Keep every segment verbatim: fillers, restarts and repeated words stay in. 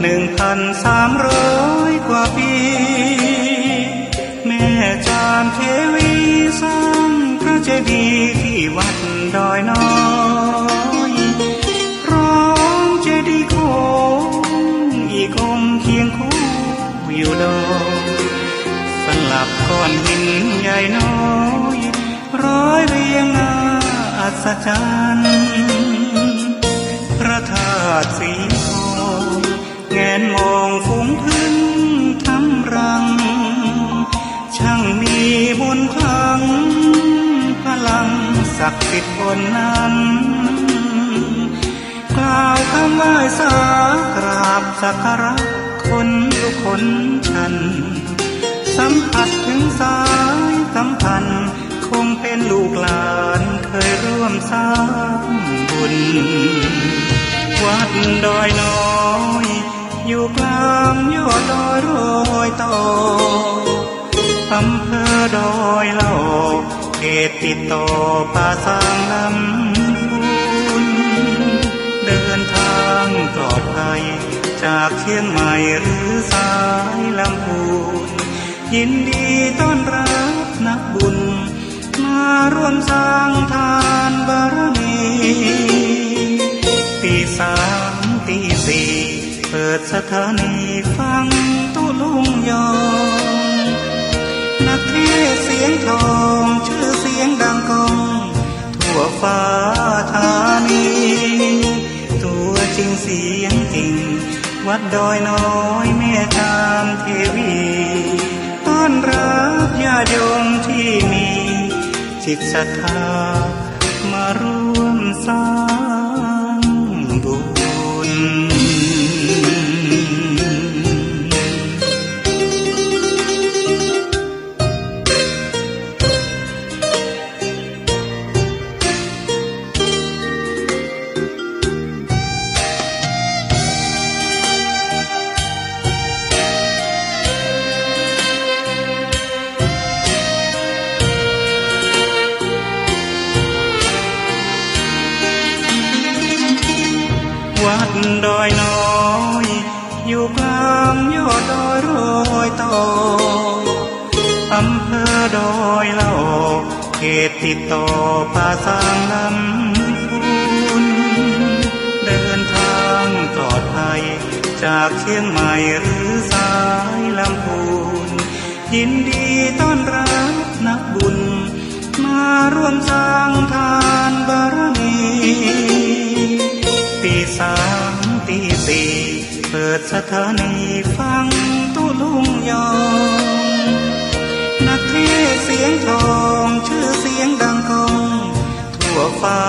หนึ่งพันสามร้อยกว่าปี แม่จามเทวีสร้างพระเจดีย์ที่วัดดอยน้อย พร้อมเจดีย์โค้งอีกองค์เคียงคู่อยู่ดอย สลับก้อนหินใหญ่น้อย ร้อยเรียงน่าอัศจรรย์ พระธาตุสีทอง แงนมองฝูงผึ้งทำรัง ช่างมีมนต์ขลัง พลังศักดิ์สิทธิ์บนนั้น กล่าวคำไหว้สากราบสักการะคนลุกขนชัน สัมผัสถึงสายสัมพันธ์ คงเป็นลูกหลานเคยร่วมสร้างบุญ วัดดอยน้อย อยู่กลางยอดดอยรอยต่อ อำเภอดอยหล่อ เขตติดต่อป่าซางลำพูน เดินทางปลอดภัย จากเชียงใหม่หรือสายลำพูน ยินดีต้อนรับนักบุญ มาร่วมสร้างทานบารมี ตีสามตีสี่ เปิดสถานีฟังตุ๊ลุงยอง นักเทศน์เสียงทอง ชื่อเสียงดังก้อง ทั่วฟ้าธานี ตัวจริงเสียงจริง วัดดอยน้อยแม่จามเทวี ต้อนรับญาติโยมที่มีจิตศรัทธา มาร่วมสร้างบุญ วัดดอยน้อย อยู่กลางยอดดอยรอยต่อ อำเภอดอยหล่อ เขตติดต่อป่าซางลำพูน เดินทางปลอดภัย จากเชียงใหม่หรือสายลำพูน ยินดีต้อนรับนักบุญ มาร่วมสร้างทานบารมี ตีสามตีสี่ เปิดสถานีฟังตุ๊ลุงยอง นักเทศน์เสียงทอง ชื่อเสียงดังก้อง ทั่วฟ้า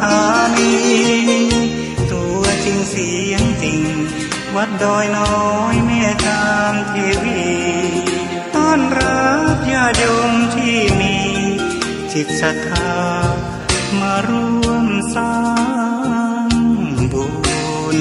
ธานี ตัวจริงเสียงจริง วัดดอยน้อยแม่จามเทวี ต้อนรับญาติโยมที่มีจิตศรัทธา มาร่วมสร้างบุญ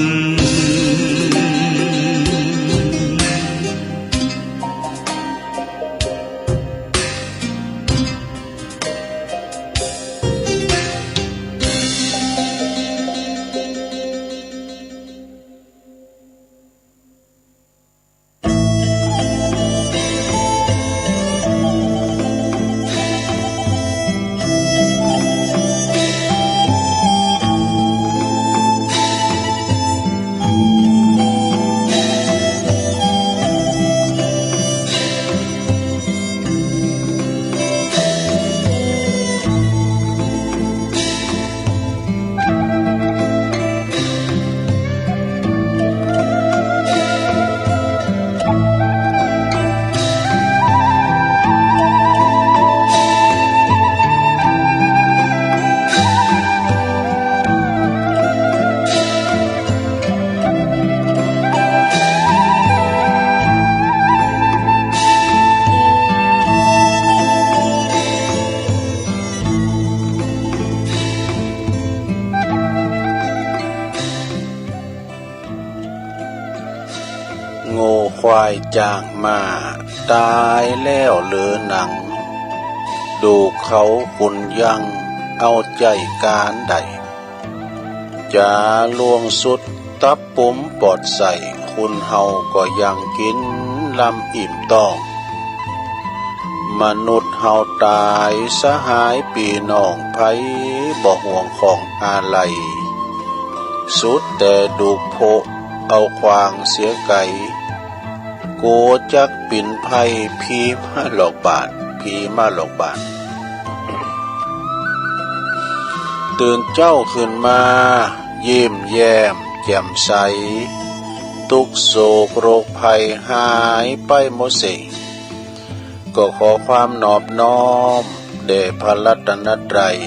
งัวควายจางม้า ตายแล้วเหลือหนัง ดูกเขาขุนยัง เอาใจ้ก๋านใด จ๋าลวงสุด ตับปุ๋มปอดใส่ คนเฮาก็ยังกินลำอิ่มต้อง มนุษย์เฮาตายสหายปี้น้อง ไผบ่ห่วงของอาลัย สุดแต่ดุโพะเอาขวางเสียไกล กัวจักปิ๋นไพร่ ผีมาหลอกบ้าน ผีมาหลอกบ้าน ตื่นเจ๊าขึ้นมา ยิ้มแย้มแจ่มใส ทุกข์โศกโรคภัยหายไปหมดสิ้น ก็ขอความนอบน้อมแด่พระรัตนตรัย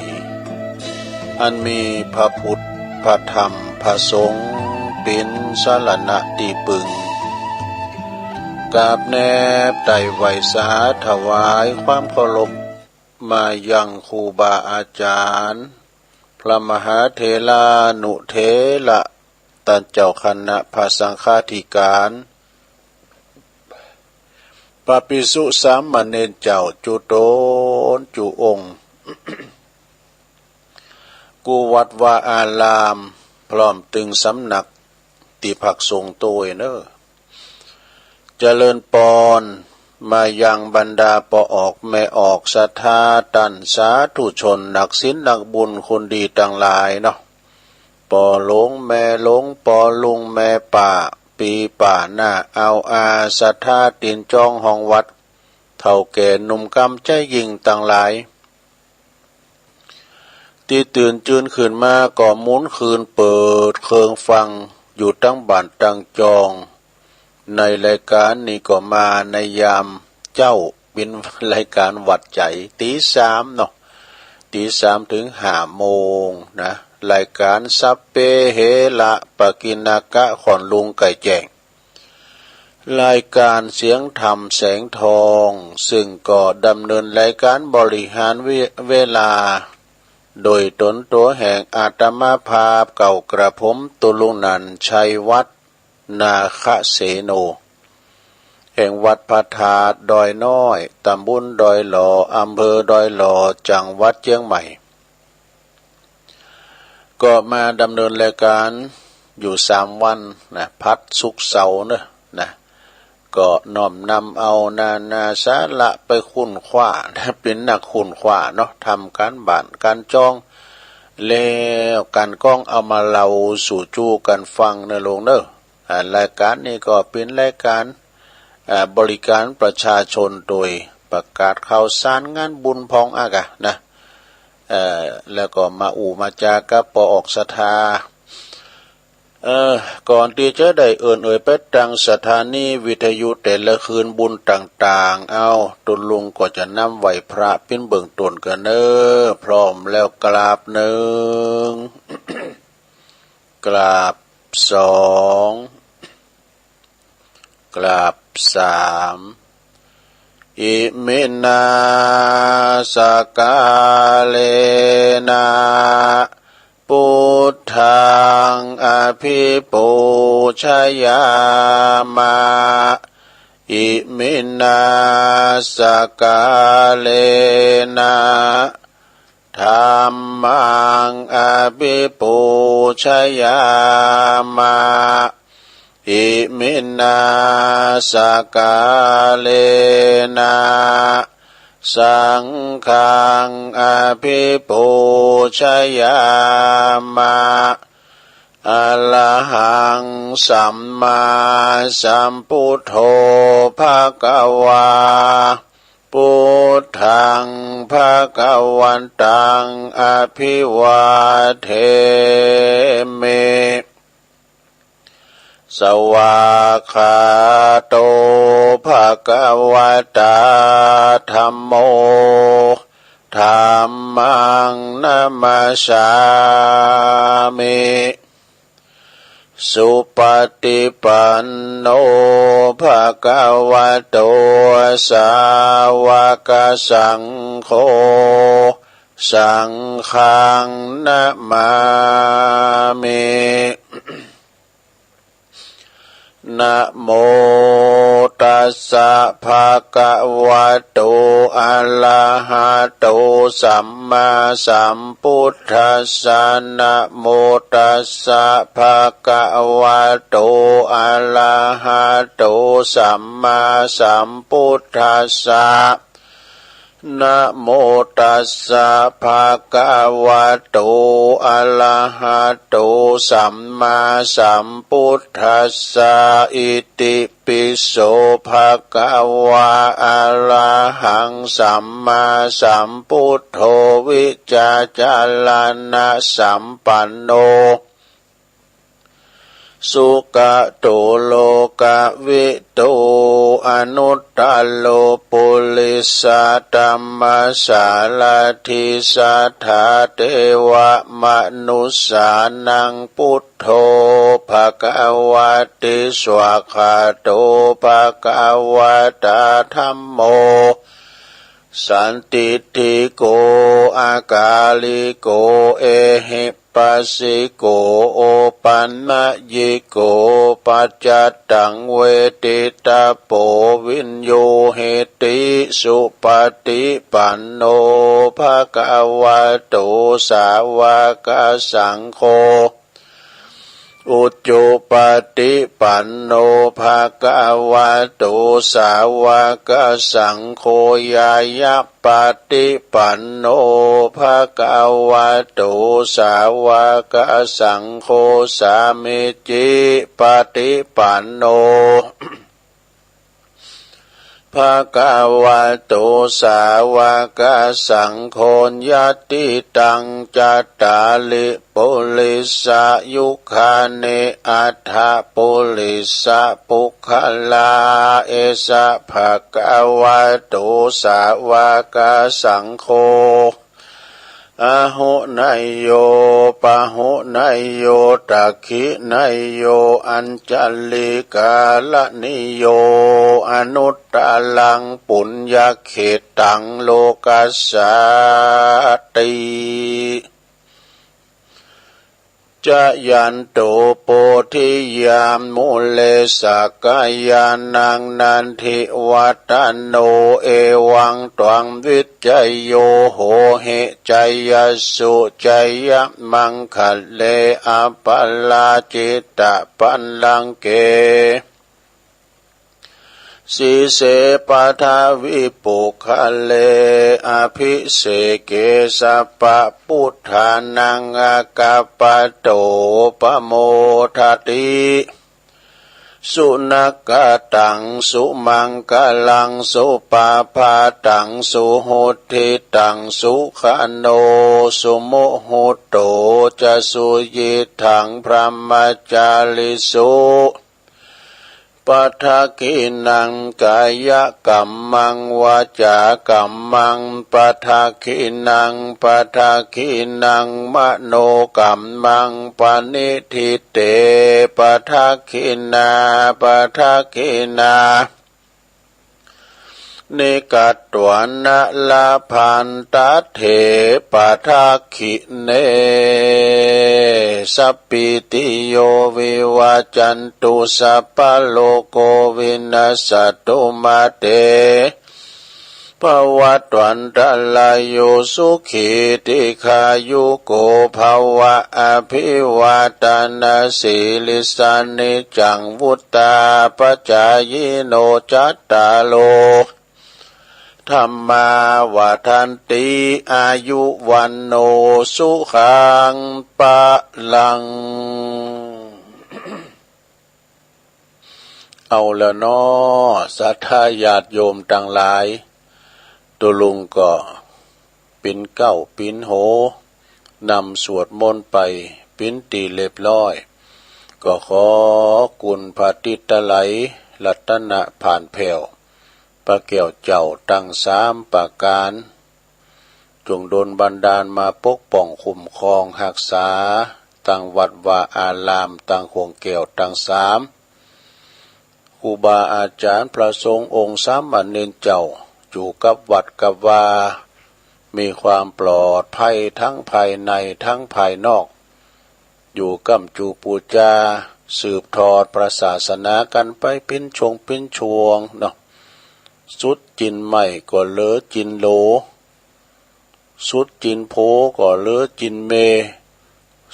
อันมีพระพุทธ พระธรรม พระสงฆ์ เป๋นสรณะตี้ปึง กราบแนบไต่ไหว้สาถวายความเคารพ มายังครูบาอาจารย์ พระมหาเถรานุเถระ ต้านเจ้าคณะพระสังฆาธิการ พระภิกษุสามเณรเจ้าจุ๊ตนจุ๊องค์ กู้วัดวาอาราม พร้อมตึงสำนักตี้พักสงฆ์โตยเนอ เจริญปอน มายังบรรดาป้อออกแม่ออกศรัทธา ต้านสาธุชน นักศีลนักบุญ คนดีตังหลายเนาะ ป้อหลวงแม่หลวง ป้อลุงแม่ป้า ปี้ป้าน้าอาวอา ศรัทธาตี๋นจองห้องวัด เฒ่าแก่หนุ่มกำใจ๊ญิ่งตังหลาย ตี้ตื่นจื้นขึ้นมาก็หมุนคืนเปิดเครื่องฟังอยู่ตังบ้านตังจอง ในรายก๋านนี้ก็มาในยามเจ๊า เป๋นรายก๋านหวัดใจ๋ ตี๋สามเนาะ ตี๋สามเถิงห้าโมงนะ รายก๋านสัพเพเหระปกิณณกะ ค่อนลุงใก้แจ้ง รายก๋านเสียงธรรมแสงทอง ซึ่งก็ดำเนินรายก๋านบริหารเว- เวลา โดยต๋นตั๋วแห่งอาตมาภาพเก่ากระผม ตุ๊ลุงนันท์ ชัยวัฒน์ นาคเสโน แห่งวัดพระธาตุดอยน้อย ตำบลดอยหล่อ อำเภอดอยหล่อ จังหวัดเจียงใหม่ ก็มาดำเนินรายก๋านอยู่สามวันนะ ผัดศุกร์เสาร์เนอะนะ ก็น้อมนำเอานานาสาระไปค้นคว้านะ เป๋นนักค้นคว้าเนาะ ทำก๋านบ้านก๋านจอง แล้วกลั่นกรองเอามาเล่าสู่จู้กั๋นฟังเนอะลุงเนอะ อ่า รายก๋านนี้ก็เป๋นรายก๋าน อ่า บริการประชาชนโดยประกาศข่าวสารงานบุญพ่องอะกะนะ เอ่อ แล้วก็มาอู้มาจากับป้อออกศรัทธา เอ่อ ก่อนตี้จะได้เอิ้นเอ่ยไปตังสถานีวิทยุแต่ละคืนบุญต่างๆ เอ้า ตุ๊ลุงก็จะนำไหว้พระเป๋นเบื้องต้นก่อนเนอะ พร้อมแล้วกราบหนึ่ง กราบสอง กราบสาม อิมินา สการะนะ พุทธัง อภิปูชยามะ อิมินา สการะนะ ธัมมัง อภิปูชยามะ อิมินา สการะนะ สังฆัง อภิปูชยามะ อะระหัง สัมมาสัมพุทโธ ภะคะวา พุทธัง ภะคะวันตัง อะภิวาเทมิ สวากขาโต ภะคะวะตา ธัมโม ธัมมัง นะมัสสามิ สุปะติปันโน ภะคะวะโต สาวะกะสังโฆ สังฆัง นะมามิ นะโมตัสสะ ภะคะวะโต อะระหะโต สัมมาสัมพุทธัสสะ นะโมตัสสะ ภะคะวะโต อะระหะโต สัมมาสัมพุทธัสสะ นะโมตัสสะ ภะคะวะโต อะระหะโต สัมมาสัมพุทธัสสะ อิติปิโส ภะคะวะ อะระหัง สัมมาสัมพุทโธ วิจาจารณะสัมปันโน สุกะโต โลกะวิทู อนุตตะโร ปุริสะธัมมะสาระถี สัทธาเทวะมะนุสสานัง พุทโธ ภะคะวะติ สวากขาโต ภะคะวะตา ธัมโม สันทิฏฐิโก อะกาลิโก เอหิปัสสิโก โอปันนยิโก ปัจจัตตัง เวทิตะโป วิญญูหิติ สุปะฏิปันโน ภะคะวะโต สาวะกะสังโฆ อุจุปะฏิปันโน ภะคะวะโต สาวะกะสังโฆ ญาณะปะฏิปันโน ภะคะวะโต สาวะกะสังโฆ สามีจิปะฏิปันโน ภะคะวะโต สาวะกะสังโฆ ยัตถิตัง จัตตาริ ปุริสะยุคานิ อัฏฐะ ปุริสะปุคคลา เอสะ ภะคะวะโต สาวะกะสังโฆ อะหุเนยโย ปะหุเนยโย ตักขิเนยโย อัญชะลีกะรณีโย อนุตตะรัง ปุญญะเขตตัง โลกัสสาติ จะยันโต โพธิยา มูเล สักกะยานัง นันทิวัตตะโน เอวัง ตวัง วิจโย โหหิ จยัสสุ จยะมังคะเล อะปะราจิตะปัลลังเก สีเส ปะทะวิปุคคะเล อะภิเสเก สัพพะปุทธานัง อะกัปปะโต ปะโมทะติ สุนะกะตัง สุมังคะลัง สุปะภาตัง สุหุทธิตัง สุขะโน สุมุฮุตโต จะสุยิตถัง พรหมจาริสุ ปะทักขิณัง กายะกัมมัง วาจากัมมัง ปะทักขิณัง ปะทักขิณัง มโนกัมมัง ปะณิฏฐิเต ปะทักขิณา ปะทักขิณา นิกัตตวานะ ละพันตะเถ ปะทักขิเณ สัพพีติโย วิวัจจันตุ สัพพะโรโค วินัสสะตุ มาเต ภะวัตวันตะราโย สุขี ทีฆายุโก ภะวะ อะภิวาทะนะสีลิสสะ นิจจัง วุฑฒาปะจายิโน จัตตาโร ธัมมา วัฑฒันติ อายุ วัณโณ สุขัง พะลัง เอาละเนาะ ศรัทธาญาติโยมตังหลาย ตุ๊ลุงก็ปิ๋นเก๊าปิ๋นโห นำสวดมนต์ไปปิ๋นตี้เรียบร้อย ก็ขอคุณพระติตไลย รัตนผ่านแผ้ว พระแก้วเจ้าตังสามประก๋าน จงดลบันดาลมาปกป้องคุ้มครองฮักษา ตังวัดวาอาราม ตังห้องแก้วตังสาม ครูบาอาจ๋ารย์พระสงฆ์องค์สามเณรเจ้า อยู่กับวัดกับวา มีความปลอดภัยทั้งภายในทั้งภายนอก อยู่ก้ำจูปู๋จา สืบทอดพระศาสนากันไปปิ้นช่วงปิ้นช่วงเนาะ สุดจินใหม่ก็เหลือจินโหล สุดจินโผก็เหลือจินเม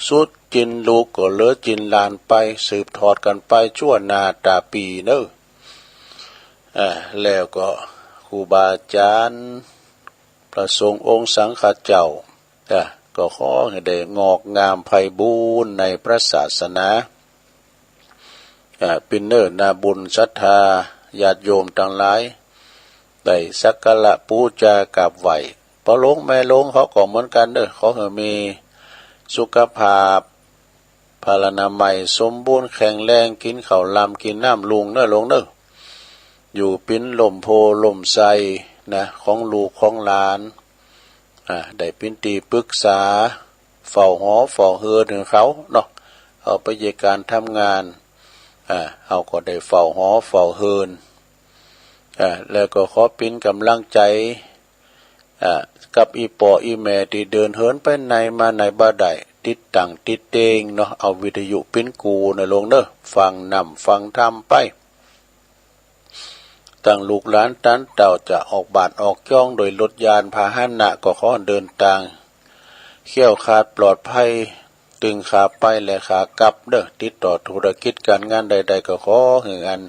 สุดจินลูกก็เหลือจินหลานไป สืบทอดกันไปชั่วนาตาปีเนอะ อ่า แล้วก็ครูบาอาจารย์ พระสงฆ์องค์สังฆเจ้า อ่า ก็ขอให้ได้งอกงามไพบูลย์ในพระศาสนา อ่า ปิ้นเนอร์นาบุญศรัทธาญาติโยมทั้งหลาย ได้สักการะปูจากราบไหว้ พ่อหลวงแม่หลวงเขาก็เหมือนกันเนอะ ขอให้มีสุขภาพพลานามัยสมบูรณ์แข็งแรง กินข้าวลำกินน้ำลุงเนอะหลวงเนอะ อยู่ปิ้นล่มโพล่มไทรนะ ของลูกของหลาน อ่า ได้ปิ้นตี้ปรึกษา เฝ้าหอเฝ้าเฮือนให้เขาเนาะ เอาไปเฮ็ดการทำงาน อ่า เขาก็ได้เฝ้าหอเฝ้าเฮือน อ่า แล้วก็ขอปิ้นกำลังใจ อ่า กับอี่ป้ออี่แม่ตี้เดินเหินไปไหนมาไหนบ่ได้ ติดตั้งติดเตงเนาะ เอาวิทยุปิ้นกู้นะหลวงเนอะ ฟังนำฟังธรรมไป ตั้งลูกหลานตันเต้าจะออกบ้านออกจ้องโดยรถยานพาหนะก็ขอเดินตางแคล้วคลาดปลอดภัย ตึงขาไปและขากลับเด้อ ติดต่อธุรกิจการงานใดๆ ก็ขอให้อัน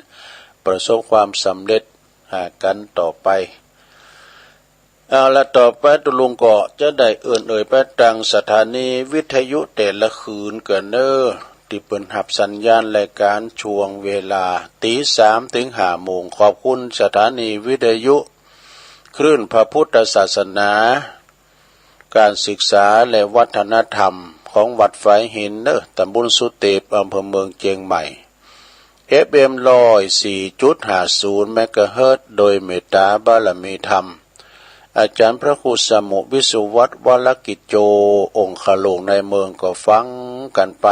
ประสบความสำเร็จหากันต่อไป เอาละ ต่อไปตุ๊ลุงก็จะได้เอิ้นเอ่ยไปตางสถานีวิทยุแต่ละคืนกั๋นเนอะ ตี้เปิ้นฮับสัญญาณรายการช่วงเวลาตีสามถึงห้าโมง ขอบคุณสถานีวิทยุคลื่นพระพุทธศาสนา การศึกษาและวัฒนธรรมของวัดฝายหินเนอะ ตำบลสุเตป อำเภอเมืองเจียงใหม่ เอฟเอ็มร้อยสี่จุดห้าศูนย์เมกะเฮิรตซ์ โดยเมตตาบารมีธรรม อาจารย์พระครูสมุวิสุวัฒน์ วรกิจโจ องคโลงในเมืองก็ฟังกั๋นไป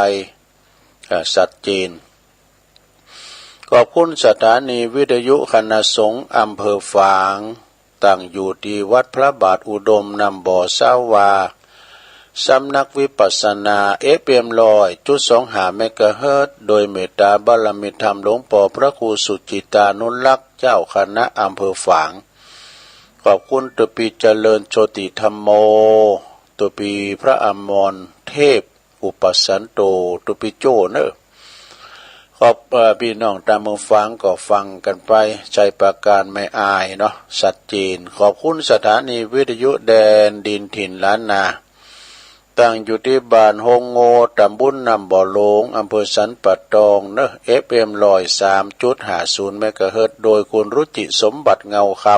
อ่า ชัดเจน ขอบคุณสถานีวิทยุคณะสงฆ์อำเภอฝาง ตั้งอยู่ตี้วัดพระบาทอุดมน้ำบ่อซาวา สำนักวิปัสสนา เอฟเอ็มร้อยจุดสองห้าเมกะเฮิรตซ์ โดยเมตตาบารมีธรรมหลวงป้อพระครูสุจิตานุรักษ์ เจ้าคณะอำเภอฝาง ขอบคุณตุ๊ปีเจริญโชติธัมโม ตุ๊ปีพระอมรเทพ อุปัสสันโต ตุ๊ปีโจ้เนอะ ขอบ เอ่อ ปี้น้องตางเมืองฝางก็ฟังกั๋นไป ชัยปราการแม่อายเนาะ ชัดเจน ขอบคุณสถานีวิทยุแดนดินถิ่นล้านนา ตั้งอยู่ตี้บ้านโฮงโง่ ตำบลน้ำบ่อหลวง อำเภอสันป่าตองเนอะ เอฟเอ็มร้อยสามจุดห้าศูนย์เมกะเฮิรตซ์ โดยคุณรุจิสมบัติเงาคำ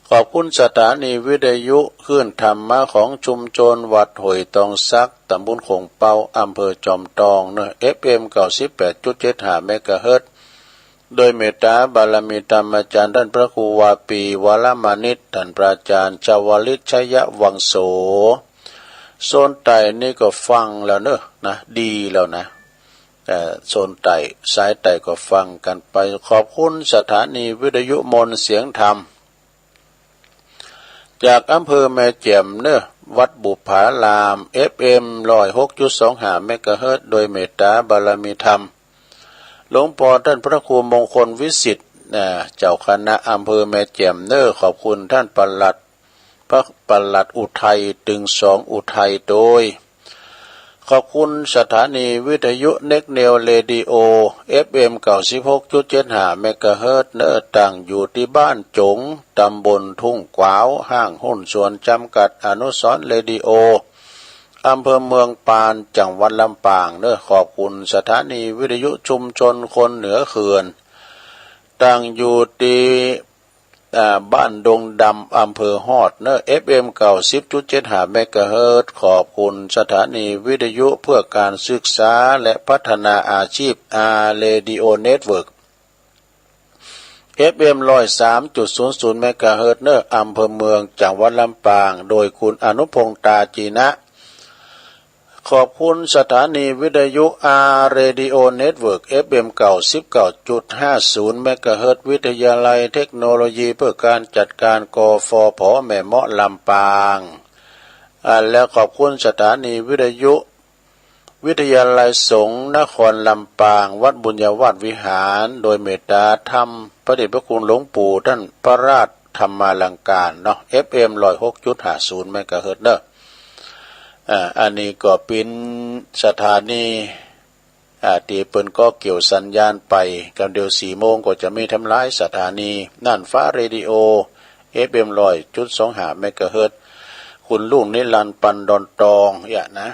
ขอบคุณสถานีวิทยุคลื่นธรรมะของชุมชนวัดห้วยตองสัก ตำบลโข่งเปา อำเภอจอมตองเนอะ เอฟเอ็มเก้าสิบแปดจุดเจ็ดห้าเมกะเฮิรตซ์ โดยเมตตาบารมีธรรมอาจารย์ท่านพระครูวาปี วรมณิต ท่านพระอาจารย์ชวลิต ชยวังโส โซนใต้นี่ก็ฟังแล้วเนอะ นะ ดีแล้วนะ เอ่อ โซนใต้ สายใต้ก็ฟังกั๋นไป ขอบคุณสถานีวิทยุมนต์เสียงธรรม จากอำเภอแม่แจ่มเนอะ วัดบุปผาราม เอฟเอ็มร้อยหกจุดสองห้าเมกะเฮิรตซ์ โดยเมตตาบารมีธรรม หลวงป้อท่านพระครูมงคลวิสิทธิ์ อ่า เจ้าคณะอำเภอแม่แจ่มเนอะ ขอบคุณท่านปลัด พระปลัดอุทัย ตึงสองอุทัยโดย ขอบคุณสถานีวิทยุเน็กเนวเรดิโอ เอฟเอ็มเก้าสิบหกจุดเจ็ดห้าเมกะเฮิรตซ์เนอะ ตั้งอยู่ตี้บ้านจง ตำบลทุ่งกวาว ห้างหุ้นส่วนจำกัดอนุสรณ์เรดิโอ อำเภอเมืองปาน จังหวัดลำปางเนอะ ขอบคุณสถานีวิทยุชุมชนคนเหนือเขื่อน ตั้งอยู่ตี้ อ่า บ้านดงดำ อำเภอฮอดเนอะ เอฟเอ็มเก้าสิบจุดเจ็ดห้าเมกะเฮิรตซ์ ขอบคุณสถานีวิทยุเพื่อการศึกษาและพัฒนาอาชีพ อาร์ เรดิโอ เน็ตเวิร์ก เอฟเอ็มร้อยสามจุดศูนย์ศูนย์เมกะเฮิรตซ์เนอะ อำเภอเมือง จังหวัดลำปาง โดยคุณอนุพงษ์ ตาจีนะ ขอบคุณสถานีวิทยุ อาร์ เรดิโอ เน็ตเวิร์ก เอฟเอ็มเก้าสิบเก้าจุดห้าศูนย์เมกะเฮิรตซ์ วิทยาลัยเทคโนโลยีเพื่อการจัดการ กฟผ แม่เมาะ ลำปาง อ่า และขอบคุณสถานีวิทยุ วิทยาลัยสงฆ์นครลำปาง วัดบุญญาวาสวิหาร โดยเมตตาธรรมพระเดชพระคุณหลวงปู่ท่านพระราชธรรมาลังการเนาะ เอฟเอ็ม ร้อยหกจุดห้าศูนย์ เมกะเฮิรตซ์เนาะ อ่า อันนี้ก็เป็นสถานี อ่า ที่เปิ้นก็เกี่ยวสัญญาณไป กำเดียวสี่โมงก็จะมีทำลายสถานีน่านฟ้าเรดิโอ เอฟเอ็ม ร้อยจุดสองห้า เมกะเฮิรตซ์ คุณลุงนิรันดร์ปันดอนตอง เนี่ยนะ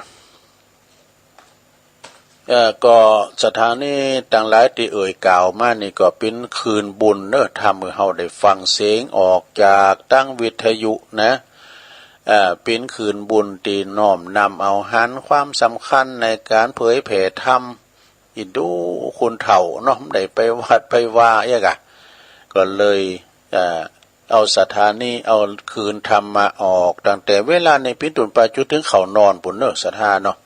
เอ่อ ก็สถานีตังหลายที่เอ่ยกล่าวมานี่ก็เป็นคืนบุญเนอะ ถ้าเมื่อเฮาได้ฟังเสียงออกจากตั้งวิทยุนะ เอ่อ เป็นคืนบุญที่น้อมนำเอาหันความสำคัญในการเผยแผ่ธรรม อินดูคนเฒ่าเนาะ ได้ไปวัดไปวาเอียกะ ก็เลย เอ่อ เอาสถานี เอาคืนธรรมมาออก ตั้งแต่เวลานี้เป็นต้นไปจนถึงเข้านอนปุ้นเนอะ ศรัทธาเนาะ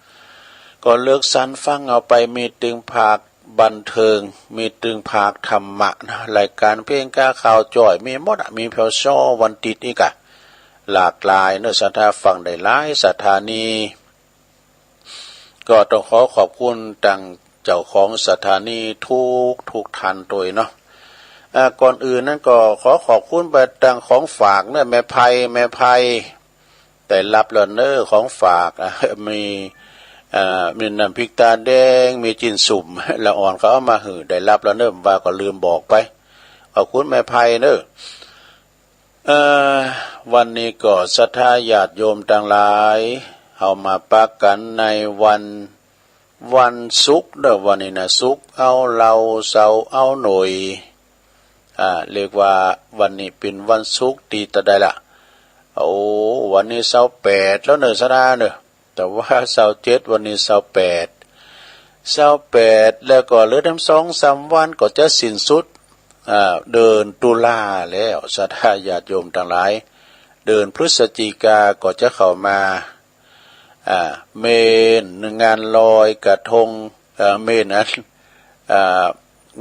ก็เลือกสรรฟังเอาไป มีตึงภาคบันเทิง มีตึงภาคธรรมะนะ รายการเพลงกาข่าวจ้อย มีหมดอะ มีแผวซ้อวันติดอีกอะ หลากหลายเนอะ ศรัทธาฟังได้หลายสถานี ก็ต้องขอขอบคุณตังเจ้าของสถานีทุกทุกท่านโดยเนาะ อ่า ก่อนอื่นนั้นก็ขอขอบคุณไปตังของฝากเนอะ แม่ไพ แม่ไพ ได้รับแล้วเนอะของฝาก อ่ะ มี อ่า มีน้ำพริกตาแดง มีจิ้นสุ่ม ละอ่อนเขาเอามาหื้อ ได้รับแล้วเนอะ ว่าก็ลืมบอกไป ขอบคุณแม่ไพเนอะ เอ่อ วันนี้ก็ศรัทธาญาติโยมตังหลาย เฮามาปะกันในวัน วันศุกร์เนอะ วันนี้นะ ศุกร์เอาเหล้า เสาร์เอาหน่อย อ่า เรียกว่าวันนี้เป็นวันศุกร์ที่เท่าใดล่ะ โอ้ วันนี้ซาวแปดแล้วเนอะ ศรัทธาเนอะ แต่ว่าซาวเจ็ด วันนี้ซาวแปด ซาวแปด แล้วก็เหลือเพียงสองสามวันก็จะสิ้นสุด อ่า เดือนตุลาแล้ว ศรัทธาญาติโยมตังหลาย เดือนพฤศจิกาก็จะเข้ามา อ่า เมนงานลอยกระทง เอ่อ เมนอัน อ่า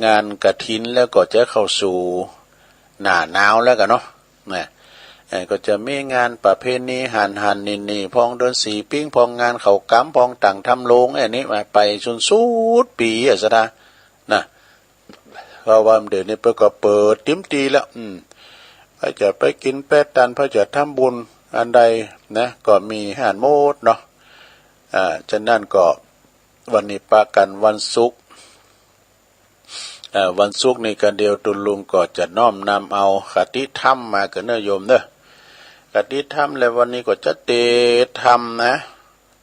งานกฐิน แล้วก็จะเข้าสู่หน้าหนาวแล้วกันเนาะ นะ เอ่อ ก็จะมีงานประเพณีหั้นหั้นนี่นี่ พองเดือนสี่ปิ๊ง พองงานเข้ากรรม พองตั้งธรรมโลง อันนี้มาไปสุดสุดปี๋อะ ศรัทธา นะ เพราะว่าเดี๋ยวนี้เปิ้นก็เปิดเต็มตี้แล้ว อืม ไผจะไปกิ๋นไปตัน ไผจะทำบุญอันใดนะ ก็มีหั้นหมดเนาะ อ่า ฉะนั้นก็วันนี้ปะกันวันศุกร์ อ่า วันศุกร์นี่กะเดียวตุลุงก็จะน้อมนำเอาคติธรรมมาเกอะเนอะโยมเนอะ คติธรรม และวันนี้ก็จะเตสน์ธรรมนะ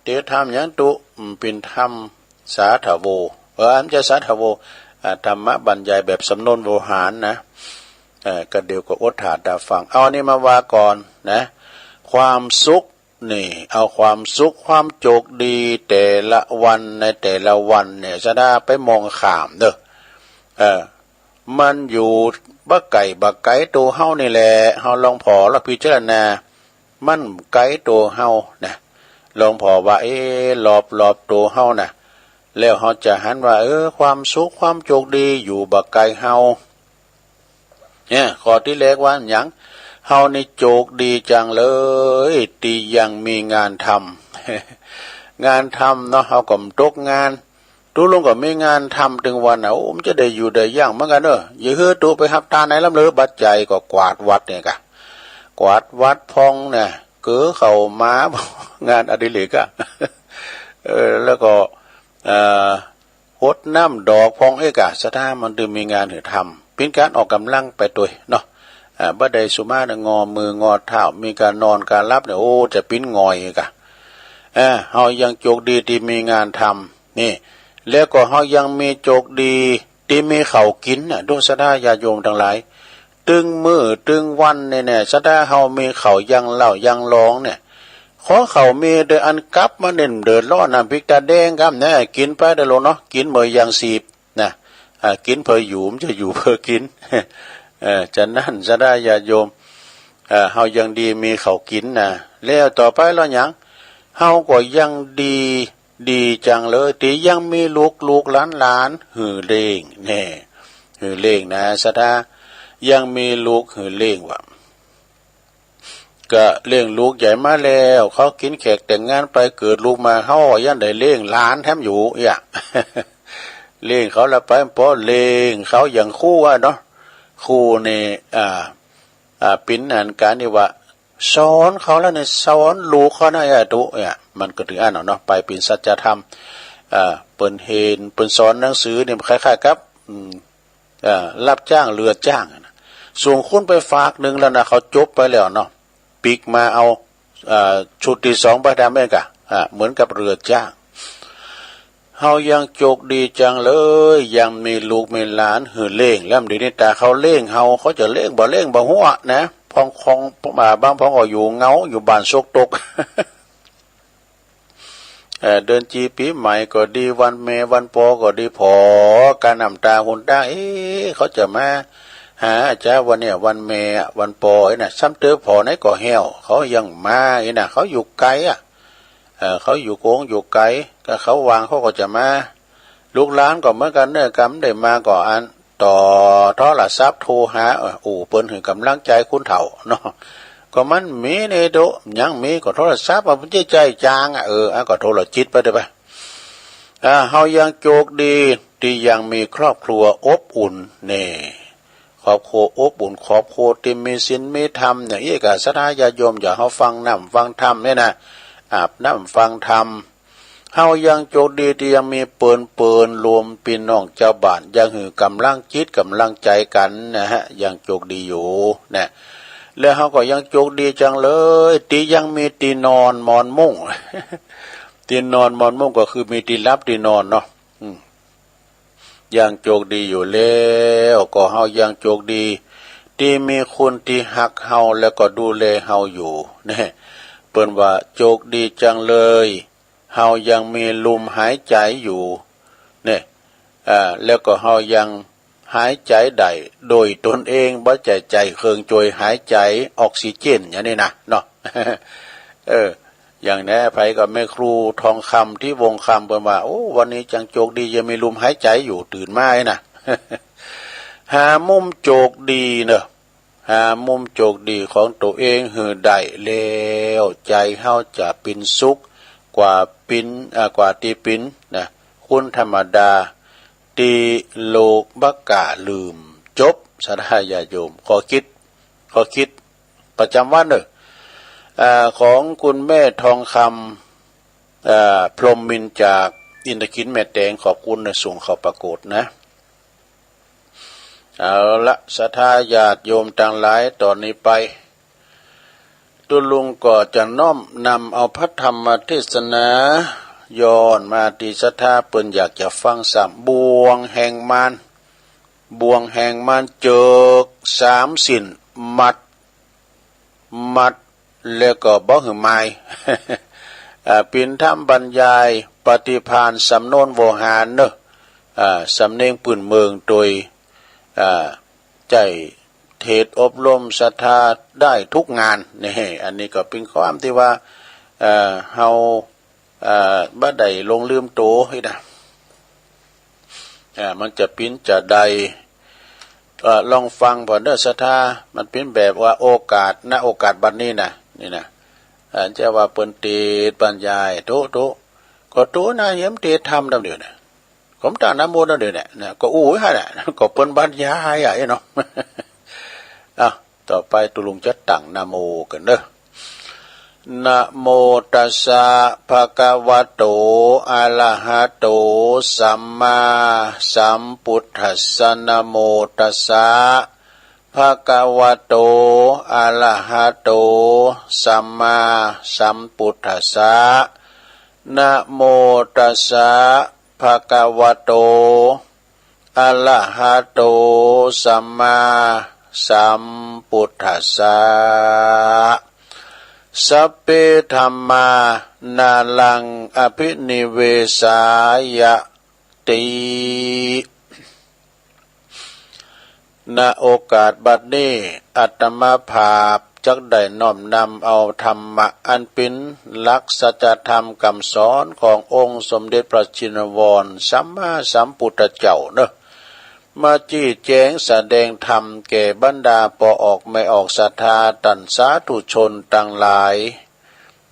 เตสน์ธรรมหยังตุ๊ อืม เป๋นธรรมสาธโว เออ บ่ใจ้สาธโว อ่า ธรรมะบรรยายแบบสำนวนโวหารนะ เอ่อ กะเดียวก็อดถ้าต๋าฟัง เอาอันนี้มาว่าก่อนนะ ความสุขนี่ เอาความสุขความโจคดีแต่ละวันในแต่ละวันเนี่ย ศรัทธาไปมองข้ามเด้อ เอ่อ มันอยู่บ่ไก๋บ่ไก๋ตั๋วเฮานี่แหละ เฮาลองผ่อแล้วพิจารณา มันไก๋ตั๋วเฮานะ ลองผ่อว่า เอ๊ะ รอบๆ ตั๋วเฮานะ แล้วเฮาจะหันว่า เออ ความสุขความโจคดีอยู่บ่ไก๋เฮา เนี่ย ข้อตี้แรกว่าหยัง เฮานี่โจคดีจังเลย ตี้ยังมีงานทำ งานทำเนาะ เฮาก็บ่ตกงาน ตุ๊ลุงก็มีงานทำตึงวันน่ะ โอ้ มันจะได้อยู่ได้ยั่งเหมือนกันเนอะ อย่าหื้อตุ๊ไปฮับตานไหนลำเลย บ่ใจ้ก็กวาดวัดเนี่ยกะ กวาดวัดพองเนี่ย เก๋อเข้ามา งานอดิเรกอะ เออ แล้วก็ เอ่อ หดน้ำดอกพองเอกะ ศรัทธามันตึงมีงานหื้อทำ เป๋นก๋านออกก๋ำลังไปตวยเนาะ อ่า บ่ได้สุมาเนอะ งอมืองอเท้า มีก๋านนอนก๋านหลับเนี่ย โอ้ จะปิ้นง่อยเอกะ เออ เฮายังโจคดีตี้มีงานทำ นี่ แล้วก็เฮายังมีโจคดีตี้มีข้าวกิ๋นน่ะ ดูศรัทธาญาติโยมตังหลาย ตึงมื้อตึงวันนี่แน่ ศรัทธาเฮามีข้าวยังเหล้ายังหลองเนี่ย ขอข้าวมีแต่อันกับมาเน้นเดือดร้อนน้ำพริกตาแดงกำเนี่ย กิ๋นไปได้โลดเนาะ กิ๋นเมื่อยังสีบนะ อ่า กิ๋นเพื่ออยู่ บ่ใจ้อยู่เพื่อกิ๋น เอ่อ ฉะนั้นศรัทธาญาติโยม เอ่อ เฮายังดีมีข้าวกิ๋นนะ แล้วต่อไปแล้วหยัง เฮาก็ยังดี ดีจังเลย ตี้ยังมีลูกๆ หลานๆ หื้อเลี้ยง แน่ หื้อเลี้ยงนะ ศรัทธา ยังมีลูกหื้อเลี้ยงว่ะ ก็เลี้ยงลูกใหญ่มาแล้ว เขากินแขกแต่งงานไป เกิดลูกมา เขายังได้เลี้ยงหลานแถมอยู่ เอี้ย เลี้ยงเขาละไป เพราะเลี้ยงเขาอย่างครูอะเนาะ ครูนี่ อ่า อ่า เป็นอันการที่ว่า สอนเขาแล้วเนี่ย สอนลูกเขานะ เอี้ย ตุ เอี้ย มันก็ถืออันเนาะ ไปเป็นสัจธรรม อ่า เปิ้นเห็น เปิ้นสอนหนังสือเนี่ย คล้ายๆ กับ อืม เอ่อ รับจ้าง เรือจ้างอะนะ ส่งคนไปฝากหนึ่งแล้วนะ เขาจบไปแล้วเนาะ ปิ๊กมาเอา เอ่อ ชุดที่สองไปทำเองกะ อ่า เหมือนกับเรือจ้าง เฮายังโชคดีจังเลย ยังมีลูกมีหลานหื้อเลี้ยง แล้วเดี๋ยวนี้ตาเขาเลี้ยงเฮา เขาจะเลี้ยงบ่เลี้ยงบ่ฮู้อะนะ พองคอง อ่า บางพองก็อยู่เหงา อยู่บ้านซกตก เอ่อ เดือนจีปีใหม่ก็ดี วันแม่วันปอก็ดี ผ่อก้าน้ำตาหนตาง เอ๊ะ เขาจะมาหาอาจารย์วันเนี้ย วันแม่วันปอไอ้น่ะ ซ้ำเต๋อผ่อไหนก็แห้ว เขายังมาไอ้น่ะ เขาอยู่ไกลอะ เอ่อ เขาอยู่โกงอยู่ไกล ก็เขาว่างเขาก็จะมา ลูกหลานก็เหมือนกันเนอะ กำได้มาก็อัน ต่อโทรศัพท์โทรหา เออ อู้เปิ้นหื้อกำลังใจคนเฒ่าเนาะ ก็มันมีในโดะ ยังมีก็โทรศัพท์ เอาไปใช้จ่ายจางอะ เออ อ่ะ ก็โทรจิตไปเด้อไป อ่า เฮายังโชคดีที่ยังมีครอบครัวอบอุ่น นี่ ครอบครัวอบอุ่น ครอบครัวที่มีศีลมีธรรม อย่างอี้ก็ศรัทธาญาติโยม อยากเฮาฟังน้ำฟังธรรมเนี่ยนะ อาบน้ำฟังธรรม เฮายังโชคดีที่ยังมีเปิ้นๆ รวมพี่น้องชาวบ้าน ยังหื้อกำลังจิตกำลังใจกันนะฮะ ยังโชคดีอยู่นะ แล้วเฮาก็ยังโชคดีจังเลย ที่ยังมีตี้นอนหมอนมุ้ง ตี้นอนหมอนมุ้งก็คือมีตี้หลับตี้นอนเนาะ อืม ยังโชคดีอยู่แล้ว ก็เฮายังโชคดี ที่มีคนที่ฮักเฮาแล้วก็ดูแลเฮาอยู่ เนี่ย เปิ้นว่าโชคดีจังเลย เฮายังมีลมหายใจอยู่ เนี่ย อ่า แล้วก็เฮายังหายใจได้โดยตนเอง บ่ใจ้ใจ้เครื่องช่วยหายใจ ออกซิเจน อย่างนี้นะ เนาะ เออ อย่างแน่ไผก็แม่ครูทองคำ ที่วงคำ เปิ้นว่า โอ้ วันนี้จังโชคดี ยังมีลมหายใจอยู่ ตื่นมาไอ้นะ หามุมโชคดีเนอะ หามุมโชคดีของตัวเองหื้อได้แล้ว ใจเฮาจะเป็นสุขกว่าเป็น อ่า กว่าตี้เป็นนะ คนธรรมดาตี้โลกบ่กล้าลืม จบ ศรัทธาญาติโยม ข้อคิด ข้อคิดประจำวันเนอะ อ่า ของคุณแม่ทองคำ อ่า พรหมมินทร์จากอินทขิลแม่แตง ขอบคุณนะ ส่งเข้าปรากฏนะ เอาละ ศรัทธาญาติโยมตังหลาย ตอนนี้ไป ตุ๊ลุงก็จะน้อมนำเอาพระธรรมเทศนา ย้อนมาตี้ศรัทธาเปิ้นอยากจะฟังซ้ำ บ่วงแห่งมาร บ่วงแห่งมารเจิกสามสิ้น มัด มัด แล้วก็บ่หื้อมาย อ่า เป๋นธรรมบรรยาย ปฏิภาณสำนวนโวหารเนอะ อ่า สำเนียงปื้นเมือง โดย อ่า ใจ้เทศน์อบรมศรัทธาได้ทุกงาน นี่ อันนี้ก็เป๋นความตี้ว่า เอ่อ เฮา เอ่อ บ่ได้หลงลืมตั๋วนี่นะ อ่า มันจะเป๋นจะใด เอ่อ ลองฟังผ่อนเด้อศรัทธา มันเป๋นแบบว่าโอกาส ณ โอกาสบัดนี้นะ นี่นะ อ่า จะว่าเปิ้นเทศน์บรรยาย โตะ โตะ ก็โตะนะ เยี่ยมเทศน์ธรรมดำเดียวนะ ผมตั้งนะโมดำเดียวเนี่ย นะ ก็อู้หั่นน่ะ ก็เปิ้นบรรยายอ่ะ เนาะ อ่ะ ต่อไปตุ๊ลุงจะตั้งนะโมกันเด้อ นะโมตัสสะ ภะคะวะโต อะระหะโต สัมมาสัมพุทธัสสะ นะโมตัสสะ ภะคะวะโต อะระหะโต สัมมาสัมพุทธัสสะ นะโมตัสสะ ภะคะวะโต อะระหะโต สัมมาสัมพุทธัสสะ สัพเพธัมมา นาลัง อะภินิเวสายะ ติ ณ โอกาสบัดนี้ อาตมาภาพจักได้น้อมนำเอาธรรมะอันเป๋นหลักสัจธรรมกำสอนขององค์สมเด็จพระชินวรสัมมาสัมพุทธเจ้าเนอะ มาจี้แจงแสดงธรรมแก่บรรดาป้อออกแม่ออกศรัทธาต้านสาธุชนตังหลาย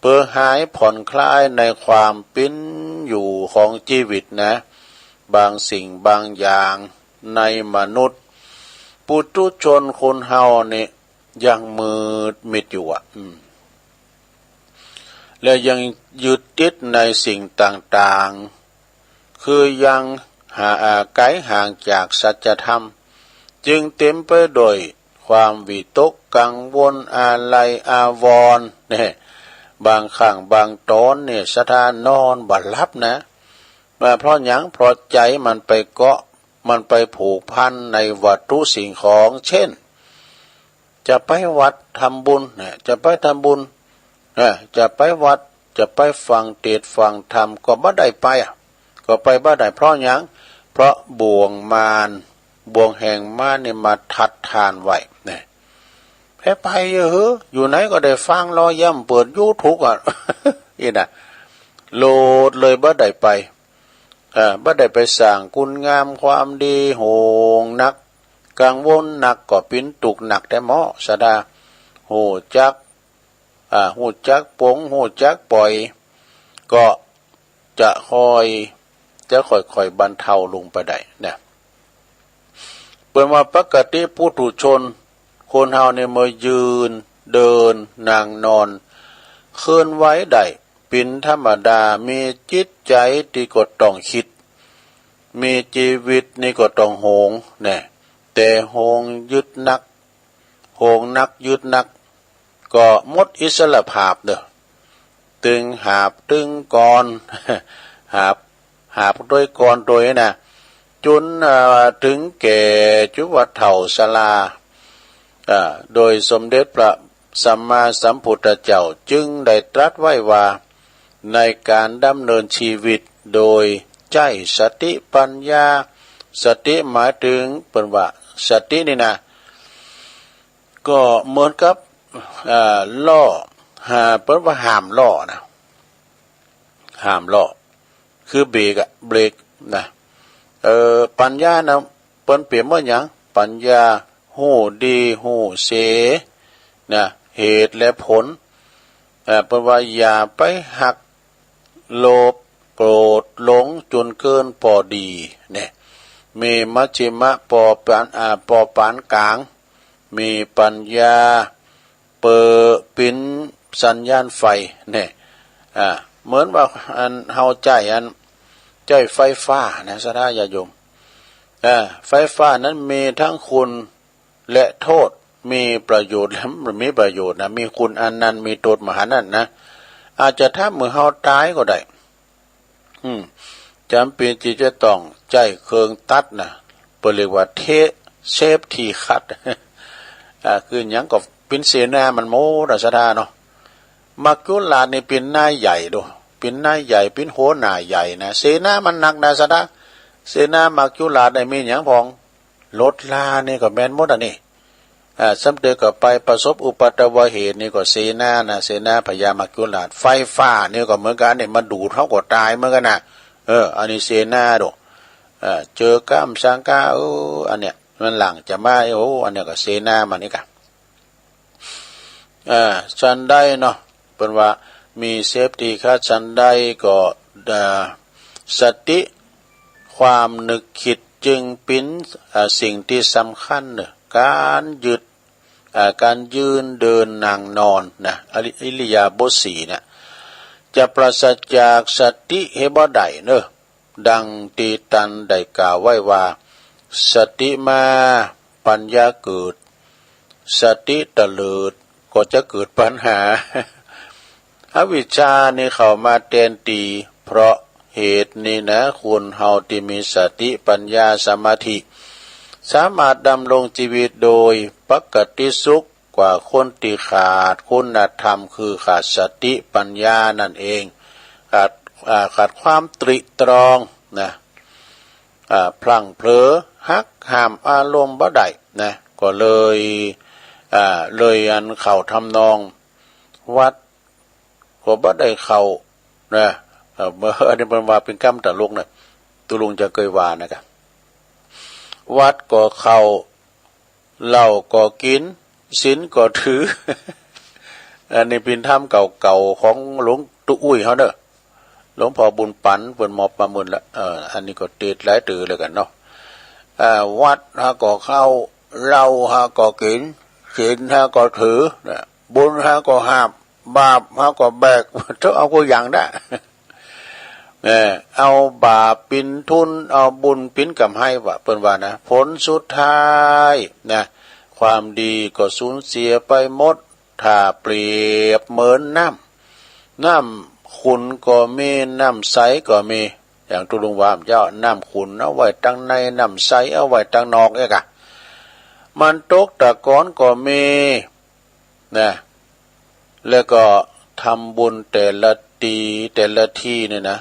เปื้อหายผ่อนคลายในความปิ้นอยู่ของจีวิตนะ บางสิ่งบางอย่างในมนุษย์ ปุถุชนคนเฮานี่ยังมืดมิดอยู่อะ อืม และยังยึดติดในสิ่งต่างๆ คือยังหา อ่า ไกลห่างจากสัจธรรม จึงเต็มไปด้วยความวิตกกังวลอาลัยอาวรณ์ เนี่ย บางครั้งบางตอนเนี่ย ศรัทธานอนบ่หลับนะ ว่าเพราะหยัง เพราะใจมันไปเกาะ มันไปผูกพันในวัตถุสิ่งของ เช่น จะไปวัดทำบุญเนี่ย จะไปทำบุญ เออ จะไปวัด จะไปฟังเทศน์ฟังธรรม ก็บ่ได้ไปอะ ก็ไปบ่ได้ เพราะหยัง เพราะบ่วงมาร บ่วงแห่งมารนี่มาทัดทานไว้เนี่ย แพ้ไปเยอะเหอะ อยู่ไหนก็ได้ฟังรอย้ำเปิดยูทูบอะ นี่นะ โหลดเลยบ่ได้ไป เอ่อ บ่ได้ไปสร้างคุณงามความดี ห่วงนัก กังวลนัก ก็ปิ้นตุ๊กข์นักแต๊หมอ ศรัทธา ฮู้จัก อ่า ฮู้จักปลง ฮู้จักปล่อย ก็จะค่อย จะค่อยๆ บรรเทาลงไปได้นะ เปิ้นว่าปกติปุถุชน คนเฮาเนี่ยเมื่อยืน เดิน นั่ง นอน เคลื่อนไหวได้ เป็นธรรมดา มีจิตใจตี้ก็ต้องคิด มีจีวิตนี่ก็ต้องโหง แน่ แต่โหงยึดนัก โหงนักยึดนัก ก็หมดอิสรภาพเด้อ ตึงหาบตึงกอน หาบ หาบโตยกอนโตยนะ จน เอ่อ ถึงแก่จุว่าเฒ่าชรา เอ่อ โดยสมเด็จพระสัมมาสัมพุทธเจ้าจึงได้ตรัสไว้ว่า ในการดำเนินชีวิตโดยใช้สติปัญญา สติหมายถึง เปิ้นว่าสตินี่นะ ก็เหมือนกับ เอ่อ ล้อ หา เปิ้นว่าห้ามล้อนะ ห้ามล้อ คือเบรกอะ เบรกนะ เอ่อ ปัญญานะ เปิ้นเปรียบเหมือนหยัง ปัญญา ฮู้ดี ฮู้เสีย นะ เหตุและผล เอ่อ เปิ้นว่าอย่าไปฮัก โลภ โกรธ หลง จนเกินปอดี เนี่ย มีมัชฌิมะ ปอปาน อ่า ปอปานกลาง มีปัญญา เปิดปิ้นสัญญาณไฟ เนี่ย อ่า เหมือนว่าอันเฮาใจ๊อัน ใจ๊ไฟฟ้านะ ศรัทธาญาติโยม อ่า ไฟฟ้านั้นมีทั้งคุณ และโทษ มีประโยชน์และบ่มีประโยชน์นะ มีคุณอันนั้น มีโทษมหานั้นนะ อาจจะทำให้เฮาตายก็ได้ อืม จำเป็นที่จะต้องใจ๊เครื่องตัดนะ เปิ้นเรียกว่าเท เซฟตี้คัต อ่า คือหยังก็ปิ้นเสนามันหมดอะ ศรัทธาเนาะ มัจจุราชนี่ปิ้นนายใหญ่โด ปิ้นนายใหญ่ ปิ้นหัวหน้าใหญ่นะ เสนามันหนักนะ ศรัทธา เสนามัจจุราชได้มีหยังพอง รถรานี่ก็แม่นหมดอะนี่ อ่า ซ้ำเติมก็ไปประสบอุปัทวเหตุนี่ก็เสนานะ เสนาพญามัจจุราช ไฟฟ้านี่ก็เหมือนกันนี่ มาดูดเฮาก็ตายเหมือนกันนะ เออ อันนี้เสนาโด เออ เจอก้ามสังกา เออ อันเนี้ย มันหลั่งจะมา โอ้ อันเนี้ยก็เสนามันนี่กะ อ่า ฉันใดเนาะ เปิ้นว่ามีเซฟตี้คัต ฉันใดก็ อ่า สติ ความนึกคิดจึงปิ้น อ่า สิ่งที่สำคัญเนอะ การยึด อ่า การยืน เดิน นั่ง นอนนะ อิริ อิริยาบถสี่เนี่ย จะปราศจากสติเฮาบ่ได้เนอะ ดังที่ท่านได้กล่าวไว้ว่า สติมา ปัญญาเกิด สติเตลิด ก็จะเกิดปัญหา อวิชชานี่เข้ามาแทนตี้ เพราะเหตุนี้นะ คนเฮาที่มีสติปัญญาสมาธิ สามารถดำรงชีวิตโดยปกติสุขกว่าคนที่ขาดคุณธรรม คือขาดสติปัญญานั่นเอง ขาด อ่า ขาดความตริตรองนะ อ่า พลั้งเผลอ หักห้ามอารมณ์บ่ได้นะ ก็เลย อ่า เลยอันเข้าทำนอง วัดก็บ่ได้เข้านะ เอ่อ อันนี้เปิ้นว่าเป็นกำตลกนะ ตุ๊ลุงจะเกยว่านะกะ วัดก็เข้า เหล้าก็กิน ศีลก็ถือ อันนี้เป็นธรรมเก่าๆของหลวงปู่อุ้ยเขาเนอะ หลวงพ่อบุญปันเปิ้นมอบมาหมื่นละ เออ อันนี้ก็เตศหลายเตื้อแล้วกันเนาะ อ่า วัดหาก็เข้า เหล้าหาก็กิน ศีลหาก็ถือนะ บุญหาก็หาบ บาปหาก็แบก ต้องเอากู้อย่างนะ เออ เอาบาปปินทุน เอาบุญปินกำไรว่า เปิ้นว่านะ ผลสุดท้ายนะ ความดีก็สูญเสียไปหมด ถ้าเปรียบเหมือนน้ำ น้ำขุ่นก็มี น้ำใสก็มี อย่างตุ๊ลุงว่าเจ้า น้ำขุ่นเอาไว้ตังใน น้ำใสเอาไว้ตังนอกเอกอะ มันตกตะกอนก็มีนะ แล้วก็ทำบุญแต่ละที แต่ละทีเนี่ยนะ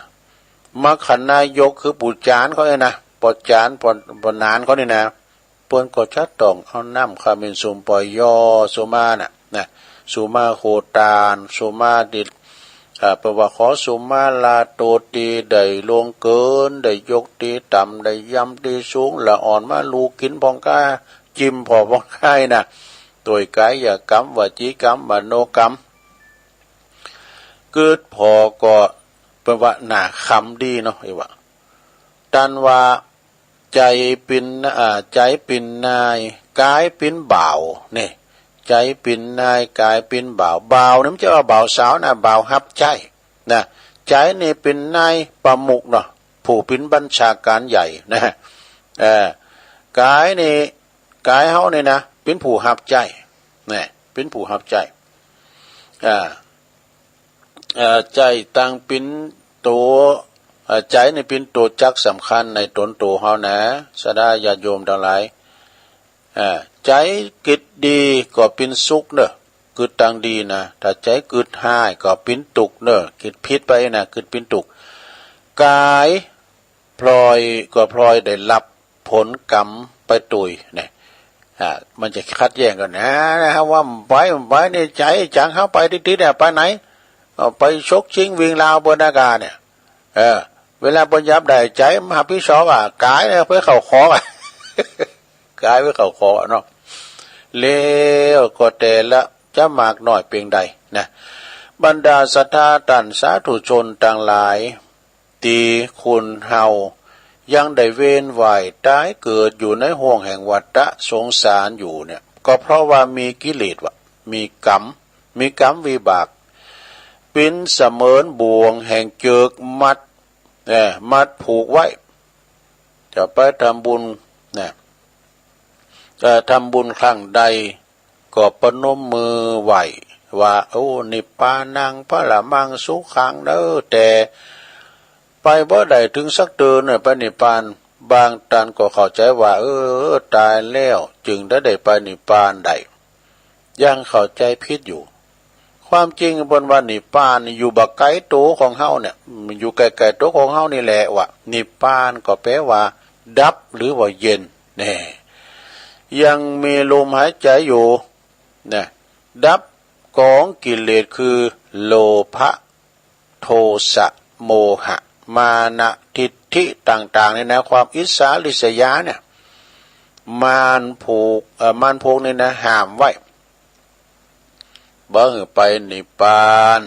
มรรคนายกคือปู่จานเขาเนี่ยนะ ปอจาน ปอ ปอนานเขาเนี่ยนะ เปิ้นก็จะต้องเอาน้ำขมิ้นสุมปล่อยย่อสุมาน่ะนะ สุมาโคตาน สุมาติด อ่า เปิ้นว่าขอสุมาลาโตตีได้ล่วงเกิน ได้ยกตีต่ำ ได้ย่ำตีสูง ละอ่อนมาลูกินพ่องกล้า จิ้มพอพ่องกล้านะ โดยกายกรรม วจีกรรม มโนกรรม กึ๊ดพอก็เปิ้นว่าหน้าคำดีเนาะ ไอ้ว่า ตันว่า ใจเป็น อ่า ใจเป็นนาย กายเป็นบ่าว นี่ ใจเป็นนาย กายเป็นบ่าว บ่าวนี่มันจะว่าบ่าวสาวนะ บ่าวฮับใจ๊นะ ใจนี่เป็นนายประมุขเนาะ ผู้เป็นบัญชาการใหญ่นะ เออ กายนี่ กายเฮานี่นะ เป็นผู้ฮับใจ๊นะ เป็นผู้ฮับใจ๊ อ่า เอ่อ ใจตังเป็นตัว เอ่อ ใจนี่เป็นตัวจักรสำคัญในตนตัวเฮานะ ศรัทธาญาติโยมทั้งหลาย เอ่อ ใจกึ๊ดดีก็เป็นสุขเนอะ กึ๊ดตังดีนะ ถ้าใจกึ๊ดฮ้ายก็เป็นทุกข์เนอะ กึ๊ดผิดไปนะ กึ๊ดเป็นทุกข์ กาย พลอยก็พลอยได้รับผลกรรมไปตวยเนี่ย อ่า มันจะขัดแย้งกันนะ นะฮะ ว่าไป ไปในใจจังเฮาไปติดๆเนี่ย ไปไหน เอาไปชกชิงวิ่งราวเปิ้นอากาศเนี่ย เออ เวลาเปิ้นอยากได้ใจมันรับผิดชอบอ่ะ กายเนี่ยไปเข้าคอกอ่ะ กายไปเข้าคอกอ่ะเนาะ แล้วก็แต่ละจะมากน้อยเพียงใดนะ บรรดาศรัทธาท่านสาธุชนทั้งหลาย ตี้คนเฮายังได้เวียนว่ายตายเกิดอยู่ในห้วงแห่งวัฏฏะสงสารอยู่เนี่ย ก็เพราะว่ามีกิเลสว่ะ มีกรรม มีกรรมวิบาก เปรียบเสมือนบ่วงแห่งเจือกมัด เอ่อ มัดผูกไว้ จะไปทำบุญนะ เอ่อ ทำบุญครั้งใด ก็ประนมมือไหว้ว่า โอ้ นิพพานัง ปรมังสุขัง เด้อ แต่ไปบ่ได้ถึงสักเตื้อเนี่ย ไปนิพพาน บางท่านก็เข้าใจว่า เออ ตายแล้วจึงได้ ได้ไปนิพพานได้ ยังเข้าใจผิดอยู่ ความจริงเปิ้นว่านิพพานนี่อยู่บ่ไกลตัวของเฮาเนี่ย มันอยู่ใกล้ๆตัวของเฮานี่แหละว่ะ นิพพานก็แปลว่าดับหรือว่าเย็น แน่ ยังมีลมหายใจอยู่ นะ ดับกองกิเลสคือโลภะ โทสะ โมหะ มานะ ทิฏฐิต่างๆนี่นะ ความอิจฉาริษยาเนี่ย มารผูก เอ่อ มารผูกนี่นะ ห้ามไว้ บ่หื้อไปนิพพาน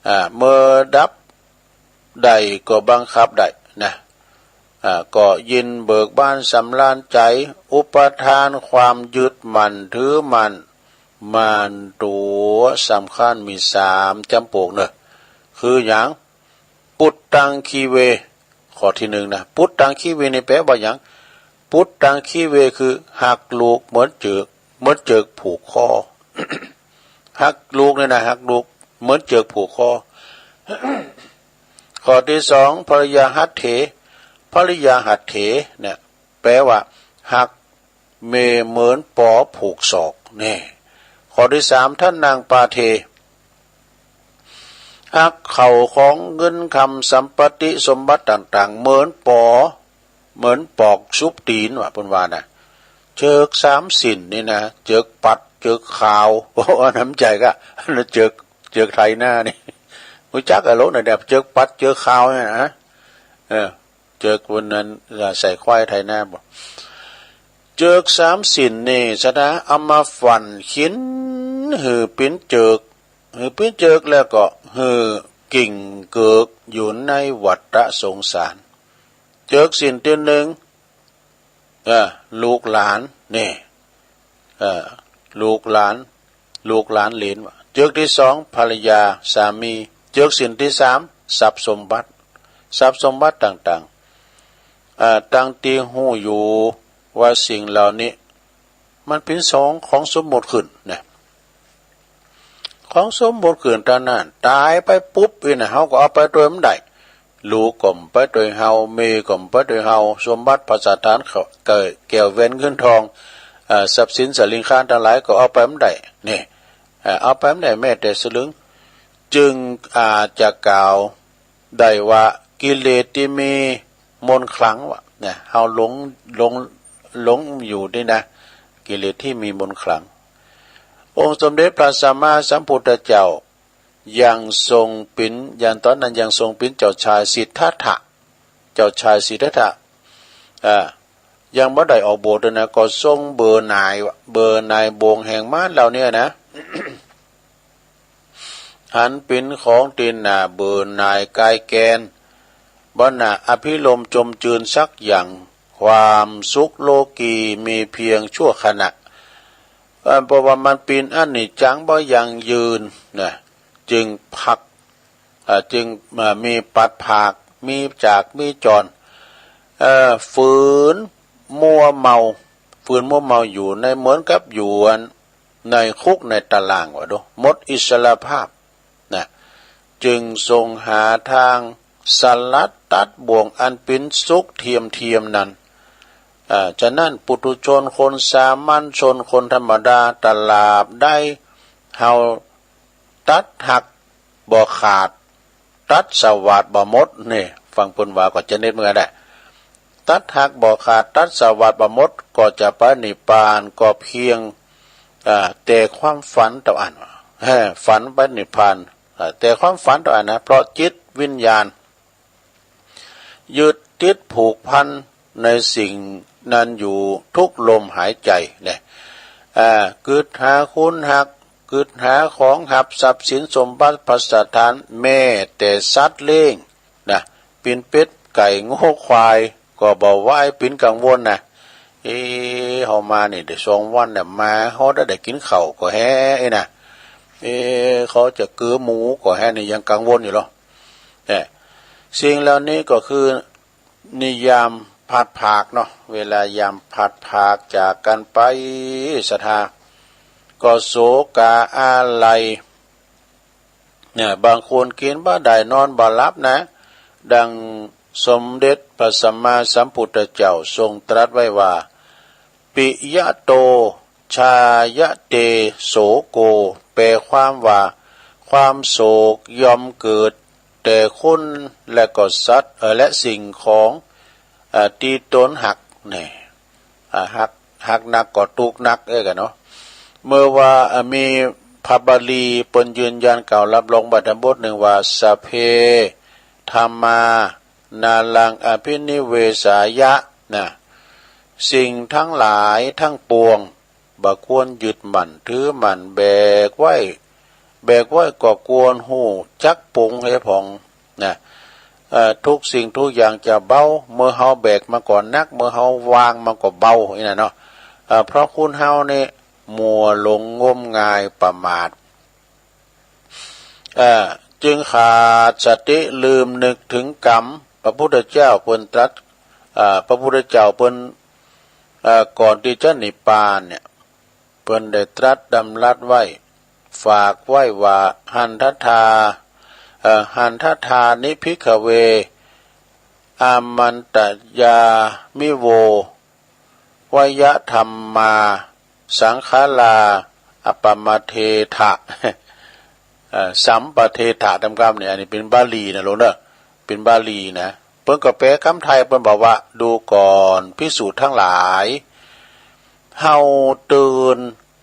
อ่า เมื่อดับได้ก็บังคับได้นะ อ่า ก็ยินเบิกบานสำราญใจ อุปาทานความยึดมั่นถือมั่น มารตัวสำคัญมีสามจำพวกเนอะ คือหยัง ปุตตังคีเว ข้อที่หนึ่งนะ ปุตตังคีเวนี่แปลว่าหยัง ปุตตังคีเวคือฮักลูกเหมือนเจือก เหมือนเจือกผูกคอ ฮักลูกเนี่ยนะ ฮักลูกเหมือนเจือกผูกคอ ข้อที่สอง ภริยาหัตเถ ภริยาหัตเถเนี่ย แปลว่าฮักเมียเหมือนปอผูกศอก แน่ ข้อที่สาม ทนังปาเท ฮักเข้าของเงินคำสัมปติสมบัติต่างๆ เหมือนปอ เหมือนปอกซุบตีนว่ะ เปิ้นว่านะ เจือกสามสิ้นนี่นะ เจือกปัด เจือกขาว โอ้ อันนั้นใจก็ อันนั้นเจือก เจือกไถนานี่ ฮู้จักอะโลกไหนเนี่ย เจือกปัด เจือกขาวเนี่ยนะ เออ เจือกวันนั้น ใส่ควายไถนาบ่ เจิกสามสินนี่ สะดาเอามาฝันขิน หื้อปิ้นเจิก หื้อปิ้นเจิกแล้วก็หื้อกิ่งเกิกอยู่ในวัฏสงสาร เจิกสินตี้นึ่ง เออ ลูกหลาน นี่ เออ ลูกหลาน ลูกหลานเหลนว่า เจิกตี้สอง ภรรยา สามี เจิกสินตี้สาม ทรัพย์สมบัติ ทรัพย์สมบัติต่างๆ เอ่อ ตังตี้ฮู้อยู่ว่าสิ่งเหล่านี้ มันเป๋นสองของสมมุติขึ้นนะ ของสมมุติขึ้นเต้านั้น ต๋ายไปปุ๊บอี้นะ เฮาก็เอาไปโตยบ่ได้ ลูกก็บ่ไปโตยเฮา เมียก็บ่ไปโตยเฮา สมบัติพัสถานเขา แก้ว แก้วแหวนเงินทอง เอ่อ ทรัพย์สินสาลิงคารตังหลายก็เอาไปบ่ได้ นี่ เอ่อ เอาไปบ่ได้แม้แต่สลึง จึงอาจจะกล่าวได้ว่ากิเลสตี้มีมนต์ขลังวะ เนี่ย เฮาหลง หลง หลงอยู่นี่นะ กิเลสตี้มีมนต์ขลัง องค์สมเด็จพระสัมมาสัมพุทธเจ้า ยังทรงเป๋น ยังต๋อนนั้นยังทรงเป๋นเจ้าชายสิทธัตถะ เจ้าชายสิทธัตถะ อ่า ยังบ่ได้ออกบวชเลยนะ ก็ทรงเบื่อหน่าย เบื่อหน่ายบ่วงแห่งมารเหล่านี้นะ หันเป๋นของตี้น่าเบื่อหน่ายคลายแคลน บ่น่าอภิรมย์จมจืนสักอย่าง ความสุขโลกีมีเพียงชั่วขณะ เอ่อ เพราะว่ามันเป๋นอนิจจังบ่ยั่งยืนนะ จึงพัก เอ่อ จึง เอ่อ มีปัดผาก มีจาก มีจร เอ่อ ฝืนมัวเมา ฝืนมัวเมาอยู่ในเหมือนกับอยู่ในคุกในตารางว่าดู หมดอิสรภาพ นะ จึงทรงหาทางสลัดตัดบ่วงอันเป๋นสุขเทียมๆ นั้น อ่า ฉะนั้นปุถุชนคนสามัญชนคนธรรมดา ตราบใดเฮาตัดหักบ่ขาด ตัดสวาทบ่หมด นี่ ฟังเปิ้นว่าก็จะเน็ตเหมือนกันแหละ ตัดหักบ่ขาด ตัดสวาทบ่หมด ก็จะไปนิพพาน ก็เพียง อ่า แต่ความฝันเต้าอั้น เออ ฝันไปนิพพาน อ่า แต่ความฝันเต้าอั้นนะ เพราะจิตวิญญาณ ยึดติดผูกพันในสิ่งนั้นอยู่ทุกลมหายใจ เนี่ย อ่า กึ๊ดหาคนฮัก กึ๊ดหาของฮับ ทรัพย์สินสมบัติพัสถาน แม้แต่สัตว์เลี้ยง นะ เป๋นเป็ด ไก่ งัว ควาย ก็บ่ไหว เป๋นกังวลนะ เอ๊ะ เฮามานี่ได้สองวันเนี่ย มาฮอดได้กินข้าวก็แฮะ เอ๊ะนะ เอ๊ะ เขาจะเกือหมูก็แฮะ นี่ยังกังวลอยู่เหรอ เนี่ย สิ่งเหล่านี้ก็คือนิยามพลัดพรากเนาะ เวลายามพลัดพรากจากกันไป ศรัทธา ก็โศกาอาลัย เนี่ย บางคนกินบ่ได้นอนบ่หลับนะ ดังสมเด็จพระสัมมาสัมพุทธเจ้าทรงตรัสไว้ว่า ปิยะโต ชายะเต โสโก แปลความว่า ความโศกย่อมเกิดแต่คนและก็สัตว์ เอ่อ และสิ่งของ เอ่อ ตี้ตนฮัก เนี่ย อ่า ฮัก ฮักนักก็ตุ๊กนัก เอ้ย กันเนาะ เมื่อว่า อ่า มีพระบาลีเปิ้นยืนยันกล่าวรับรองไว้ตามบทหนึ่งว่า สัพเพ ธัมมา นารัง อภินิเวสายะ นะ สิ่งทั้งหลายทั้งปวง บ่ควรยึดมั่นถือมั่น แบกไว้ แบกไว้ก็ควรฮู้จักปลงให้ผ่อง นะ เอ่อ ทุกสิ่งทุกอย่างจะเบา เมื่อเฮาแบกมันก็หนัก เมื่อเฮาวางมันก็เบา นี่นะเนาะ เอ่อ เพราะคนเฮานี่มัวหลงงมงายประมาท เอ่อ จึงขาดสติลืมนึกถึงกรรม พระพุทธเจ้าเปิ้นตรัส เอ่อ พระพุทธเจ้าเปิ้น เอ่อ ก่อนตี้จะนิพพานเนี่ย เปิ้นได้ตรัสดำรัสไว้ ฝากไว้ว่า หันทธา เอ่อ หันทธานิ ภิกขเว อามันตยามิโว วยธัมมา สังขารา อัปปมาเทถะ เอ่อ สัมปะเทถะ ตามกำเนี่ย อันนี้เป๋นบาลีนะ หลวงเนอะ เป๋นบาลีนะ เปิ้นก็แปลกำไทย เปิ้นบอกว่า ดูก่อนภิกษุทั้งหลาย เฮาเตือน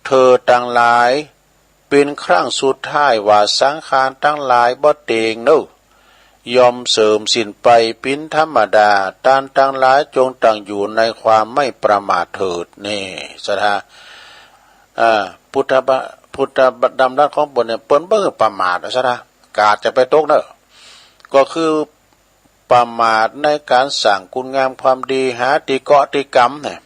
เธอตังหลาย เป๋นครั้งสุดท้ายว่าสังขารตังหลายบ่เต็งเนอะ ย่อมเสื่อมสิ้นไปเป็นธรรมดา ท่านทั้งหลายจงตั้งอยู่ในความไม่ประมาทเถิด นี่ ศรัทธา อ่า พุทธบะ พุทธดำรัสของเปิ้นเนี่ย เปิ้นบ่ประมาทนะ ศรัทธา กาดจะไปตกเนอะ ก็คือประมาทในการสร้างคุณงามความดี หาตี้เกาะตี้กำเนี่ย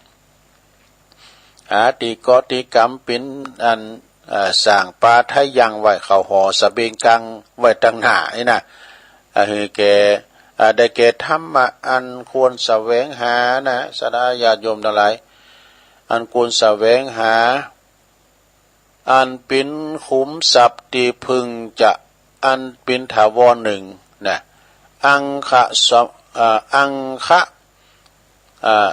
หาตี้เกาะตี้กำเป๋นอัน เอ่อ สร้างปาไถ่ยั้งไว้ เข้าหอเสบียงกลางไว้ตังหน้านี่นะ อ่า หื้อแก่ อ่า ได้แก่ธรรมะอันควรแสวงหานะ ศรัทธาญาติโยมทั้งหลาย อันควรแสวงหา อันเป๋นขุมทรัพย์ตี้พึงจะ อันเป๋นถาวรหนึ่งนะ อังคะสะ เอ่อ อังคะ เอ่อ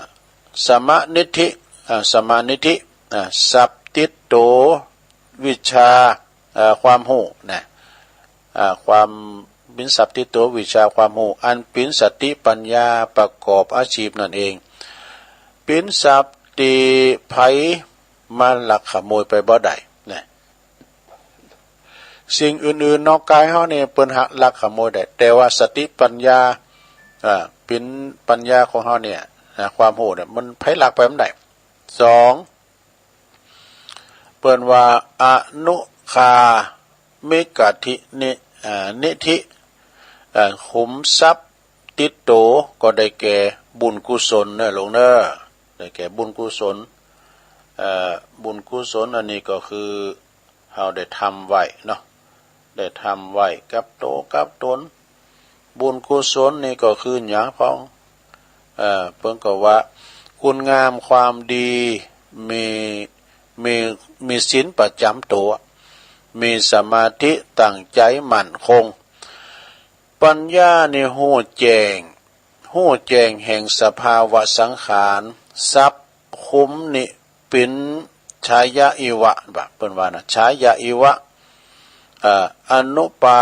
สมานิธิ เอ่อ สมานิธิ อ่า ทรัพย์ติดตัว วิชา เอ่อ ความฮู้นะ อ่า ความเป๋นทรัพย์ติดตัว วิชาความฮู้ อันเป๋นสติปัญญาประกอบอาชีพนั่นเอง เป๋นทรัพย์ตี้ใผมาลักขโมยไปบ่ได้นะ สิ่งอื่นๆนอกกายเฮานี่เปิ้นหากลักขโมยได้ แต่ว่าสติปัญญา อ่า เป๋นปัญญาของเฮาเนี่ยนะ ความฮู้เนี่ย มันไผลักไปบ่ได้ สอง เปิ้นว่าอนุคามิกะทินิ อ่า นิธิ อ่า ขุมทรัพย์ติดตัวก็ได้แก่บุญกุศลเนอะลูกเนอะ ได้แก่บุญกุศล เอ่อ บุญกุศลอันนี้ก็คือ เฮาได้ทำไว้เนาะ ได้ทำไว้กับโตกับตน บุญกุศลนี่ก็คือหยังพ่อง เอ่อ เปิ้นก็ว่า คุณงามความดี มี มี มีศีลประจำตัว มีสมาธิตั้งใจมั่นคง ปัญญานี่ฮู้แจ้ง ฮู้แจ้งแห่งสภาวะสังขาร ทรัพย์ขุมนี้เป๋น ชายะอิวะ บ่า เปิ้นว่านะ ชายะอิวะ เอ่อ อนุปา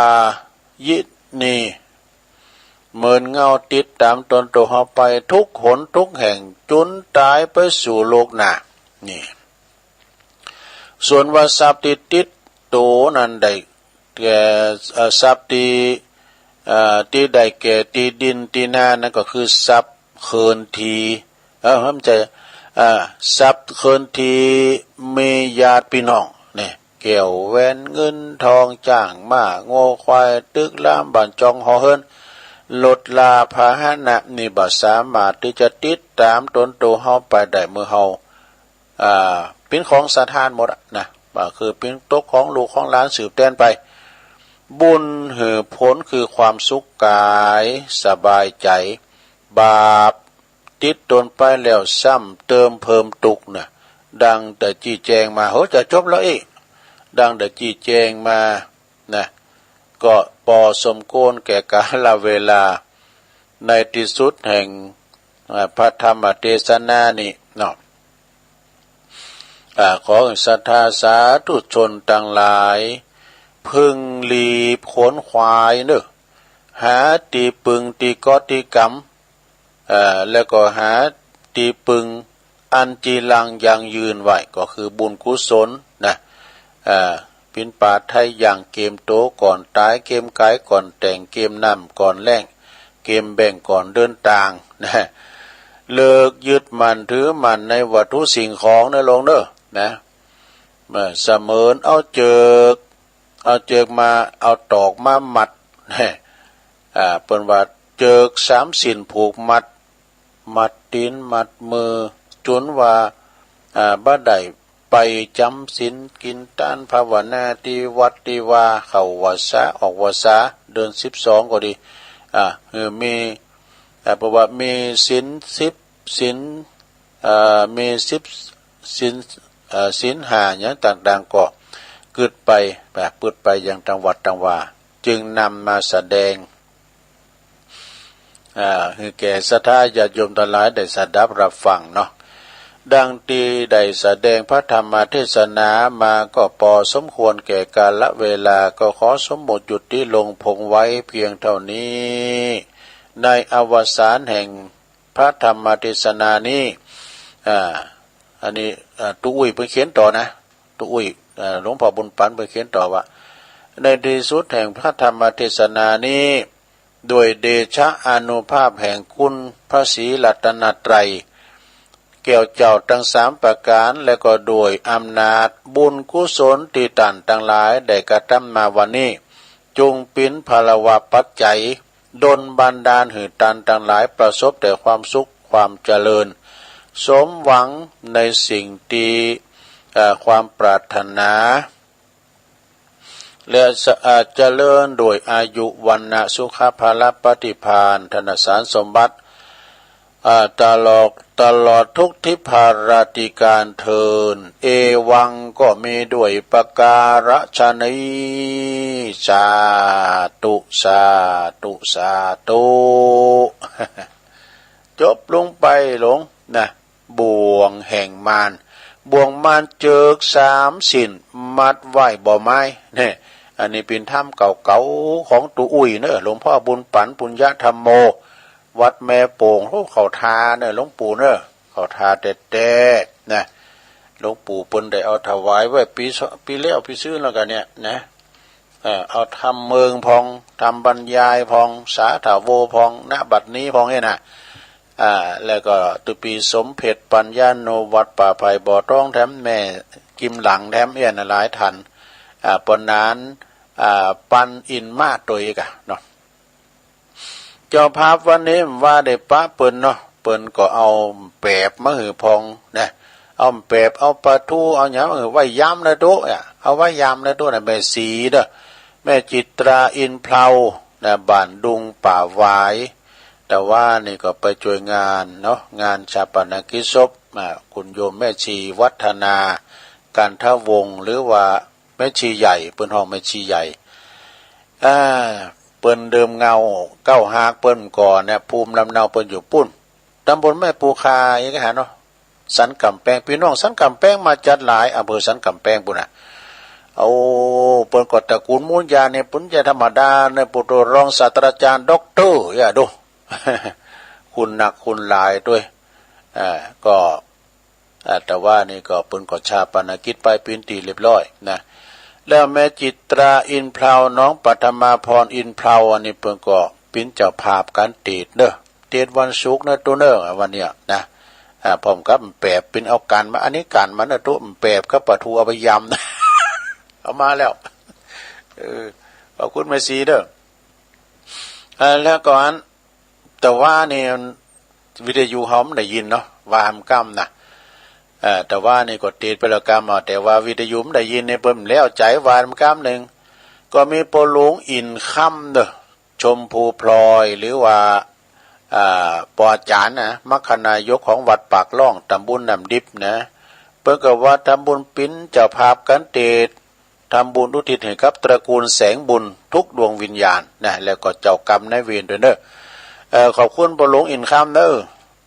ยินี เหมือนเงาติดตามตนตัวเฮาไปทุกหนทุกแห่ง จุนต๋ายไปสู่โลกหน้า นี่ ส่วนว่าทรัพย์ตี้ติดตัวนั้นได้แก่ เอ่อ ทรัพย์ตี้ เอ่อ ตี้ได้แก่ตี้ดินตี้นานั้นก็คือทรัพย์เคินที เอ่อ เข้าใจ๋ เอ่อ ทรัพย์เคินทีมีญาติพี่น้อง นี่ แก้วแหวนเงินทอง จ๊างม้างัวควาย ตึกรามบ้านจองหอเฮือน รถราพาหนะ นี่บ่สามารถตี้จะติดต๋ามตนตัวเฮาไปได้ เมื่อเฮา อ่า เป๋นของสะท้านหมดอะนะ ก็คือเป๋นตกของลูกของหลานสืบแตนไป บุญหื้อผลคือความสุขกายสบายใจ๋ บาปติดตนไปแล้วซ้ำเติมเพิ่มตุ๊กข์นะ ดังได้จี้แจงมา โห จะจบแล้วอี้ ดังได้จี้แจงมา นะ ก็ปอสมควรแก่กาลเวลา ในตี้สุดแห่ง อ่า พระธรรมเทศนานี้เนาะ อ่า ขอศรัทธาสาธุชนตังหลาย พึงรีบขวนขวายเนอะ หาตี้ปึงตี้เกาะตี้กำ เอ่อ แล้วก็หาตี้ปึงอันจีรังยั่งยืนไว้ ก็คือบุญกุศลนะ เอ่อ ปิณปาไทยอย่างเกมโตก่อนต๋าย เกมก๋ายก่อนแต่ง เกมน้ำก่อนแล้ง เกมแบ้งก่อนเดินต่างนะ เลิกยึดมั่นถือมั่นในวัตถุสิ่งของเนอะลูกเนอะ นะ เมื่อเสมือนเอาเจิก เอาเจิกมา เอาตอกมามัด อ่า เปิ้นว่าเจิกสามศีลผูกมัด มัดตี๋นมัดมือ จุนว่า อ่า บ่ได้ไปจ๋ำศีลกิ๋นตานภาวนาตี้วัดตี้วา เข้าวัสสาออกวัสสา เดือนสิบสองก็ดี อ่า หื้อมี อ่า เปิ้นว่ามีศีลสิบศีล เอ่อ มีสิบศีล เอ่อ ศีลห้าหยังต่างๆ ก็กึ๊ดไป อ่า ปึดไปยังตางวัดตางวา จึงนำมาแสดง อ่า หื้อแก่ศรัทธาญาติโยมตังหลายได้สดับรับฟังเนาะ ดังตี้ได้แสดงพระธรรมเทศนามาก็ปอสมควรแก่กาลเวลา ก็ขอสมมุติยุติลงพงไว้เพียงเท่านี้ ในอวสานแห่งพระธรรมเทศนานี้ อ่า อันนี้ อ่า ตุ๊อุ้ยเปิ้นเขียนต่อนะ ตุ๊อุ้ย อ่า หลวงพ่อบุญปั๋นเปิ้นเขียนต่อว่า ในตี้สุดแห่งพระธรรมเทศนานี้ ด้วยเดชะอานุภาพแห่งคุณพระศรีรัตนตรัย แก้วเจ้าทั้งสามประการ และก็ด้วยอำนาจบุญกุศลที่ท่านทั้งหลายได้กระทำมาวันนี้ จงเป็นพลวปัจจัย ดลบันดาลหื้อท่านทั้งหลายประสบแต่ความสุขความเจริญ สมหวังในสิ่งที่ เอ่อ ความปรารถนา และสะ เอ่อ เจริญด้วยอายุ วรรณะ สุขะ พละ ปฏิภาณ ธนสารสมบัติ เอ่อ ตลอด ตลอดทุกทิพาราธิการเทอญ เอวัง ก็มีด้วยประการฉะนี้ สาธุ สาธุ สาธุ จบลงไปหลวงนะ บ่วงแห่งมาร บ่วงมารเจิกสามสิ้น มัดไว้บ่ไม้ เนี่ย อันนี้เป็นธรรมเก่าๆของตุ๊อุ้ยเนอะ หลวงพ่อบุญปั๋น ปุญญธรรมโม วัดแม่โป่ง โอ้ เข้าท่าเนอะ หลวงปู่เนอะ เข้าท่าแต๊ๆ นะ หลวงปู่เปิ้นได้เอาถวายไว้ปีสอง ปีแล้ว ปีซืนแล้วกั๋นเนี่ยนะ เอ่อ เอาธรรมเมิงพอง ธรรมบรรยายพอง สาธโวพอง ณ บัดนี้พองเนี่ยนะ อ่า แล้วก็ตุปีสมเพ็จปัญญาโนวัดป่าไผ่บ่อทองแถม แม่กิมหลังแถมเอี้ยนะ หลายท่าน อ่า ปานนั้น อ่า ปันอินมาตัวอีกอะเนาะ เจ้าภาพวันนี้ว่าได้ปะเปิ้นเนาะ เปิ้นก็เอาแปบมาหื้อพองนะ เอาแปบ เอาปลาทู เอาหยังมาหื้อ ไว้ยามนะตุ๊ เนี่ย เอาไว้ยามนะตุ๊นะ แม่ศรีเด้อ แม่จิตราอินเพลานะ บ้านดุงป่าหวาย แต่ว่านี่ก็ไปช่วยงานเนาะ งานฌาปนกิจศพ อ่า คุณโยมแม่ชีวัฒนา กันทวงศ์ หรือว่าแม่ชีใหญ่ เปิ้นฮ้องแม่ชีใหญ่ อ่า เปิ้นเดิมเงาเก้าหากเปิ้นก่อนเนี่ย ภูมิลำเนาเปิ้นอยู่ปุ้น ตำบลแม่ปูคา อย่างเงี้ยเนาะ สันกำแพง พี่น้องสันกำแพงมาจัดหลาย อำเภอสันกำแพงปุ้นน่ะ โอ้ เปิ้นก็ตระกูลมูลยาเนี่ย เปิ้นจะธรรมดาเนี่ย ปุตโตรองศาสตราจารย์ด็อกเตอร์ อย่าดู คุณหนักคุณหลายด้วย อ่า ก็ อ่า แต่ว่านี่ก็เปิ้นก็ฌาปนกิจไปเป๋นตี้เรียบร้อยนะ แล้วแม่จิตราอินเพลา น้องปัทมาพรอินเพลา อันนี้เปิ้นก็เป๋นเจ้าภาพก๋านเตศน์เนอะ เตศน์วันศุกร์เนอะตุ๊เนอะ วันเนี้ยนะ อ่า พร้อมกับแปบเปิ้นเอาก๋านมา อันนี้ก๋านมาเนอะตุ๊ แปบกับปลาทูเอาไปยำนะ เอามาแล้ว เออ ขอบคุณแม่ศรีเด้อ อ่า แล้วก็อัน แต่ว่านี่วิทยุเฮามันได้ยินเนาะ ว่าหำกำนะ เอ่อ แต่ว่านี่ก็ติดไปแล้วกำเอา แต่ว่าวิทยุมันได้ยินนี่เปิ้นแล้วใจว่าหำกำหนึ่ง ก็มีป้อหลวงอินคำเด้อ ชมพูพลอย หรือว่า อ่า ป้ออาจ๋ารย์นะ มัคคณายกของวัดปากล่อง ตำบลน้ำดิบนะ เปิ้นก็ว่าทำบุญเป๋นเจ้าภาพก๋านเตศน์ ทำบุญอุทิศให้กับตระกูลแสงบุญทุกดวงวิญญาณนะ แล้วก็เจ้ากรรมนายเวรด้วยเนอะ เอ่อ ขอบคุณป้อหลวงอินคำเนอะ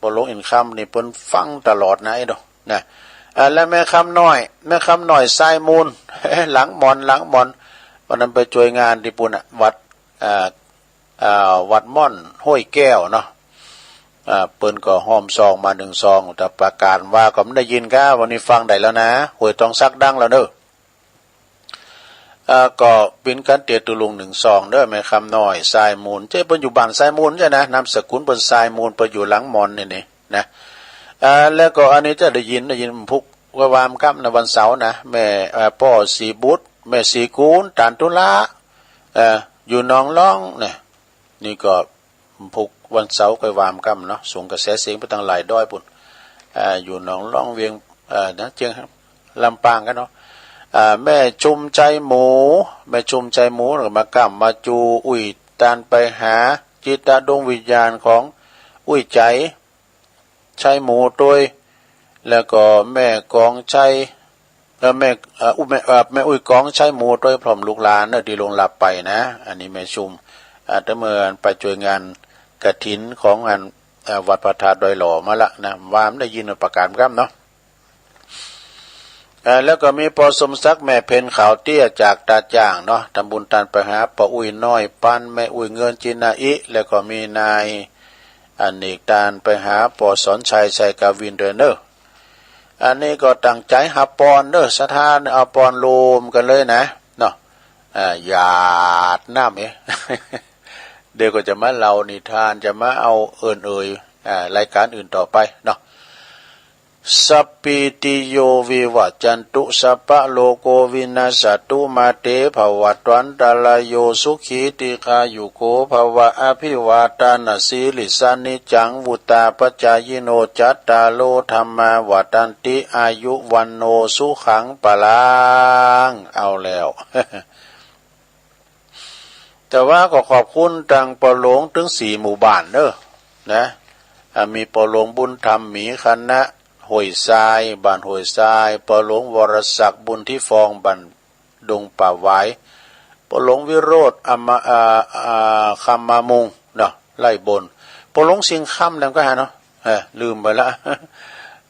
ป้อหลวงอินคำนี่เปิ้นฟังตลอดนะไอ้เนาะนะ อ่า และแม่คำน้อย แม่คำน้อยทรายมูล หลังหมอน หลังหมอน วันนั้นไปช่วยงานที่ปุ้นน่ะ วัด อ่า อ่า วัดม่อนห้วยแก้วเนาะ อ่า เปิ้นก็ฮ้อมซองมาหนึ่งซอง แต่ประกาศว่าก็ไม่ได้ยินครับ วันนี้ฟังได้แล้วนะ ห้วยตองสักดังแล้วเนอะ อ่า ก็เป๋นก๋านเตศน์ตุ๊ลุงหนึ่งซองเด้อ แม่คำน้อยทรายมูล เจ้าเปิ้นอยู่บ้านทรายมูลใช่นะ นามสกุลเปิ้นทรายมูล เปิ้นอยู่หลังหมอนนี่นี่นะ อ่า แล้วก็อันนี้จะได้ยิน ได้ยินพุกว่าวามค่ำนะ วันเสาร์นะ แม่ เอ่อ ป้อศรีบุตร แม่ศรีกูล ตานตุลา เอ่อ อยู่หนองล่องนะ นี่ก็พุกวันเสาร์ค่อยวามค่ำเนาะ สูงกระแสเสียงไปตั้งหลายด้อยปุ้น อ่า อยู่หนองล่องเวียง เอ่อ นะ เจียง ลำปางกันเนาะ อ่า แม่ชุมใจหมู แม่ชุมใจหมูก็มาก้ำมาจูอุ้ยตานไปหาจิตดวงวิญญาณของอุ้ยใจ ใช้หมูตวย แล้วก็แม่กองใช้ เอ่อ แม่ เอ่อ อุ้ย แม่ เอ่อ แม่อุ้ยกองใช้หมูตวยพร้อมลูกหลานเนอะ ตี้ล่วงลับไปนะ อันนี้แม่ชุม อ่า แต่เมื่อไปช่วยงานกฐินของงาน เอ่อ วัดพระธาตุดอยหล่อมาละนะ ว่ามันได้ยินประกาศกำเนาะ เอ่อ แล้วก็มีป้อสมศักดิ์แม่เพ็ญขาวเตี้ยจากตาจ้างเนาะ ทำบุญตานไปหาป้ออุ้ยน้อยปัน แม่อุ้ยเงินจินาอิ แล้วก็มีนายอเนกตานไปหาป้อสอนชัย ชัยกาวินด้วยเนอะ อันนี้ก็ตั้งใจฮับปอนเนอะ ศรัทธาเอาปอนรวมกันเลยนะ เนาะ อ่า หยาดน้ำเอง เดี๋ยวก็จะมาเล่านิทาน จะมาเอาเอิ้นเอ่ย อ่า รายการอื่นต่อไปเนาะ สัพพีติโยวิวัจจันตุ สัพพะโรโควินัสสะตุ มาเตภวัตวันตะราโย สุขีทีฆายุโกภะวะ อะภิวาทานะสีลิสสะ นิจจังวุตตาปะจายิโน จัตตาโรธัมมาวัฑฒันติ อายุวัณโณสุขังพะลัง เอาแล้ว แต่ว่าก็ขอบคุณตังปอหลวงตึงสี่หมู่บ้านเนอะ นะ อ่า มีปอหลวงบุญธรรม หมีคณะ ห้วยทราย บ้านห้วยทราย ปอหลวงวรศักดิ์ บุญทิฟอง บ้านดงป่าหวาย ปอหลวงวิโรจน์ อำมา อ่า อ่า คำมามุง เนาะ ไร่บน ปอหลวงสิงห์คำ แล้วก็หาเนาะ เออ ลืมไปละ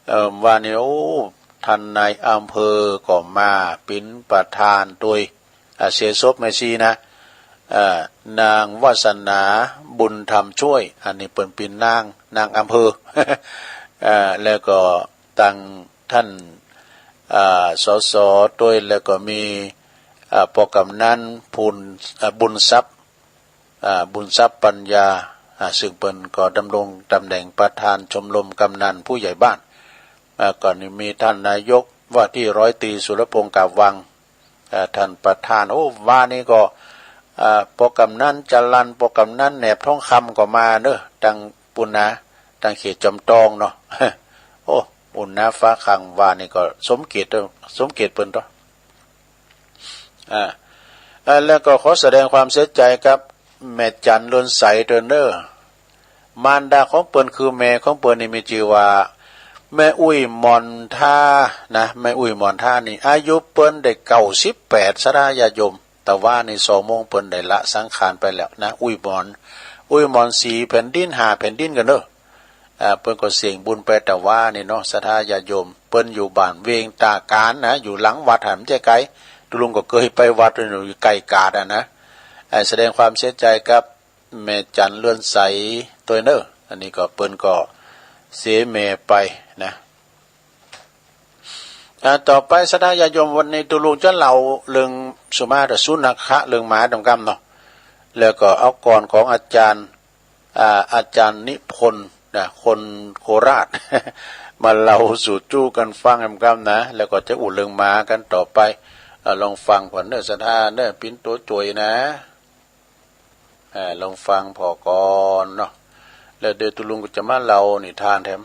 เอ่อ ว่านี่ โอ้ ท่านนายอำเภอก็มาเป๋นประธานโดย อ่า เสียศพแม่ชีนะ อ่า นางวาสนา บุญธรรมช่วย อันนี้เปิ้นเป๋นนาง นางอำเภอ อ่า แล้วก็ตังท่าน อ่า สส โดย แล้วก็มี อ่า ปอกำนัน บุญ อ่า บุญทรัพย์ อ่า บุญทรัพย์ปัญญา อ่า ซึ่งเปิ้นก็ดำรงตำแหน่งประธานชมรมกำนันผู้ใหญ่บ้าน อ่า ก็มีท่านนายกว่าที่ร้อยตรีสุรพงษ์ กาบวัง อ่า ท่านประธาน โอ้ ว่านี่ก็ อ่า ปอกำนันจรัญ ปอกำนันแหนบทองคำก็มาเนอะ ตังปู้นนะ ตังเขตจอมตองเนาะ โอ้ ปู้นนะ ฟ้าคัง ว่านี่ก็สมเกียรติ สมเกียรติเปิ้นตั๊ว อ่า อ่า แล้วก็ขอแสดงความเสียใจกับแม่จันเรือนใสตั๊วเนอะ มารดาของเปิ้นคือแม่ของเปิ้นนี่มีจื่อว่า แม่อุ้ยหมอนทา นะ แม่อุ้ยหมอนทานี่ อายุเปิ้นได้เก้าสิบแปด ศรัทธาญาติโยม แต่ว่านี่สองโมงเปิ้นได้ละสังขารไปแล้วนะ อุ้ยหมอน อุ้ยหมอนสี่แผ่นดิน ห้าแผ่นดินกั๋นเนอะ อ่า เปิ้นก็เสี้ยงบุญไปแต่ว่านี่เนาะ ศรัทธาญาติโยม เปิ้นอยู่บ้านเวงตาการนะ อยู่หลังวัดหั้น บ่ใจ้ไกล ตุ๊ลุงก็เกยไปวัดอยู่ใก้กาดอะนะ อ่า แสดงความเสียใจกับแม่จันเรือนใสตั๊วเนอะ อันนี้ก็เปิ้นก็เสียแม่ไปนะ อ่า ต่อไปศรัทธาญาติโยม วันนี้ตุ๊ลุงจะเล่าเรื่องสุมาเถรสุนัขะ เรื่องหมาต๋ามกำเนาะ แล้วก็เอากลอนของอาจารย์ อ่า อาจารย์นิพนธ์นะ คนโคราช มาเล่าสู่จู้กั๋นฟังต๋ามกำนะ แล้วก็จะอู้เรื่องหมากั๋นต่อไป อ่า ลองฟังผ่อนเนอะศรัทธาเนอะ ปิ้นตั๋วจ่วยนะ อ่า ลองฟังผ่อก่อนเนาะ แล้วเดี๋ยวตุ๊ลุงก็จะมาเล่านิทานแถม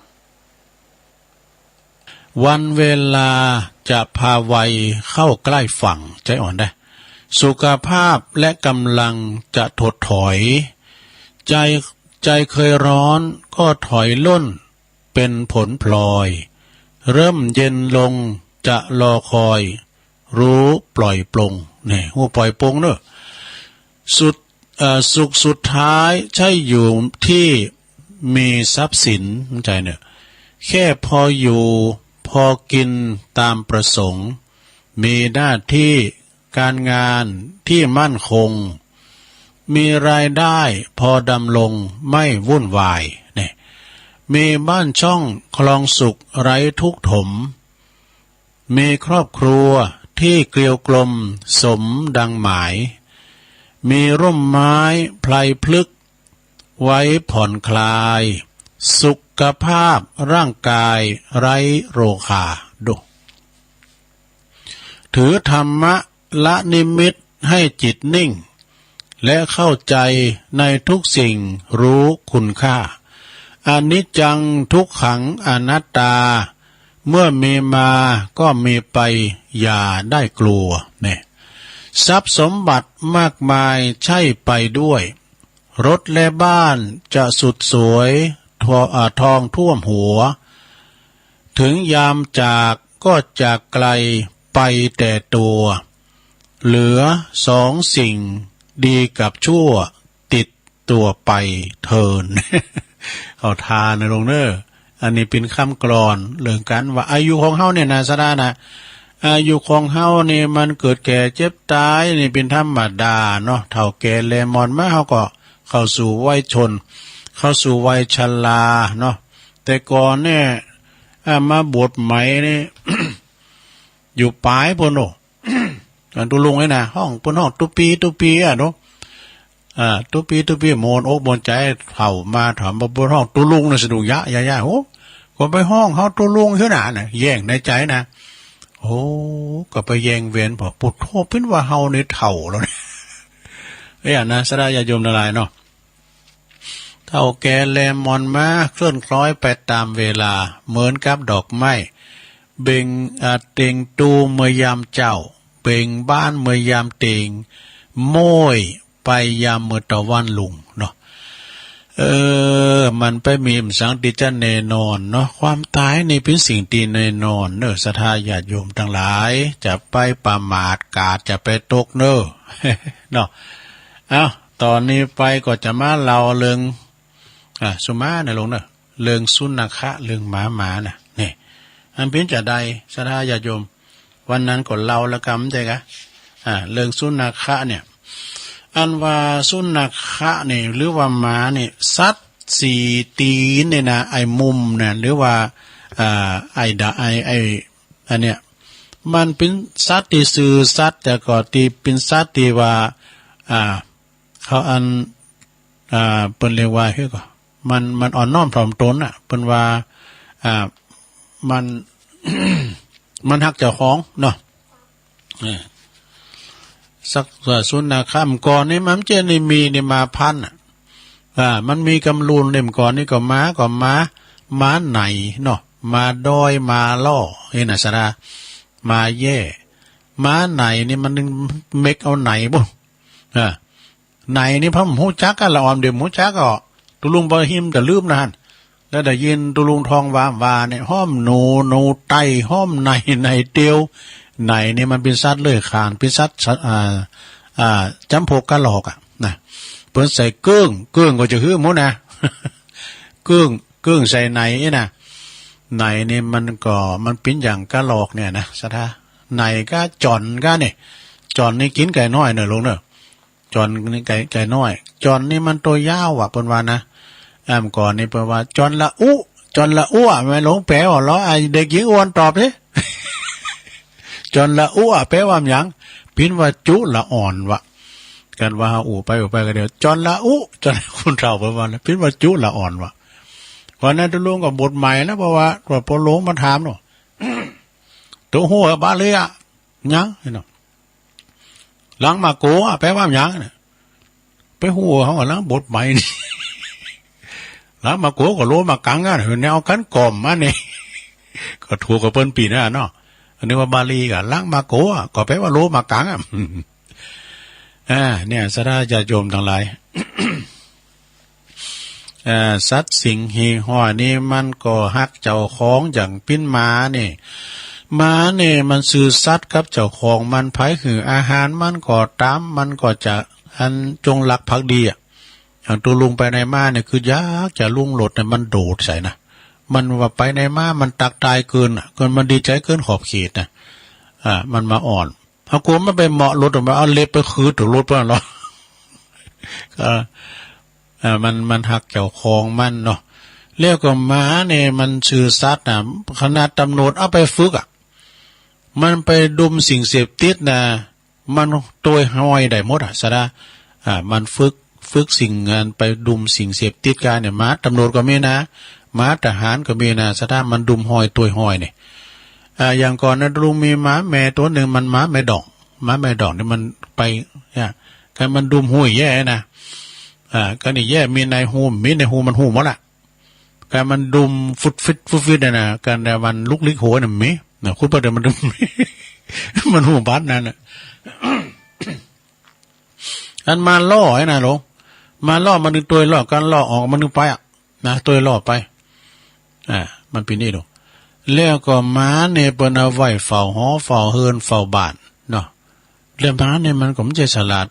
วันเวลาจะพาวัยเข้าใกล้ฝั่ง ใจอ่อนได้ สุขภาพและกำลังจะถดถอย ใจ ใจเคยร้อนก็ถอยล่นเป็นผลพลอย เริ่มเย็นลงจะรอคอย รู้ปล่อยปลง เนี่ย ฮู้ปล่อยปลงเนอะ สุด เอ่อ สุขสุดท้ายใช่อยู่ที่มีทรัพย์สิน เข้าใจ๋เนอะ แค่พออยู่พอกินตามประสงค์ มีหน้าที่การงานที่มั่นคง มีรายได้พอดำรงไม่วุ่นวาย เนี่ย มีบ้านช่องครองสุขไร้ทุกข์ถม มีครอบครัวที่เกลียวกลมสมดังหมาย มีร่มไม้ไพรพฤกษ์ไว้ผ่อนคลาย สุขภาพร่างกายไร้โรคา ดู ถือธรรมะละนิมิตให้จิตนิ่ง และเข้าใจในทุกสิ่งรู้คุณค่า อนิจจังทุกขังอนัตตา เมื่อมีมาก็มีไปอย่าได้กลัว เนี่ย ทรัพย์สมบัติมากมายใช่ไปด้วย รถและบ้านจะสุดสวย ทอ- อ่า ทองท่วมหัว ถึงยามจากก็จากไกลไปแต่ตัว เหลือสองสิ่งดีกับชั่วติดตัวไปเทิน เอาทานนะลุงเนอะ อันนี้เป๋นกำกลอนเรื่องกั๋นว่าอายุของเฮาเนี่ยนะ ศรัทธานะ อายุของเฮานี่มันเกิดแก่เจ็บตายนี่เป๋นธรรมดาเนาะ เฒ่าแก่แลหมอนมาเฮาก็เข้าสู่วัยชน เข้าสู่วัยชราเนาะ แต่ก่อนเนี่ย อ่า มาบวชใหม่นี่ อยู่ปายปู้นโอ้ อันตุ๊ลุงนี่นะ ฮ้อง เปิ้นฮ้องตุ๊ปี ตุ๊ปีอะเนาะ อ่า ตุ๊ปี้ตุ๊ปี้ โมนอกโมนใจ๋ เฒ่ามา เฒ่ามา บ่ฮ้องตุ๊ลุงนะ สะดุ้งยะยะยะ โห ก็ไปฮ้องเฮาตุ๊ลุงซื่อนานะ แย้งในใจ๋นะ โอ้ ก็ไปแย้งเวร พอปุโธ เปิ้นว่าเฮานี่เฒ่าแล้วนะ เอ้ยนะ ศรัทธาญาติโยมทั้งหลายเนาะ เฒ่าแก่แลมอนมา เคลื่อนคล้อยไปตามเวลา เหมือนกับดอกไม้ เบ่ง อ่า เต่งตูมเมื่อยามเจ๊า เบ่งบานเมื่อยามเต็ง โม้ยไปยามมื้อตะวันลุงเนาะ เออ มันไปมีสังตี้จะแน่นอนเนาะ ความตายนี่เป็นสิ่งที่แน่นอนเนอะ ศรัทธาญาติโยมทั้งหลาย จะไปประมาท กาดจะไปตกเนอะ เนาะ เอ้า ตอนนี้ไปก็จะมาเล่าเรื่อง อ่า สุมานะลุงเนอะ เรื่องสุนัขะ เรื่องหมาหมาน่ะ นี่ อันเปิ้นจะได้ ศรัทธาญาติโยม วันนั้นก็เล่าแล้วกำใจ้กะ อ่า เรื่องสุนัขะเนี่ย อันว่าสุนัขะนี่ หรือว่าหมานี่ สัตว์สี่ตีนนี่นะ ไอ้มุมน่ะ หรือว่า อ่า ไอ้ดะ ไอ้ ไอ้ อันเนี้ย มันเป็นสัตว์ที่ซื่อสัตย์ แต่ก็ที่เป็นสัตว์ที่ว่า อ่า เขาอัน อ่า เปิ้นเรียกว่า เฮ้ย ก็ มัน มันอ่อนน้อมถ่อมตนน่ะ เปิ้นว่า อ่า มัน มันฮักเจ้าของเนาะ เออ สัก เอ่อ สุนัขะ เมื่อก่อนนี่มันจะได้มีนี่หมาพันธุ์น่ะ อ่า มันมีกำลูนเล่มก่อนนี่ก็หมา ก็หมา หมาไหนเนาะ หมาดอย หมาล่อ เห็นน่ะ ศรัทธา หมาแย่ หมาไหนนี่มันเม็กเอาไหนบุ อ่า ไหนนี่พ่อผมฮู้จักกันละ ออมเดี๋ยวผมฮู้จักก็ ตุลุงบ่ฮิมแต่ลืมนะฮั่น แล้วได้ยินตุลุงทองวามว่าเนี่ย ฮ้อมหนู หนูไต้ ฮ้อมไหน ไหนเตียว ไหนนี่มันเป็นสัตว์เลื้อยคลาน เป็นสัตว์ อ่า อ่า จ๋ำพวกกะรอกอะนะ เปิ้นใส่เกิ้ง เกิ้งก็จะหื้อหมดนะ เกิ้ง เกิ้งใส่ไหนนี่นะ ไหนนี่มันก็ มันเป็นอย่างกะรอกเนี่ยนะ ศรัทธา ไหนก็จ๋อนก็เนี่ย จ๋อนนี่กิ๋นไก่น้อยเนอะลุงเนอะ จ๋อนนี่ไก่ ไก่น้อย จ๋อนนี่มันตัวยาวอะ เปิ้นว่านะ แอมก่อนนี่เปิ้นว่า จ๋อนละอุ จ๋อนละอุอะ แม่หลวงแป๋วอะ แล้วไอ้เด็กหญิงอ้วนตอบสิ จ๋อนละอุอะ แปลว่าหยัง ปิ้นว่าจุละอ่อนวะ กันว่าอุไปอุไปก็เดียว จ๋อนละอุ จ๋อน คนเฒ่าเปิ้นว่านะ ปิ้นว่าจุละอ่อนวะ วันนั้นตุลุงก็บทใหม่นะ เพราะว่า เพราะหลวงมาถามเนาะ ตัวฮู้บาลีอะ หยังเนาะ หลังมาโกอะ แปลว่าหยังเนี่ย ไปฮู้เฮาหลังบทใหม่นี่ หลังมาโกก็โลมากังอะ แนวกันก่อมมานี่ ก็ถูกกับเปิ้นปี๋นะเนาะ อันนี้ว่าบาลีก็หลังมาโกอะ ก็แปลว่าโลมากังอะ อ่า เนี่ย ศรัทธาญาติโยมทั้งหลาย เอ่อ สัตว์สิ่งฮี่ห้อนี้มันก็ฮักเจ้าของ อย่างปิ้นหมานี่ หมานี่มันซื่อสัตย์กับเจ้าของมัน ไผหื้ออาหารมันก็ตาม มันก็จะอันจงรักภักดีอะ อย่างตุลุงไปในมาเนี่ย คืออยากจะลุงหลดเนี่ย มันโดดใส่นะ มันว่าไปในมา มันตักตายเกินอะ เกิน มันดีใจเกินขอบเขตนะ อ่า มันมาอ้อน เฮากลัวมันไปเหมาะรถออกมา เอาเล็บไปขูดถูรถเปิ้นเหรอ ก็ เอ่อ มัน มันฮักเจ้าของมันเนาะ แล้วก็หมาเนี่ยมันซื่อสัตย์นะ ขนาดตำรวจเอาไปฝึกอะ มันไปดมสิ่งเสพติดนะ มันตวยฮอยได้หมดอะ ศรัทธา อ่า มันฝึก ฝึกสิ่ง อันไปดมสิ่งเสพติดกันเนี่ย หมาตำรวจก็มีนะ หมาทหารก็มีนะ ศรัทธา มันดมฮอยตวยฮอยเนี่ย อ่า อย่างก่อนนะลุงมีหมาแม่ตัวหนึ่ง มันหมาแม่ดอง หมาแม่ดองเนี่ยมันไป เนี่ย ก็มันดมฮอยแย่นะ อ่า ก็นี่แย่ มีในฮู มีในฮูมันฮูหมดละ ก็มันดมฟุดฟิด ฟุดฟิดเนี่ยนะ ก็แต่มันลุกลิกหัวเนี่ยมี นะ คุณป้าเดี๋ยวมันดม มันฮูบัดนั้นน่ะ อันมาล่อไอ้น่ะหลวง มาล่อมันนึงตวยล่อกันล่อออกมันนึงไปอะ นะ ตวยล่อไป อ่า มันเป็นนี่ดู แล้วก็หมาเนี่ยเปิ้นเอาไว้เฝ้าหอเฝ้าเฮือนเฝ้าบ้านเนาะ แล้วหมาเนี่ยมันก็บ่ใจ้ฉลาด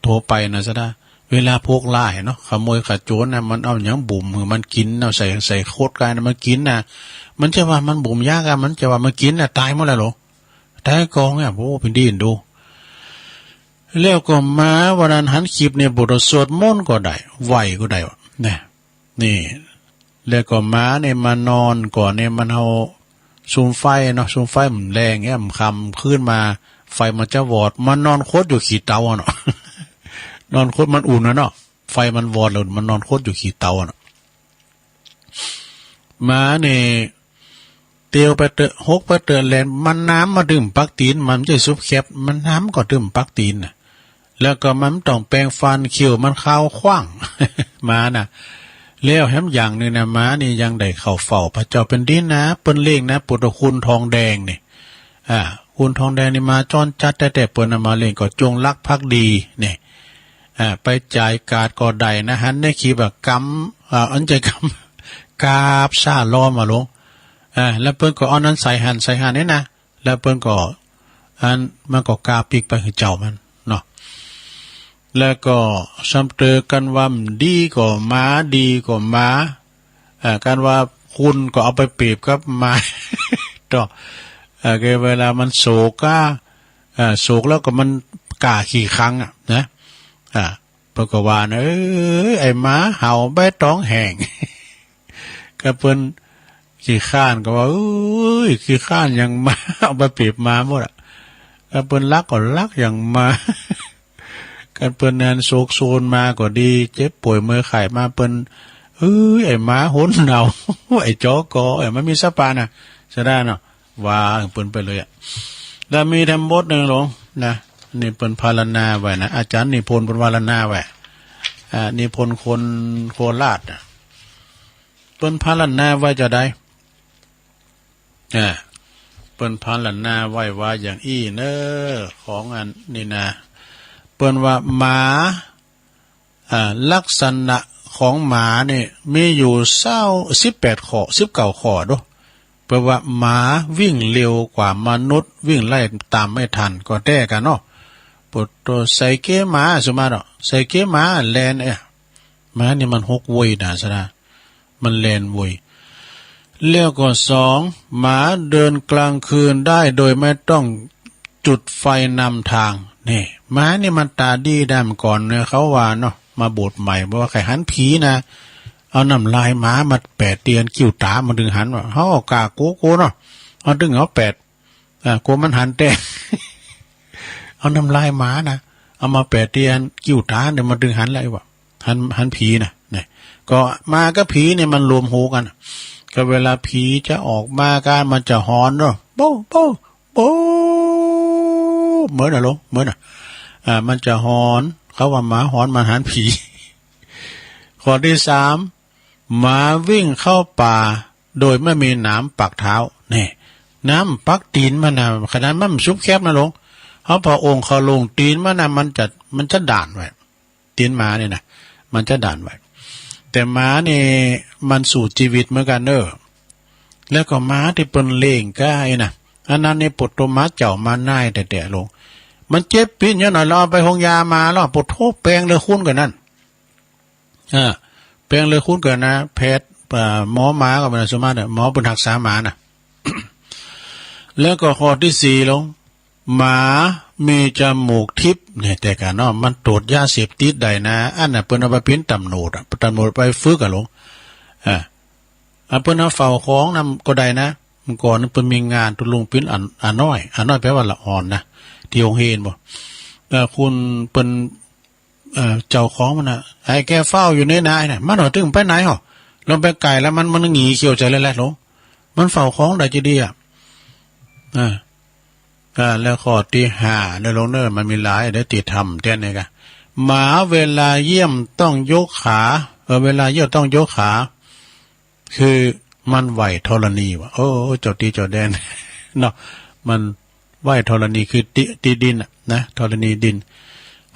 ทั่วไปนะศรัทธา เวลาพวกร้ายเนาะ ขโมยขโจรนะ มันเอาหยังบุ่มหื้อมันกิ๋น เอาใส่ ใส่โคตรกายนะ มันกิ๋นนะ มันจะว่ามันบุ่มยากอะ มันจะว่ามันกิ๋นนะ ตายหมดแล้วหลวง ตายกองเนี่ย โอ้ เป็นดีนดู แล้วก็หมาวันนั้นหันคลิปเนี่ย บทสวดมนต์ก็ได้ ไหว้ก็ได้วะ นะ นี่ แล้วก็หมาเนี่ยมานอนก่อนเนี่ย มันเอาสุมไฟเนาะ สุมไฟมันแรงเนี่ย มันค่ำคืนมา ไฟมันจะวอด มันนอนขดอยู่ขี้เถ้าอะเนาะ นอนคดมันอุ่นนะเนาะ ไฟมันวอดแล้วมันนอนคดอยู่ขี้เตาอะเนาะ หมานี่ เตียวไปเตอะ หกไปเตอะแลน มันน้ำมาดื่มปักตีน มันไม่ใช่ซุบแคบ มันน้ำก็ดื่มปักตีนน่ะ แล้วก็มันต้องแปรงฟัน คิ้วมันขาวขว้าง หมาน่ะ แล้วแถมอย่างหนึ่งนะ หมานี่ยังได้เข้าเฝ้าพระเจ้าแผ่นดินนะ เปิ้นเลี้ยงนะ ปุตตะคุณทองแดงนี่ อ่า คุณทองแดงนี่หมาจรจัดแต๊ๆ เปิ้นเอามาเลี้ยงก็จงรักภักดีนี่ อ่า ไปจ่ายกาดก็ได้นะ หันในคลิปอะกำ อ่า อันใจกำ กาบซ่าล้อมอะหลวง อ่า แล้วเปิ้นก็เอานั้นใส่หั่น ใส่หั่นนี่นะ แล้วเปิ้นก็ อัน มันก็กาปิ๊กไปหื้อเจ้ามันเนาะ แล้วก็ซ้ำเติมกันว่าดีก็หมา ดีก็หมา อ่า กันว่าคุณก็เอาไปเปรียบกับหมา ต่อ อ่า คือเวลามันโศกก็ อ่า โศกแล้วก็มันก่าขี้คังอะนะ อ่า เปิ้นก็ว่านะ เอ้ย ไอ้หมาเห่าใบตองแห้ง ก็เปิ้นขี้คร้านก็ว่า เอ้ย ขี้คร้านอย่างหมา เอาไปเปรียบหมาหมดอะ ก็เปิ้นรักก็รักอย่างหมา กันเปิ้นนั้นโศกโศนมาก็ดี เจ็บป่วยเมื่อยไข้มาเปิ้น เอ้ย ไอ้หมาหัวเน่า ไอ้จอกอ ไอ้มันมีสปานะ ซะได้เนาะ ว่าเปิ้นไปเลยอะ แล้วมีแถมบทหนึ่งหลวงนะ นี่เปิ้นพรรณนาไว้นะ อาจารย์นิพนธ์เปิ้นพรรณนาไว้ อ่า นิพนธ์คนโคราชน่ะ เปิ้นพรรณนาไว้จะได้ อ่า เปิ้นพรรณนาไว้ว่าอย่างอี้เนอ ของอันนี้นะ เปิ้นว่าหมา อ่า ลักษณะของหมาเนี่ยมีอยู่เศร้า สิบแปดข้อ สิบเก้าข้อดู เปิ้นว่าหมาวิ่งเร็วกว่ามนุษย์ วิ่งไล่ตามไม่ทัน ก็แต๊กะเนาะ ปวดตัวใส่เก๊หมา สมมาเนาะ ใส่เก๊หมาแล่น เอ๊ะ หมานี่มันหกเว้ยนะ ซะนะ มันแล่นเว้ย แล้วก็สอง หมาเดินกลางคืนได้โดยไม่ต้องจุดไฟนำทาง นี่ หมานี่มันตาดีได้เมื่อก่อนเนี่ย เขาว่าเนาะ มาบวชใหม่ บอกว่าใครหันผีนะ เอาน้ำลายหมามาแปะเตียนคิ้วต๋า มันถึงหัน ว่าเฮาก็กล้าโกโก้เนาะ เอาถึงเอาแปะ อ่า กลัวมันหันแต๊ เอาน้ำลายหมานะ เอามาแปะเตียนคิ้วต๋าเนี่ย มันถึงหันแล้วว่า หัน หันผีนะ เนี่ย ก็หมากับผีเนี่ยมันรวมหัวกัน ก็เวลาผีจะออกมาก็มันจะหอนเนาะ โป๊ะ โป๊ะ โป๊ะ เหมือนอะหลวง เหมือนอะ อ่า มันจะหอน เขาว่าหมาหอนมันหันผี ข้อที่สาม หมาวิ่งเข้าป่าโดยไม่มีหนามปักเท้า นี่ หนามปักตี๋นมันนะ ขนาดมันซุบแคบนะหลวง เอาผ้าองค์เขาลงตี๋นมันนะ มันจะ มันจะด้านไว้ ตี๋นหมาเนี่ยนะ มันจะด้านไว้ แต่หมานี่มันสู้จีวิตเหมือนกันเนอะ แล้วก็หมาที่เปิ้นเลี้ยงก็ไอ้นะ อันนั้นนี่ปวดตัวหมาเจ้าหมาน้อยแต๊ๆ หลวง มันเจ็บปิ๊นเยอะหน่อย เราเอาไปโฮงยามาแล้ว ปวดโทษแปงเลยคุ้นกว่านั้น อ่า แปงเลยคุ้นกว่านะ แพทย์ อ่า หมอหมาก็เป็นสมมาตรอะ หมอเปิ้นรักษาหมานะ แล้วก็ข้อที่สี่หลวง หมามีจมูกทิพย์เนี่ย แต่กะเนาะ มันตรวจยาเสพติดได้นะ อันน่ะเปิ้นเอาไปเป๋นตำรวจอะ ตำรวจไปฝึกอะหลวง อ่า อ่า เปิ้นเอาเฝ้าของนำก็ได้นะ เมื่อก่อนเปิ้นมีงานตุ๊ลุงเป๋นอาน้อย อาน้อยแปลว่าละอ่อนนะ ที่โฮงเฮียนบ่ เอ่อ คุณเปิ้น เอ่อ เจ้าของมันน่ะ ไอ้แกเฝ้าอยู่ในนาน่ะ มันว่าตึงไปไหนหรอ ลงไปไกลแล้วมัน มันหงีเขียวใจเลยแหละหลวง มันเฝ้าของได้จะดีอะ อ่า อ่า แล้วข้อที่ห้าเนอะหลวงเนอะ มันมีหลายเด้อที่ทำแต๊นี่กะ หมาเวลาเยี่ยมต้องยกขา เออ เวลาเยี่ยวต้องยกขา คือมันไหว้ธรณีว่ะ โอ้ เจ้าตี้เจ้าแดน เนาะ มันไหว้ธรณีคือตี้ ตี้ดินน่ะนะ ธรณีดิน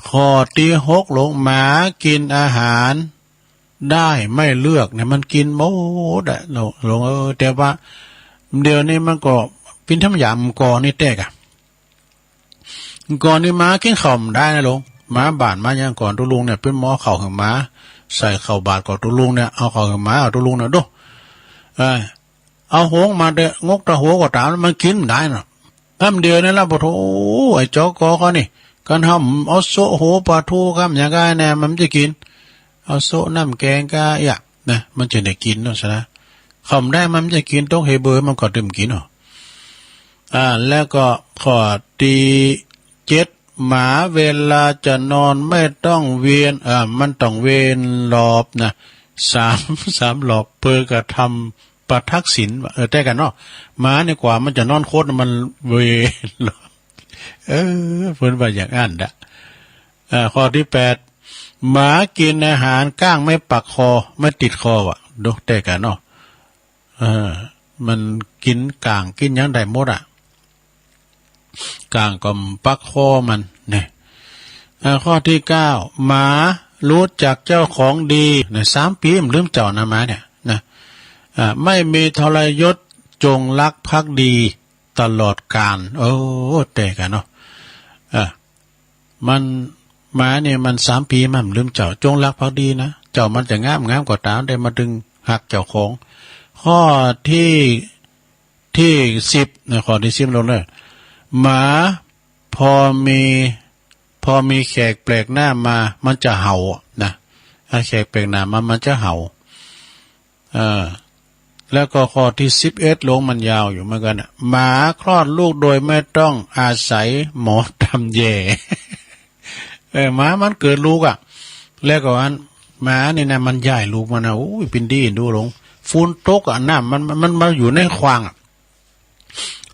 ข้อที่หกหลวง หมากินอาหารได้ไม่เลือกเนี่ย มันกินหมดอะ หลวง หลวงเออ แต่ว่าเดี๋ยวนี้มันก็เป๋นธรรมดา เมื่อก่อนนี่แต๊กอะ ก่อนนี่หมากินข้าวบ่ได้นะหลวง หมาบ้านหมาหยังก่อนตุ๊ลุงเนี่ยเป๋นหมอข้าวหื้อหมา ใส่ข้าวบาตรก่อนตุ๊ลุงเนี่ย เอาข้าวหื้อหมา เอาตุ๊ลุงเนี่ยดู เออ เอาหงมาเด้อ งกตะหัวก็ต๋าม มันกินบ่ได้น่ะ กำเดียวนี่ละ ปะโถ ไอ้จอกอเขานี่ กันทำเอาโซะหัวปลาทูกำอย่างก็แน่ มันจะกิน เอาโซะน้ำแกงก็เอี้ยะ นะ มันจะได้กินเนาะซะนะ ข้าวบ่ได้มันจะกิน ตกเหเบอร์มันก็ดื่มกินเนาะ อ่า แล้วก็ข้อที่เจ็ด หมาเวลาจะนอนไม่ต้องเวียน เออ มันต้องเวียนรอบนะ สาม สามรอบ เพื่อกระทำประทักษิณ เออ แต่กันเนาะ หมานี่กว่ามันจะนอนคดมันเวียนรอบ เออ เพิ่นว่าอย่างนั้นนะ เออ ข้อที่แปด หมากินอาหารก้างไม่ปักคอ ไม่ติดคอว่ะ ดู แต่กันเนาะ เออ มันกินก้างกินหยังได้หมดอะ ก้างก็ปักคอมันเนี่ย อ่า ข้อที่เก้า หมารู้จักเจ้าของดีนะ สามปีมันลืมเจ้านะ หมาเนี่ยนะ อ่า ไม่มีทรยศ จงรักภักดีตลอดกาล โอ้ แต่กันเนาะ อ่า มัน หมาเนี่ยมันสามปีมันลืมเจ้า จงรักภักดีนะ เจ้ามันจะงามงามก็ตาม แต่มันถึงฮักเจ้าของ ข้อที่ ที่สิบนะ ข้อที่สิบลงเลย หมาพอมี พอมีแขกแปลกหน้ามา มันจะเห่านะ ถ้าแขกแปลกหน้ามา มันจะเห่า เออ แล้วก็ข้อที่สิบเอ็ดลง มันยาวอยู่เหมือนกันน่ะ หมาคลอดลูกโดยไม่ต้องอาศัยหมอตำแย เออ หมามันเกิดลูกอะ แล้วก็อัน หมานี่นะ มันย้ายลูกมันนะ โอ้ย เป็นดีดูลง ฝนตกอะ น้ำมัน มัน มันมาอยู่ในขวางอะ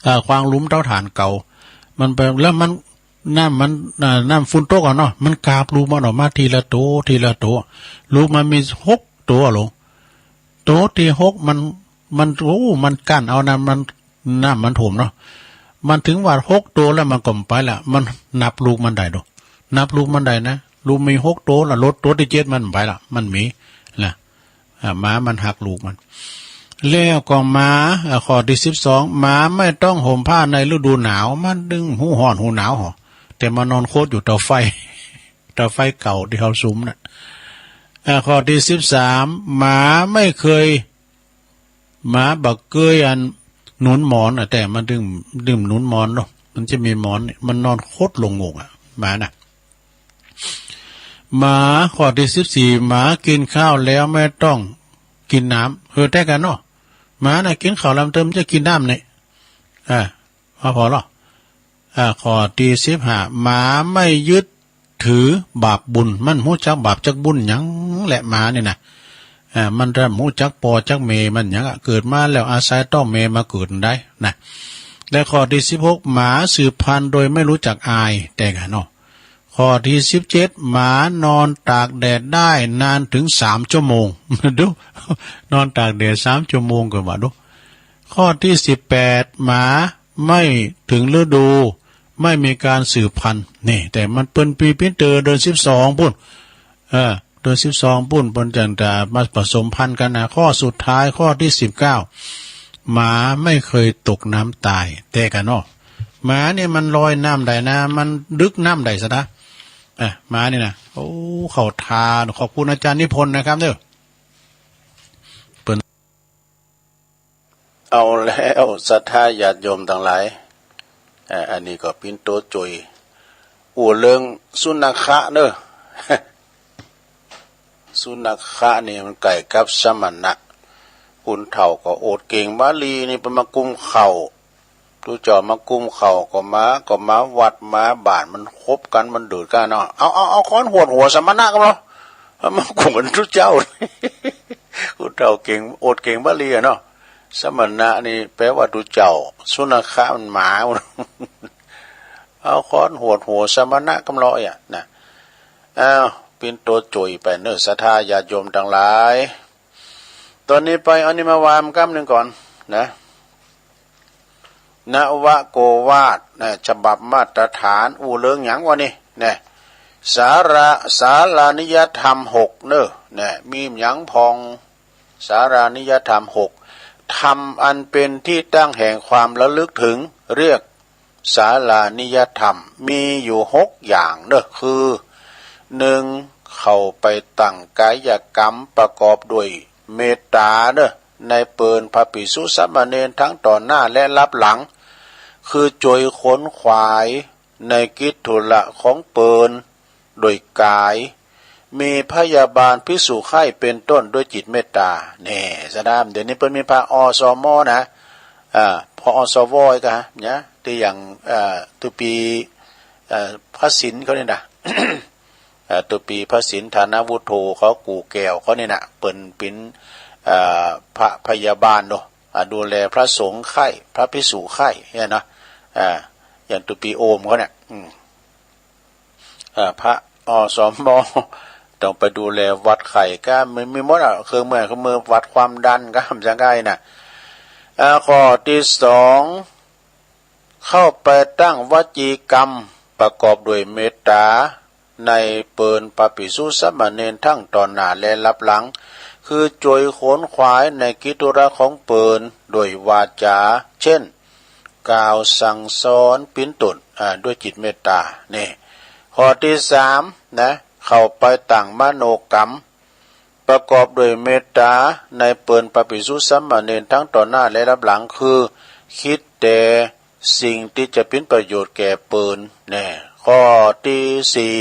เอ่อ ขวางหลุมเตาถ่านเก่า มันไป แล้วมัน น้ำมัน อ่า น้ำฝนตกอะเนาะ มันกาบลูกมันออกมาทีละโต ทีละโต ลูกมันมีหกโตอะลง โตที่หกมัน มัน โอ้ มันกั้นเอาน้ำมัน น้ำมันท่วมเนาะ มันถึงว่าหกโตแล้วมันก็บ่ไปละ มันนับลูกมันได้ดู นับลูกมันได้นะ ลูกมีหกโตละ ลดโตที่เจ็ดมันบ่ไปละ มันหมี นะ อ่า หมามันฮักลูกมัน แล้วก็หมา อ่า ข้อที่สิบสอง หมาไม่ต้องห่มผ้าในฤดูหนาว มันบ่ฮู้ฮ้อนฮู้หนาวหรอ แต่มานอนคดอยู่เตาไฟ เตาไฟเก่าที่เขาสุมน่ะ อ่า ข้อที่สิบสาม หมาไม่เคย หมาบ่เกยอันหนุนหมอนอะ แต่มันบ่ บ่หนุนหมอนเนาะ มันจะมีหมอนเนี่ย มันนอนคดลงงกอะ หมาน่ะ หมา ข้อที่สิบสี่ หมากินข้าวแล้วไม่ต้องกินน้ำ เออ แต่กันเนาะ หมาน่ะกินข้าวแล้วมันจะกินน้ำเนี่ย อ่า พอ พอแล้ว อ่า ข้อที่สิบห้า หมาไม่ยึดถือบาปบุญ มันบ่ฮู้จักบาปจักบุญหยังแหละ หมานี่นะ อ่า มันบ่ฮู้จักป้อจักแม่มันหยังอะ เกิดมาแล้วอาศัยต้องแม่มาเกิดได้นะ และข้อที่สิบหก หมาสืบพันธุ์โดยไม่รู้จักอาย แต่กันเนาะ ข้อที่สิบเจ็ด หมานอนตากแดดได้นานถึงสามชั่วโมง ดู นอนตากแดดสามชั่วโมงก็ว่าดู ข้อที่สิบแปด หมาไม่ถึงฤดู ไม่มีการสืบพันธุ์ นี่ แต่มันเปิ้นปีปิ้นเตอเดือนสิบสองปุ้น เออ เดือนสิบสองปุ้น เปิ้นจั่งจะมาผสมพันธุ์กันนะ ข้อสุดท้าย ข้อที่สิบเก้า หมาไม่เคยตกน้ำตาย แต่กันเนาะ หมาเนี่ยมันลอยน้ำได้นะ มันดึกน้ำได้ซะนะ อ่ะ หมานี่นะ โอ้ เข้าท่า ขอบคุณอาจารย์นิพนธ์นะครับเด้อ เปิ้น เอาแล้วศรัทธาญาติโยมตังหลาย อ่า อันนี้ก็ปิ้นโตโจย อู้เรื่องสุนัขะเนอะ สุนัขะนี่มันใก้กับสมณะ คนเฒ่าก็โอดเก่งบาลีนี่เปิ้นมากุมเข่า ตุ๊เจ้ามากุมเข่าก็มา ก็มาวัดมาบ้านมันคบกันมันดูดกันเนาะ เอา เอา เอาค้อนหวดหัวสมณะกันเนาะ เอามากุมมันตุ๊เจ้า คนเฒ่าเก่ง โอดเก่งบาลีอะเนาะ สมณะนี่แปลว่าตุ๊เจ้า สุนัขะมันหมา เอาค้อนหวดหัวสมณะกำลอยอะนะ อ้าว ปิ้นโตโจยไปเนอะศรัทธาญาติโยมตังหลาย ตอนนี้ไปเอานี่มาวางกำหนึ่งก่อนนะ นวโกวาทนะ ฉบับมาตรฐาน อู้เรื่องหยังวะนี่นะ สาระ สารานิยธรรมหกเนอะนะ มีหยังพอง สารานิยธรรมหก ธรรมอันเป็นที่ตั้งแห่งความระลึกถึง เรียก สารานิยธรรมมีอยู่หกอย่างเนอะ คือ หนึ่ง เข้าไปตั้งกายกรรมประกอบด้วยเมตตาเนอะ ในเปิ่นพระภิกษุสามเณรทั้งต่อหน้าและลับหลัง คือโจยขนขวายในกิจธุระของเปิ่น โดยก๋าย มีพยาบาลภิกษุไข้เป็นต้นด้วยจิตเมตตา แน่ สะดาม เดี๋ยวนี้เปิ้นมีพระ อสม นะ อ่า พอ อสว อีกอะ เนี่ย ตี้อย่าง เอ่อ ตุปี เอ่อ พระศิลป์เขานี่นะ เอ่อ ตัวปีพระศิลป์ ฐานะวุโธเขา กู่แก้วเขานี่นะ เปิ้นเป๋น เอ่อ พระพยาบาลเนาะ อ่า ดูแลพระสงฆ์ไข้ พระภิกษุไข้เนี่ยเนาะ อ่า อย่างตัวปีโอมเขาเนี่ย อืม อ่า พระ อสม. ต้องไปดูแลวัดไข้ก็ มันมีหมดอะ เครื่องมือ เครื่องมือวัดความดันก็ ทำจั่งใดน่ะ อ่า ข้อที่สอง เข้าไปตั้งวจีกรรมประกอบด้วยเมตตา ในเปิ่นพระภิกษุสามเณรทั้งต่อหน้าและลับหลัง คือโจยขนขวายในกิจธุระของเปิ่นโดยวาจา เช่น กล่าวสั่งสอนเป๋นต้น อ่า ด้วยจิตเมตตา นี่ ข้อที่สามนะ เข้าไปตั้งมโนกรรม ประกอบด้วยเมตตาในเปิ่นพระภิกษุสามเณรทั้งต่อหน้าและลับหลัง คือคิดแต่สิ่งที่จะเป๋นประโยชน์แก่เปิ่นแน่ ข้อที่สี่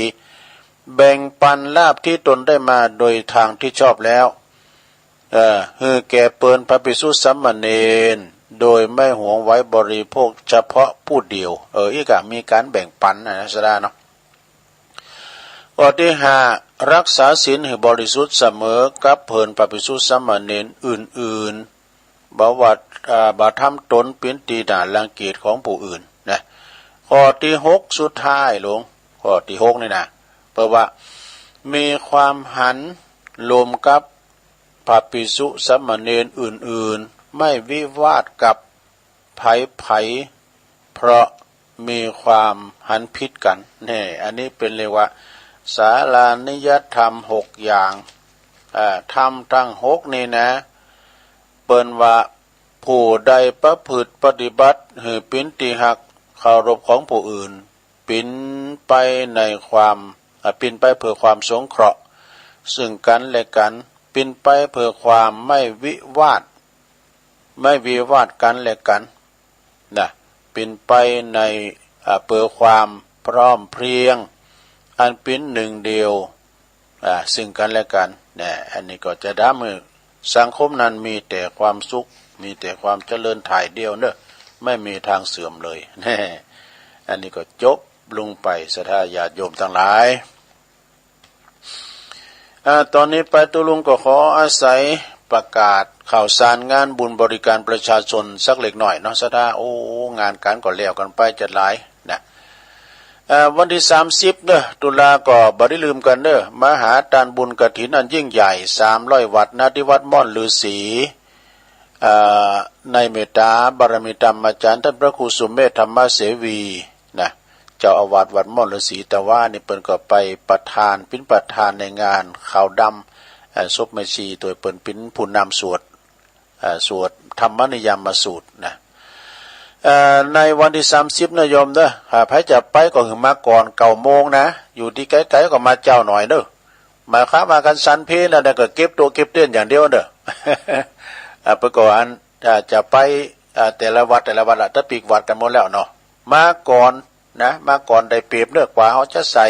แบ่งปันลาภที่ตนได้มาโดยทางที่ชอบแล้ว เอ่อ หื้อแก่เปิ่นพระภิกษุสามเณร โดยไม่หวงไว้บริโภคเฉพาะผู้เดียว เออ อีกอะ มีการแบ่งปันนะ สะดาเนาะ ข้อที่ห้า รักษาศีลหื้อบริสุทธิ์เสมอกับเปิ่นพระภิกษุสามเณรอื่นๆ บ่ว่า อ่า บ่ทำตนเป๋นตี้น่ารังเกียจของผู้อื่นนะ ข้อที่หก สุดท้ายลง ข้อที่หกนี่นะ เปิ้นว่า มีความหันลมกับพระภิกษุสามเณรอื่นๆ ไม่วิวาทกับ ไผๆ เพราะมีความหันผิดกัน นี่ อันนี้เป๋นเรียกว่า สารานิยธรรมหกอย่าง อ่า ธรรมทั้งหกนี่นะ เปิ้นว่า ผู้ใดประพฤติปฏิบัติหื้อเป๋นตี้ฮักเคารพของผู้อื่น เป๋นไปในความ อ่า เป๋นไปเพื่อความสงเคราะห์ซึ่งกันและกัน เป๋นไปเพื่อความไม่วิวาท ไม่วิวาทกันและกันนะ เป๋นไปใน อ่า เพื่อความพร้อมเพรียง อันเป๋นหนึ่งเดียว อ่า ซึ่งกันและกันนะ อันนี้ก็จะทำให้สังคมนั้นมีแต่ความสุข มีแต่ความเจริญถ่ายเดียวเนอะ ไม่มีทางเสื่อมเลยแน่ อันนี้ก็จบลงไป ศรัทธาญาติโยมทั้งหลาย อ่า ตอนนี้ไปตุ๊ลุงก็ขออาศัยประกาศข่าวสารงานบุญบริการประชาชนสักเล็กน้อยเนาะ ศรัทธา โอ้ งานการก็แล้วกันไปจัดหลายนะ อ่า วันที่สามสิบเนอะ ตุลาก็บ่ได้ลืมกันเนอะ มหาทานบุญกฐินอันยิ่งใหญ่ สามร้อยวัตต์ ณ ที่วัดม่อนฤๅษี อ่า ในเมตตาบารมีธรรมอาจารย์ท่านพระครูสุเมธธรรมเสวีนะ เจ้าอาวาสวัดม่อนฤๅษี แต่ว่านี่เปิ้นก็ไปประธาน เป๋นประธานในงานขาวดำ เอ่อ ศพแม่ชี โดยเปิ้นเป๋นผู้นำสวด เอ่อ สวดธรรมนิยามสูตรนะ เอ่อ ในวันที่สามสิบนะโยมเนอะ อ่า ใผจะไปก็หื้อมาก่อนเก้าโมงนะ อยู่ตี้ไกลๆ ก็มาเจ๊าหน่อยเนอะ หมายความว่าคันสันเพลแล้วเนี่ยก็เก็บโต๊ะเก็บเต็นท์อย่างเดียวเนอะ อ่า เปิ้นก็อัน อ่า จะไป อ่า แต่ละวัดแต่ละวัดละ ถ้าปิกวัดกันหมดแล้วเนาะ มาก่อนนะ มาก่อนได้เปรียบเนอะ กว่าเฮาจะใส่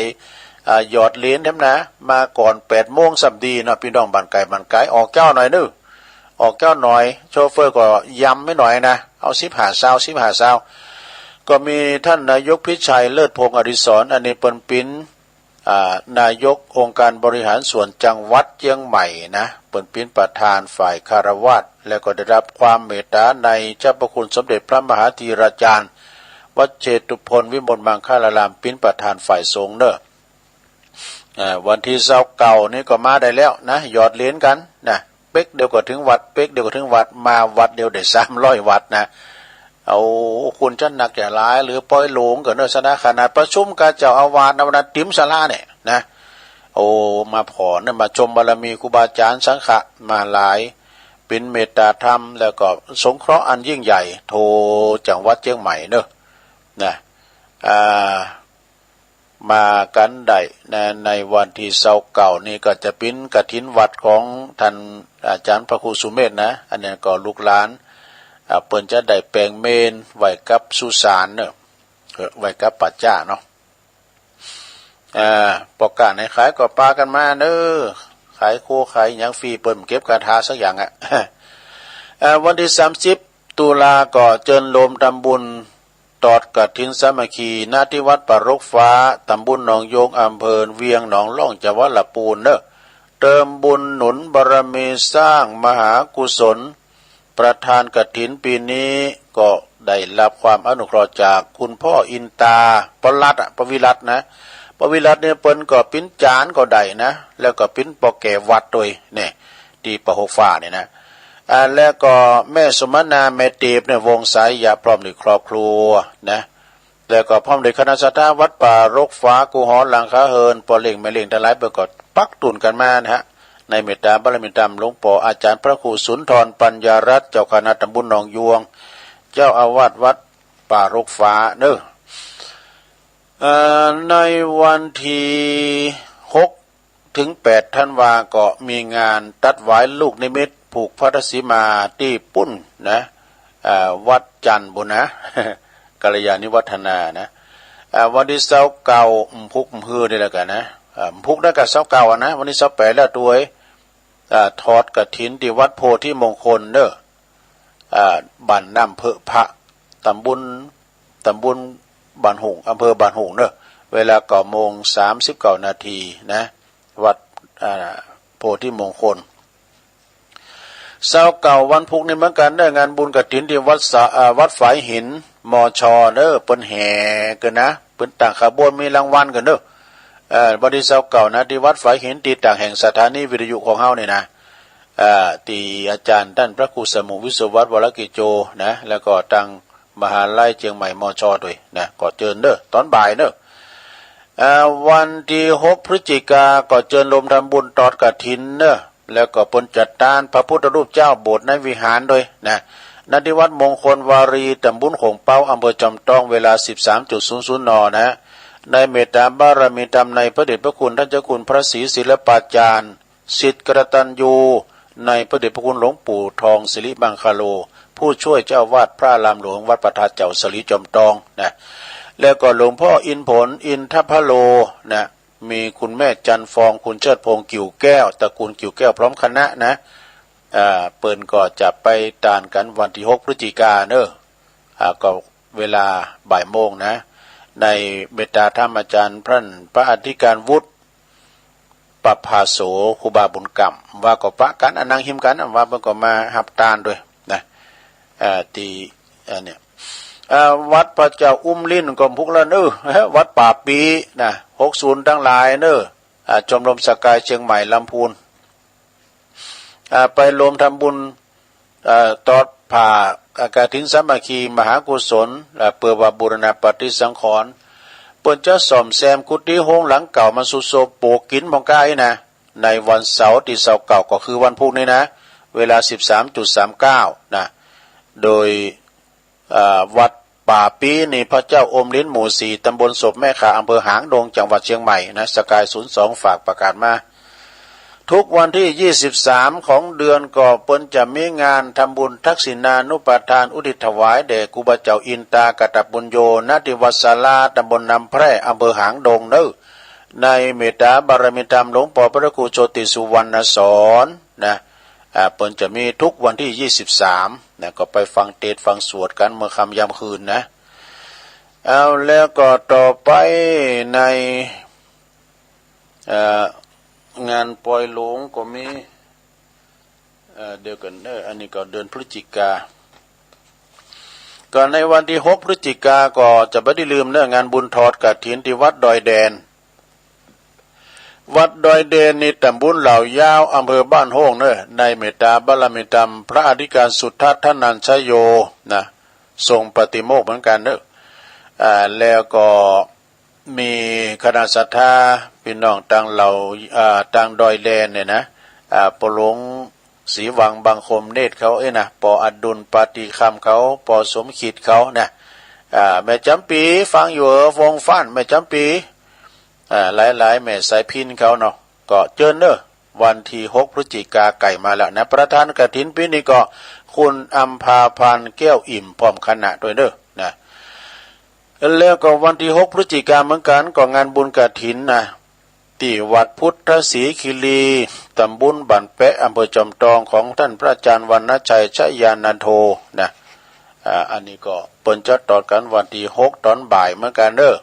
อ่า หยอดเหรียญแถมนะ มาก่อนแปดโมงซ้ำดีเนาะ พี่น้องบ้านไกลบ้านไกล ออกเจ๊าหน่อยเนอะ ออกเจ๊าหน่อย โชเฟอร์ก็ย้ำให้หน่อยนะ เอาสิบห้าซาว สิบห้าซาว ก็มีท่านนายกพิชัยเลิศพงษ์อดิศร อันนี้เปิ้นเป๋น อ่า นายกองค์การบริหารส่วนจังหวัดเชียงใหม่นะ เปิ้นเป๋นประธานฝ่ายฆราวาส แล้วก็ได้รับความเมตตาในเจ้าพระคุณสมเด็จพระมหาธีราจารย์ วัดเชตุพนวิมลมังคลาราม เป๋นประธานฝ่ายสงฆ์เนอะ อ่า วันที่ซาวเก้านี่ก็มาได้แล้วนะ หยอดเหรียญกันนะ เป๊กเดียวก็ถึงวัด เป๊กเดียวก็ถึงวัด มาวัดเดียวได้สามร้อยวัตต์นะ เอา คุณจะหนักจะหลาย หรือปล่อยโหลงก็เนอะ ศรัทธา ขนาดประชุมกับเจ้าอาวาสนะ วันนั้นเต็มศาลาเนี่ยนะ โอ้ มาผ่อนนะ มาชมบารมีครูบาอาจารย์สังฆะมาหลาย เป๋นเมตตาธรรม แล้วก็สงเคราะห์อันยิ่งใหญ่ โทจังหวัดเชียงใหม่เนอะ นะ อ่า มากันได้นะ ในวันที่ซาวเก้านี่ก็จะเป๋นกฐินวัดของท่านอาจารย์พระครูสุเมธนะ อันนี้ก็ลูกหลาน อ่า เปิ้นจะได้แปลงเมรุไว้กับสุสานเนอะ เออ ไว้กับป่าจ๊าเนาะ อ่า ปอก้าไหนขายก็ปากันมาเนอะ ขายโคขายหยังฟรี เปิ้นเก็บกระทาสักอย่างอะ อ่า วันที่สามสิบตุลาก็เจิญโลมทำบุญ ตอดกฐินสามัคคี ณ ที่วัดป่ารกฟ้า ตำบลหนองโยง อำเภอเวียงหนองล่อง จังหวัดลำพูนเนอะ เติมบุญหนุนบารมีสร้างมหากุศล ประธานกฐินปีนี้ก็ได้รับความอนุเคราะห์จากคุณพ่ออินตา ปวิรัตน์อะ ปวิรัตน์นะ ปวิรัตน์เนี่ยเปิ้นก็ปิ้นจานก็ได้นะ แล้วก็ปิ้นปอแก่วัดด้วยเนี่ย ที่ป่ารกฟ้าเนี่ยนะ อ่า แล้วก็แม่สมนา แม่เตียบเนี่ย วงสายยะ พร้อมด้วยครอบครัวนะ แล้วก็พร้อมด้วยคณะศรัทธาวัดป่ารกฟ้า กู้หอหลังคาเฮือน ป้อเล้งแม่เล้งทั้งหลาย เปิ้นก็ปักตุนกันมานะฮะ ในเมตตาบารมีธรรมหลวงป้ออาจารย์พระครูสุนทรปัญญารัตน์ เจ้าคณะตำบลหนองยวง เจ้าอาวาสวัดป่ารกฟ้าเนอะ เอ่อ ในวันที่หก ถึงแปดธันวา ก็มีงานตัดหวายลูกนิมิตผูกพระธาตุสีมาตี้ปุ้นนะ อ่า วัดจันทร์บุญนะ กัลยาณิวัฒนานะ อ่า วันที่ซาวเก้า อืม พุก อืม ฮือนี่แหละกันนะ อ่า พุกนั่นก็ซาวเก้าอะนะ วันที่ซาวแปดแล้วตวย อ่า ทอดกฐินที่วัดโพธิมงคลเนอะ อ่า บ้านน้ำเพิงพระ ตำบล ตำบลบ้านโฮง อำเภอบ้านโฮงเนอะ เวลาเก้าโมงสามสิบเก้านาทีนะ วัด อ่า โพธิมงคล ซาวเก้าวันพุกนี้เหมือนกันเนอะ งานบุญกฐินที่วัดสะ อ่า วัดฝายหิน มช เนอะ เปิ้นแห่กันนะ เปิ้นตั้งขบวนมีรางวัลกันเนอะ เอ่อ วันที่ซาวเก้านะ ที่วัดฝายหิน ตี้ต่างแห่งสถานีวิทยุของเฮานี่นะ เอ่อ ตี้อาจารย์ต้านพระครูสมุห์ วิศวัตร วรกิจโจนะ แล้วก็ตังมหาลัยเจียงใหม่ มช ด้วยนะ ก็เจิญเนอะ ตอนบ่ายเนอะ เอ่อ วันที่หกพฤศจิกา ก็เจิญโฮมทำบุญตอดกฐินเนอะ แล้วก็เปิ้นจัดตานพระพุทธรูปเจ้าโบสถ์ในวิหารด้วยนะ ณ ที่วัดมงคลวารี ตำบลโขงเป๊า อำเภอจอมตอง เวลาสิบสามจุดศูนย์ศูนย์ น นะ ในเมตตาบารมีธรรมในพระเดชพระคุณท่านเจ้าคุณพระศรีศิลปาจารย์ ศิษย์กตัญญู ในพระเดชพระคุณหลวงปู่ทองสิริมังคโล ผู้ช่วยเจ้าอาวาสพระอารามหลวงวัดพระธาตุเจ้าสลีจอมตองนะ แล้วก็หลวงพ่ออินผล อินทพโลนะ มีคุณแม่จันทร์ฟอง คุณเชิดพงษ์ กิ่วแก้ว ตระกูลกิ่วแก้วพร้อมคณะนะ อ่า เปิ้นก็จะไปตานกันวันที่หกพฤศจิกาเนอะ อ่า ก็เวลาบ่ายโมงนะ ในเมตตาธรรมอาจารย์ท่านพระอธิการวุฒิ ประภาโส ครูบาบุญกำ ว่าก็ปะกันอะ นั่งฮิมกันอะ ว่าเปิ้นก็มาฮับตานด้วยนะ เอ่อ ตี้ อันเนี้ย เอ่อ วัดพระเจ้าอุ้มลิ้นก็พุกแล้วเนอะ วัดป่าปีนะ หกศูนย์ทั้งหลายเนอะ อ่า ชมรมสกายเชียงใหม่ลำพูน อ่า ไปโฮมทำบุญ เอ่อ ตอดผ้า อ่า กฐินสามัคคีมหากุศล อ่า เปื้อว่าบูรณะปฏิสังขรณ์ เปิ้นจะซ่อมแซมกุฏิโฮงหลังเก่ามันทรุดโทรมปวกกินหม้องก้าอี้นะ ในวันเสาร์ตี้ซาวเก้า ก็คือวันพุกนี้นะ เวลาสิบสามจุดสามเก้านะ โดย เอ่อ วัดป่าปีนี่ พระเจ้าอมลิ้น หมู่สี่ ตำบลศพแม่ข่า อำเภอหางดง จังหวัดเชียงใหม่นะ สกาย ศูนย์สอง ฝากประกาศมา ทุกวันที่ยี่สิบสามของเดือนก็เปิ้นจะมีงานทำบุญทักษิณานุปทานอุทิศถวายแด่ครูบาเจ้าอินตากตปุญโญ ณ ที่วัดศาลา ตำบลน้ำแพร่ อำเภอหางดงเนอะ ในเมตตาบารมีธรรมหลวงป้อพระครูโชติสุวรรณสอน นะ อ่า เปิ้นจะมีทุกวันที่ยี่สิบสามนะ ก็ไปฟังเทศน์ฟังสวดกันเมื่อค่ำยามคืนนะ เอา แล้วก็ต่อไปใน เอ่อ งานปล่อยหลวงก็มี เอ่อ เดี๋ยวก่อนเนอะ อันนี้ก็เดือนพฤศจิกา ก็ในวันที่หกพฤศจิกาก็จะบ่ได้ลืมเนอะ งานบุญทอดกฐินที่วัดดอยแดน วัดดอยแดนนี่ตำบลเหล่ายาว อำเภอบ้านโฮงเนอะ ในเมตตาบารมีธรรมพระอธิการสุทัศน์ธนัญชโยนะ ทรงปาติโมกข์เหมือนกันเนอะ อ่า แล้วก็มีคณะศรัทธาพี่น้องตางเหล่า อ่า ตางดอยแดนเนี่ยนะ อ่า ป้อหลวงศรีวัง บังคมเนตรเขาเอ้ยนะ ป้ออดุล ปาฏิคำเขา ป้อสมคิดเขานะ อ่า แม่จ๋ำปี๋ฟังอยู่เหรอ วงฟ้าน แม่จ๋ำปี๋ อ่า หลายๆ แม่สายพิณเขาเนาะ ก็เจิญเนอะ วันที่หกพฤศจิกาใกล้มาแล้วนะ ประธานกฐินปี๋นี้ก็คุณอำภาพันธ์ แก้วอิ่ม พร้อมคณะด้วยเนอะนะ แล้วก็วันที่หกพฤศจิกาเหมือนกัน ก็งานบุญกฐินนะ ตี้วัดพุทธศรีคีรี ตำบลบ้านแปะ อำเภอจอมตอง ของท่านพระอาจารย์วรรณชัย ชยานันโทนะ อ่า อันนี้ก็ ปิ้นจะตอดกั๋นวันตี้หกตอนบ่ายเหมือนกั๋นเน้อ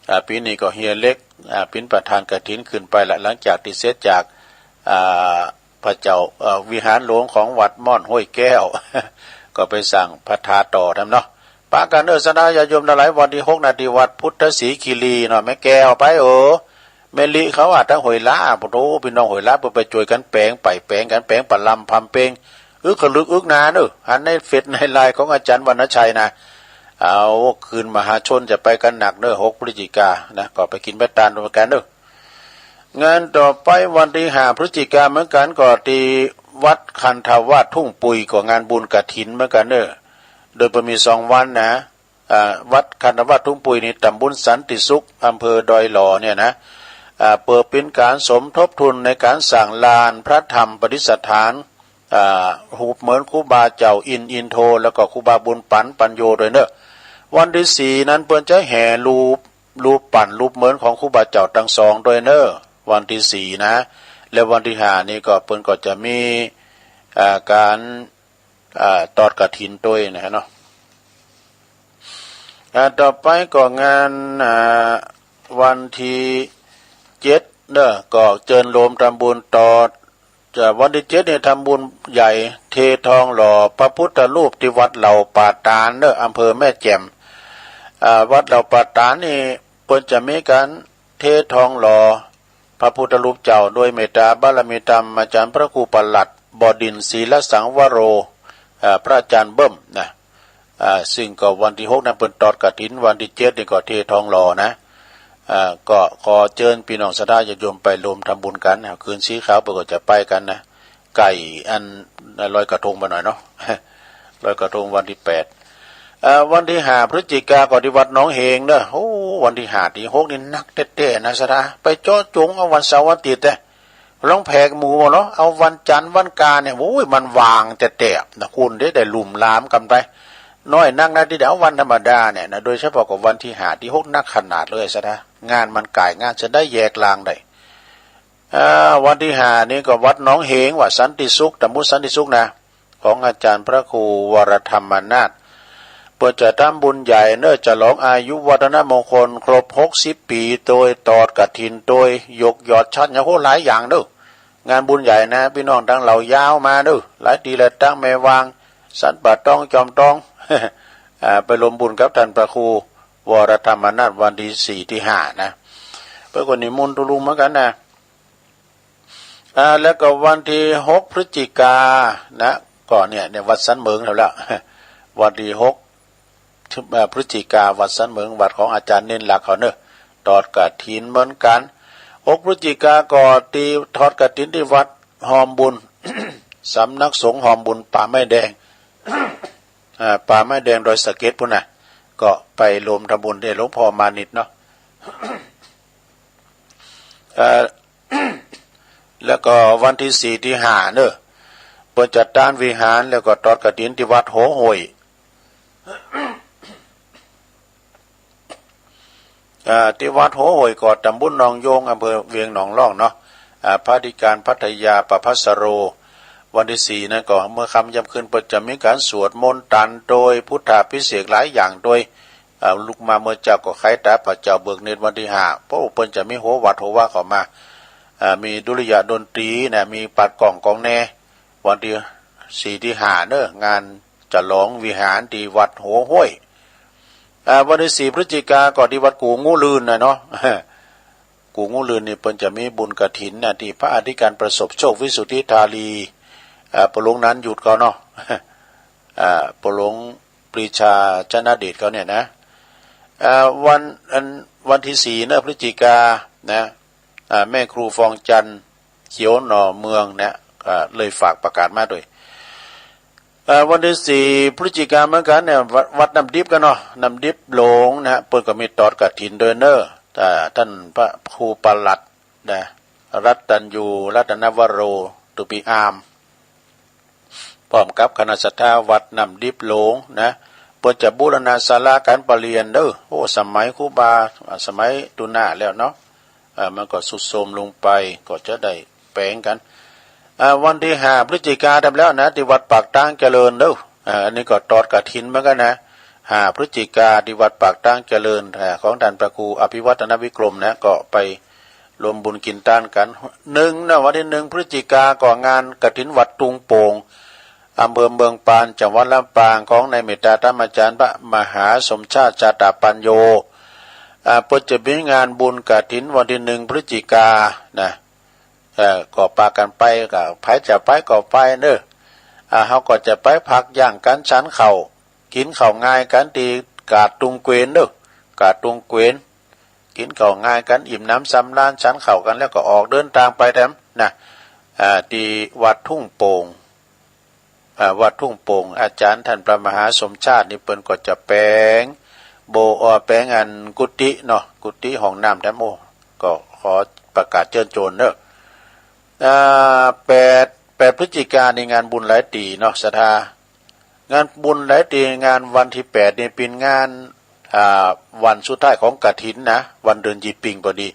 อ่า ปี๋นี้ก็เฮียเล็ก อ่า เป๋นประธานกฐินขึ้นไปละ หลังจากตี้เสร็จจาก อ่า พระเจ้า เอ่อ วิหารหลวงของวัดม่อนห้วยแก้ว ก็ไปสร้างพระธาตุต่อทำเนาะ ปะกั๋นเน้อ ศรัทธาญาติโยมตังหลาย วันตี้หกนาตี้วัดพุทธศรีคีรีเนาะ แม่แก้วไป เออ แม่ลิเขาว่าตังห้วยล้า โอ้โห ปี้น้องห้วยล้าเปิ้นไปจ้วยกั๋นแป๋ง ไปแป๋งกั๋น แป๋งปะลำพำเปง อึกขะลึกอึกหนาเน้อ หันในเฟซในไลน์ของอาจ๋ารย์วรรณชัยนะ เอา คืนมหาชนจะไปกั๋นหนักเน้อ หกพฤศจิกานะ ก็ไปกิ๋นไปตานตวยกั๋นเน้อ งานต่อไปวันตี้ห้าพฤศจิกาเหมือนกั๋น ก็ตี้วัดคันธวาสทุ่งปุย ก็งานบุญกฐินเหมือนกั๋นเน้อ โดยเปิ้นมีสองวันนะ อ่า วัดคันธวาสทุ่งปุยนี่ ตำบลสันติสุข อำเภอดอยหล่อเนี่ยนะ อ่า เปิดเป๋นก๋านสมทบทุนในก๋านสร้างลานพระธรรมประดิษฐาน อ่า ฮูปเหมือนครูบาเจ้าอินทร์อินโท แล้วก็ครูบาบุญปั๋นปัญโญด้วยเน้อ วันตี้สี่นั้นเปิ้นจะแห่ฮูป ฮูปปั้นฮูปเหมือนของครูบาเจ้าตังสองด้วยเน้อ วันตี้สี่นะ และวันตี้ห้านี่ก็เปิ้นก็จะมี อ่า ก๋าน อ่า ตอดกฐินด้วยนะเนาะ อ่า ต่อไปก็งาน อ่า วันตี้เจ็ดเน้อ ก็เจิญโฮมทำบุญตอด จะวันตี้เจ็ดนี่ทำบุญใหญ่ เททองหล่อพระพุทธรูปตี้วัดเหล่าป่าตาดเน้อ อำเภอแม่แจ่ม อ่า วัดเหล่าป่าตาดนี่เปิ้นจะมีก๋านเททองหล่อพระพุทธรูปเจ้า โดยเมตตาบารมีธรรมอาจ๋ารย์พระครูประหลัดบดินทร์ ศีลสังวโร อ่า พระอาจ๋ารย์เบิ้มนะ อ่า ซึ่งก็วันตี้หกนั้นเปิ้นตอดกฐิน วันตี้เจ็ดนี่ก็เททองหล่อนะ อ่า ก็ขอเจิญปี้น้องศรัทธาญาติโยมไปโฮมทำบุญกั๋นนะ คืนสีขาวเปิ้นก็จะไปกั๋นนะ ใก้อันลอยกระทงไปหน่อยเนาะ ลอยกระทงวันตี้แปด อ่า วันตี้ห้าพฤศจิกาก็ตี้วัดหนองเหงเน้อ โอ้ วันตี้ห้าตี้หกนี่หนักแต๊ๆ นะศรัทธา ไปเจาะจงเอาวันเสาร์วันอาทิตย์แต๊ ลองแผกหมู่บ่เนาะ เอาวันจันทร์วันอังคารเนี่ย โอ้ย มันว่างแต๊ๆ นะ คนได้ ได้ลุ่มหลามกั๋นไป น้อยนักนะตี้ได้เอาวันธรรมดาเนี่ยนะ โดยเฉพาะก็วันตี้ห้าตี้หกหนักขนาดเลยศรัทธา งานมันก๋าย งานจะได้แยกลางได้ อ่า วันตี้ห้านี่ก็วัดหนองเหง วัดสันติสุข ตำบลสันติสุขนะ ของอาจ๋ารย์พระครูวรธรรมนาถ เปิ้นจะทำบุญใหญ่เน้อ ฉลองอายุวัฒนมงคลครบหกสิบปี๋ โดยตอดกฐิน โดยยกยอดฉัตร อย่างโหหลายอย่างเน้อ งานบุญใหญ่นะ ปี้น้องตังเหล่ายาวมาเน้อ หลายตี้แหละ ตังแม่วาง สันป่าตอง จอมตอง อ่า ไปโฮมบุญกับต้านพระครูวรธรรมนาถวันตี้สี่ตี้ห้านะ เปิ้นก็นิมนต์ตุ๊ลุงเหมือนกั๋นนะ อ่า แล้วก็วันตี้หกพฤศจิกานะ ก็เนี่ย เนี่ย วัดสันเหมิงแล้ว วันตี้หก เอ่อ พฤศจิกา วัดสันเหมิง วัดของอาจ๋ารย์เณรหลักเขาเน้อ ตอดกฐินเหมือนกั๋น หกพฤศจิกาก็ตี้ทอดกฐินตี้วัดฮอมบุญ สำนักสงฆ์ฮอมบุญป่าไม้แดง อ่า ป่าไม้แดงดอยสะเก็ดปู้นนะ ก็ไปโฮมทำบุญตี้หลวงพ่อมานิตเนาะ เอ่อ แล้วก็วันตี้สี่ตี้ห้าเน้อ เปิ้นจะตานวิหาร แล้วก็ตอดกฐินตี้วัดโหห้วย อ่า ตี้วัดโหห้วยก็ตำบลหนองโยง อำเภอเวียงหนองล่องเนาะ อ่า พระอธิการพัทยาประภัสสโร วันตี้สี่นั้นก็เมื่อค่ำย่ำคืนเปิ้นจะมีก๋านสวดมนต์ตานโดยพุทธาภิเษกหลายอย่างโดย อ่า ลุกมาเมื่อเจ๊าก็ไขตาพระเจ้าเบิกเนตรวันตี้ห้า เพราะเปิ้นจะมีโหวัดโหวาเข้ามา อ่า มีดุริยะดนตรีนะ มีปาดกล้องกองแน วันตี้สี่ตี้ห้าเน้อ งานฉลองวิหารตี้วัดโหห้วย อ่า วันตี้สี่พฤศจิกาก็ตี้วัดกู่งูลื่นนะเนาะ กู่งูลื่นนี่เปิ้นจะมีบุญกฐินนะ ตี้พระอธิการประสบโชควิสุทธิธารี อ่า ปอหลวงนันท์หยุดเขาเนาะ อ่า ปอหลวงปรีชาชนะเดชเขาเนี่ยนะ อ่า วัน อัน วันตี้สี่เน้อ พฤศจิกานะ อ่า แม่ครูฟองจันทร์ เขียวหน่อเมืองเนี่ย อ่า เลยฝากประกาศมาด้วย อ่า วันตี้สี่พฤศจิกาเหมือนกั๋นเนี่ย วัด วัดน้ำดิบกั๋นเนาะ น้ำดิบหลวงนะ เปิ้นก็มีตอดกฐินด้วยเน้อ อ่า ต้านพระครูประหลัดนะ รัตตัญญู รัตนวโร ตุปีอาม พร้อมกับคณะศรัทธาวัดน้ำดิบหลวงนะ เปิ้นจะบูรณะศาลาการประเรียนเน้อ โอ้ สมัยครูบา สมัยตุนาแล้วเนาะ อ่า มันก็ทรุดโทรมลงไป ก็จะได้แป๋งกั๋น อ่า วันตี้ห้าพฤศจิกาทำแล้วนะ ตี้วัดปากตางเจริญเน้อ อ่า อันนี้ก็ตอดกฐินเหมือนกันนะ ห้าพฤศจิกา ที่วัดปากทางเจริญ อ่า ของท่านพระครูอภิวัฒนวิกรมนะ ก็ไปรวมบุญกินทานกัน หนึ่งนะ วันที่หนึ่งพฤศจิกา ก็งานกฐินวัดทุ่งโป่ง อำเภอเมืองปาน จังหวัดลำปาง ของนายเมตตาธรรมาจารย์พระมหาสมชาติ ชาตาปัญโญ อ่า เปิ้นจะมีงานบุญกฐินวันที่หนึ่งพฤศจิกานะ เอ่อ ก็ปากันไป ก็ไผจะไปก็ไปเนอะ อ่า เฮาก็จะไปพักย่างกันฉันข้าว กินข้าวงายกันตี้กาดตุงเกวนเนอะ กาดตุงเกวน กินข้าวงายกันอิ่มหนำสำราญ ฉันข้าวกันแล้วก็ออกเดินทางไปแถมนะ อ่า ตี้วัดทุ่งโป่ง อ่า วัดทุ่งโป่ง อาจารย์ท่านพระมหาสมชาตินี่เปิ้นก็จะแปลงโบ เอ่อ แปลงอันกุฏิเนาะ กุฏิห้องน้ำแถม โอ้ ก็ขอประกาศเชิญชวนเนอะ อ่า แปด แปดพฤศจิกานี่งานบุญหลายตี้เนาะ ศรัทธา งานบุญหลายตี้ งานวันที่แปดนี่เป็นงาน อ่า วันสุดท้ายของกฐินนะ วันเดือนยี่ปิงพอดี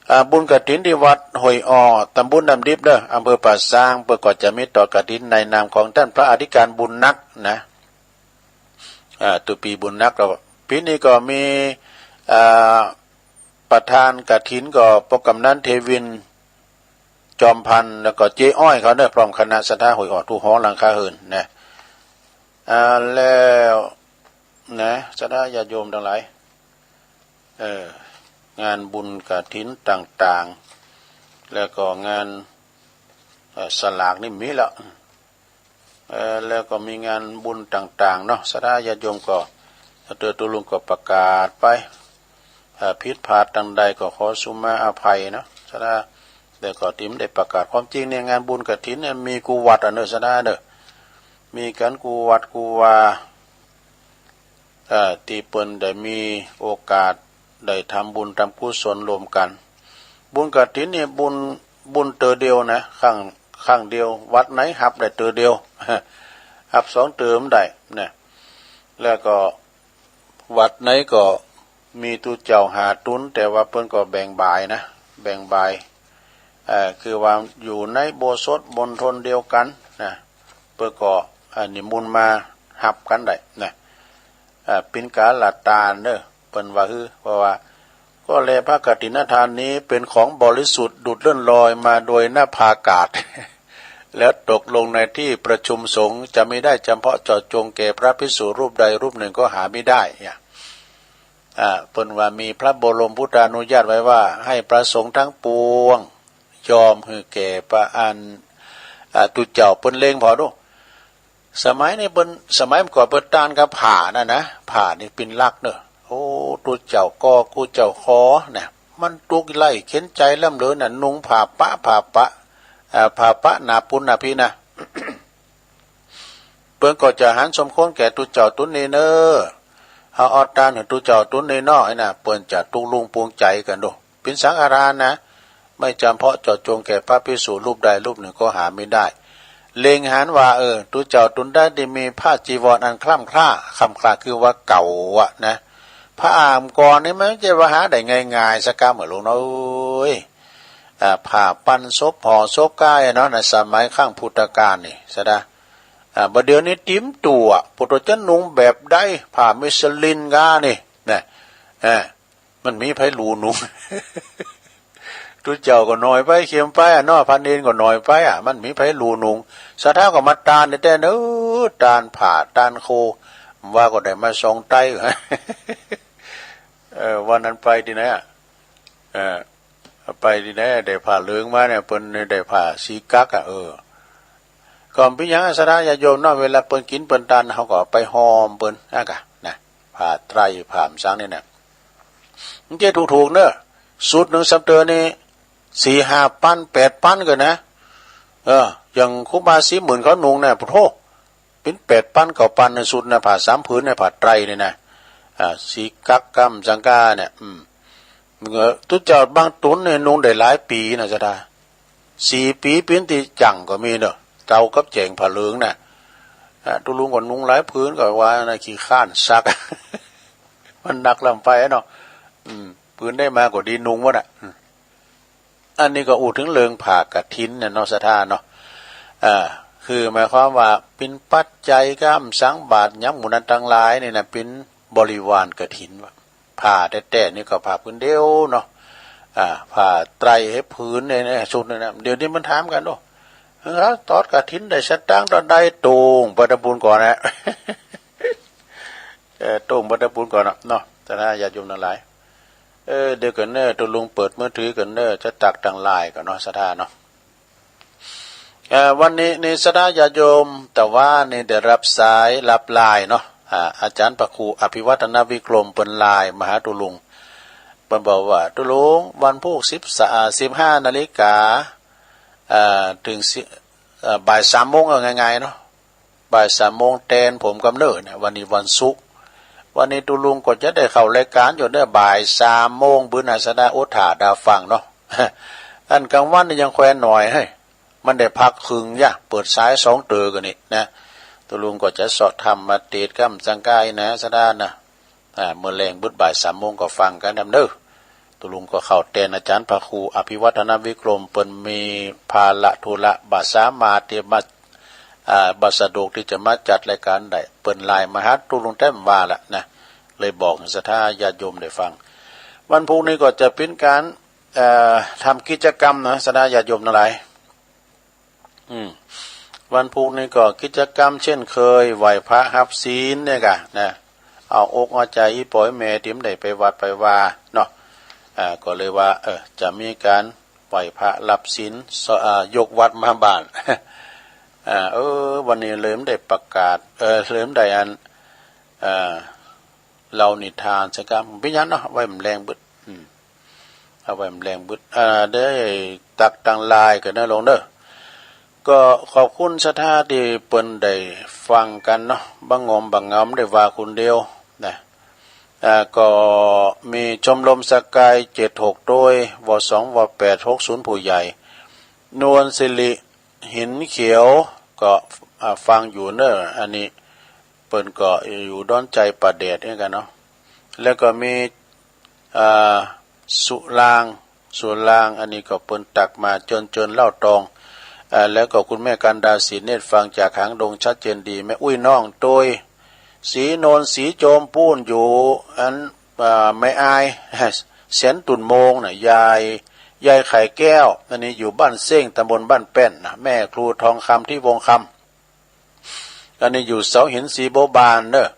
อ่า บุญกฐินที่วัดห้วยอ้อ ตำบลน้ำดิบเนอะ อำเภอป่าซาง เปิ้นก็จะมีตอดกฐินในนามของท่านพระอธิการบุญนักนะ อ่า ตุปีบุญนัก ก็ปีนี้ก็มี อ่า ประธานกฐินก็ป้อกำนันเทวิน จอมพันธุ์ แล้วก็เจ๊อ้อยเขาเนอะ พร้อมคณะศรัทธาห้วยอ้อ ทุกหอหลังคาเรือนนะ อ่า แล้วนะ ศรัทธาญาติโยมทั้งหลาย เอ่อ งานบุญกฐินต่างๆ แล้วก็งาน เอ่อ สลากนี่มีแล้ว เอ่อ แล้วก็มีงานบุญต่างๆ เนาะ ศรัทธาญาติโยมก็ เตอตุลุงก็ประกาศไป เอ่อ ผิดพลาดตางใดก็ขอสุมาอภัยเนาะ ศรัทธา แต่ก็ตี้บ่ได้ประกาศ ความจริงเนี่ยงานบุญกฐินเนี่ยมีกู้วัดอะเนอะ ศรัทธาเนอะ มีกันกู้วัดกู้วา เอ่อ ตี้เปิ้นได้มีโอกาสได้ทำบุญทำกุศลร่วมกัน บุญกฐินนี่บุญ บุญเตอเดียวนะ ครั้ง ครั้งเดียว วัดไหนฮับได้เตอเดียว ฮับสองเตอบ่ได้นะ แล้วก็วัดไหนก็มีตุ๊เจ้าห้าตุ๊น แต่ว่าเปิ้นก็แบ่งบ่ายนะ แบ่งบ่าย เอ่อ คือว่าอยู่ในอุโบสถมณฑลเดียวกันนะ เปิ้นก็ อ่า นิมนต์มาฮับกันได้นะ อ่า เป๋นก๋านละตานเนอะ เปิ้นว่า คือ เพราะว่า ก็แลพระกฐินทานนี้เป็นของบริสุทธิ์ดุจเลื่อนลอยมาโดยนภากาศ แล้วตกลงในที่ประชุมสงฆ์ จะมิได้จำเพาะเจาะจงแก่พระภิกษุรูปใดรูปหนึ่งก็หามิได้เนี่ย อ่า เปิ้นว่ามีพระบรมพุทธานุญาตไว้ว่า ให้พระสงฆ์ทั้งปวงยอมหื้อแก่พระอัน อ่า ตุ๊เจ้า เปิ้นเล็งผ่อดู สมัยนี้เปิ้น สมัยก่อนเปิ้นตานกับผ้านั่นนะ ผ้านี่เป๋นหลักเนอะ โอ้ ตุ๊เจ้าก่อ ตุ๊เจ้าขอนะ มันตุ๊กข์ไร้เข็ญใจ๋ล้ำเหลือน่ะ นุ่งผ้าปะ ผ้าปะ อ่า ผ้าปะหนาปูนหนาผีนะ เปิ้นก็จะหันสมควรแก่ตุ๊เจ้าตุ๊นนี้เนอะ เฮาเอาตานหื้อตุ๊เจ้าตุ๊นนี้เนาะ ไอ้น่ะ เปิ้นจะตุ๊กลุงปวงใจ๋กั๋นดู เป๋นสังฆทานนะ ไม่จำเพาะเจาะจงแก่พระภิกษุรูปใดรูปหนึ่งก็หามิได้ เล็งหันว่า เออ ตุ๊เจ้าตุ๊นใดตี้มีผ้าจีวรอันคร่ำคร่า คร่ำคร่าคือว่าเก่าอะนะ ผ้าอ่ามก่อนนี่มันบ่ใจ้ว่าหาได้ง่ายๆ สักกำเหมือนหลวงเนาะเอ้ย อ่า ผ้าปันศพห่อศพก้าเนาะ ในสมัยครั้งพุทธกาลนี่ ศรัทธา อ่า บ่าเดี่ยวนี้ติ๋มตั๋ว ปุถุชนนุ่งแบบใด ผ้ามิสลินก้านี่นะ อ่า มันมีไผหลู่นุ่ง ตุ๊เจ้าก็หน่อยไป เข้มไปอะเนาะ พระเณรก็หน่อยไปอะ มันมีไผหลู่นุ่ง ศรัทธาก็มาตานแต๊ๆ เนอะ ตานผ้าตานโค ว่าก็ได้มาส่องไต้ เออ วันนั้นไปตี้ไหนอะ เออ ไปตี้ไหน ได้ผ้าเหลืองมาเนี่ย เปิ้นได้ผ้าสีกั๊กอะ เออ ก็บ่เป๋นหยัง ศรัทธาญาติโยมเนาะ เวลาเปิ้นกิ๋นเปิ้นตาน เฮาก็ไปห่อเปิ้น อะกะ นะ ผ้าไตร ผ้าหยังนี่นะ มันจะถูกๆ เนอะ ชุดหนึ่งสามเตื้อนี่ สี่ห้าปัน แปดปันก็นะ เออ อย่างครูบาศรีหมื่นเขานุ่งเนี่ย โอ้โห เป๋นแปดปัน เก้าปันในชุดนะ ผ้าสามผืนในผ้าไตรนี่นะ อ่า สีกั๊กกำสังกาเนี่ย อืม ตุ๊เจ้าบางตุ๊นเนี่ยนุ่งได้หลายปี๋นะ ศรัทธา สี่ปี๋เป๋นตี้จั่งก็มีเนอะ เต๋ากับแจ๋งผ้าเหลืองน่ะ อ่ะ ตุ๊ลุงก็นุ่งหลายผืนก็ว่านะ ขี้คร้านซัก มันหนักล้ำไปเนาะ อืม ผืนใดมาก็ดีนุ่งหมดอะ อืม อันนี้ก็อู้เถิงเรื่องผ้ากฐินเนี่ยเนาะ ศรัทธาเนาะ อ่า คือหมายความว่าเป็นปัจจัยกำสังบาตรหยังหมู่นั้นตังหลายนี่นะ เป็นบริวารกฐินว่า ผ้าแต๊ๆนี่ก็ผ้าผืนเดียวเนาะ อ่า ผ้าไตรให้ผืนเนี่ยนะ ชุดเนี่ยนะ เดี๋ยวนี้มันถามกันเนาะ เออ ตอดกฐินได้สตางค์เท่าใด โต้งไปตำบุญก่อนนะ เออ โต้งไปตำบุญก่อนเนาะ เนาะ ศรัทธาญาติโยมทั้งหลาย เออ เดี๋ยวก่อนเนอะ ตกลงเปิดมือถือก่อนเนอะ จะตักตังไลน์ก่อนเนาะ ศรัทธาเนาะ เอ่อ วันนี้นี่ศรัทธาญาติโยม แต่ว่านี่ได้รับสายรับไลน์เนาะ อ่า อาจารย์พระครูอภิวัฒนวิกรมเปิ้นไลน์มาหาตุลุง เปิ้นบอกว่า ตุลุง วันพุธสิบ อ่า สิบห้านาฬิกา อ่า ถึงสิ อ่า บ่ายสามโมง เอาง่ายๆเนาะ บ่ายสามโมงแตนผมกำเนิดเนี่ย วันนี้วันศุกร์ วันนี้ตุลุงก็จะได้เข้ารายการอยู่เด้อ บ่ายสามโมง บื้อหน้าศรัทธาอดถ่าดาฟังเนาะ อันกลางวันนี่ยังแควนหน่อย เฮ้ย มันได้พักครึ่งยะ เปิดสายสองเตื้อก่อนนี่นะ ตุลุงก็จะสอบธรรมมาเตดกำสังกายนะ ศรัทธานะ อ่า เมื่อแลงบุดบ่ายสามโมงก็ฟังกันนำเด้อ ตุลุงก็เข้าแตนอาจารย์พระครูอภิวัฒนวิกรม เปิ้นมีภาระธุระบ่สามารถที่มา อ่า บ่สะดวกที่จะมาจัดรายการได้ เปิ้นไลน์มาหาตุลุงแต้มว่าละนะ เลยบอกศรัทธาญาติโยมได้ฟัง วันพุธนี้ก็จะเป็นการ เอ่อ ทำกิจกรรมนะ ศรัทธาญาติโยมทั้งหลาย อืม วันพุธนี้ก็กิจกรรมเช่นเคย ไหว้พระฮับศีลเนี่ยกะนะ เอาอกเอาใจอีป๋อยแม่ที่บ่ได้ไปวัดไปวาเนาะ อ่า ก็เลยว่า เออ จะมีการไหว้พระรับศีล ส- อ่า ยกวัดมาบ้าน อ่า เออ วันนี้เลยบ่ได้ประกาศ เออ เลยบ่ได้อัน อ่า เล่านิทานสักกำ บ่เป็นหยังเนาะ ไว้มันแลงบึด อืม เอาไว้มันแลงบึด อ่า ได้ตักตังไลน์ก่อนเนอะลุงเนอะ ก็ขอบคุณศรัทธาที่เปิ้นได้ฟังกันเนาะ บ่งอมบ่เหงา บ่ได้ว่าคนเดียวนะ อ่า ก็มีชมรมสกายเจ็ดหกโดย ว.สอง ว.แปด หกศูนย์ ผู้ใหญ่ นวลสิริ หินเขียว ก็ อ่า ฟังอยู่เนอะ อันนี้ เปิ้นก็อยู่ดอนใจป่าแดดเหมือนกันเนาะ แล้วก็มี อ่า สุราง สุราง อันนี้ก็เปิ้นตักมาเจิญเจิญเล่าตอง อ่า แล้วก็คุณแม่กันดา ศรีเนตร ฟังจากหางดงชัดเจนดี แม่อุ้ยน้องโตย ศรีนนท์ ศรีโจมปูนอยู่ อัน อ่า แม่อาย แสนตุ่นโมงน่ะ ยาย ยายไข่แก้ว อันนี้อยู่บ้านเซ้ง ตำบลบ้านแป้นนะ แม่ครูทองคำ ที่วงคำ อันนี้อยู่เสาหิน ศรีบัวบานเนอะ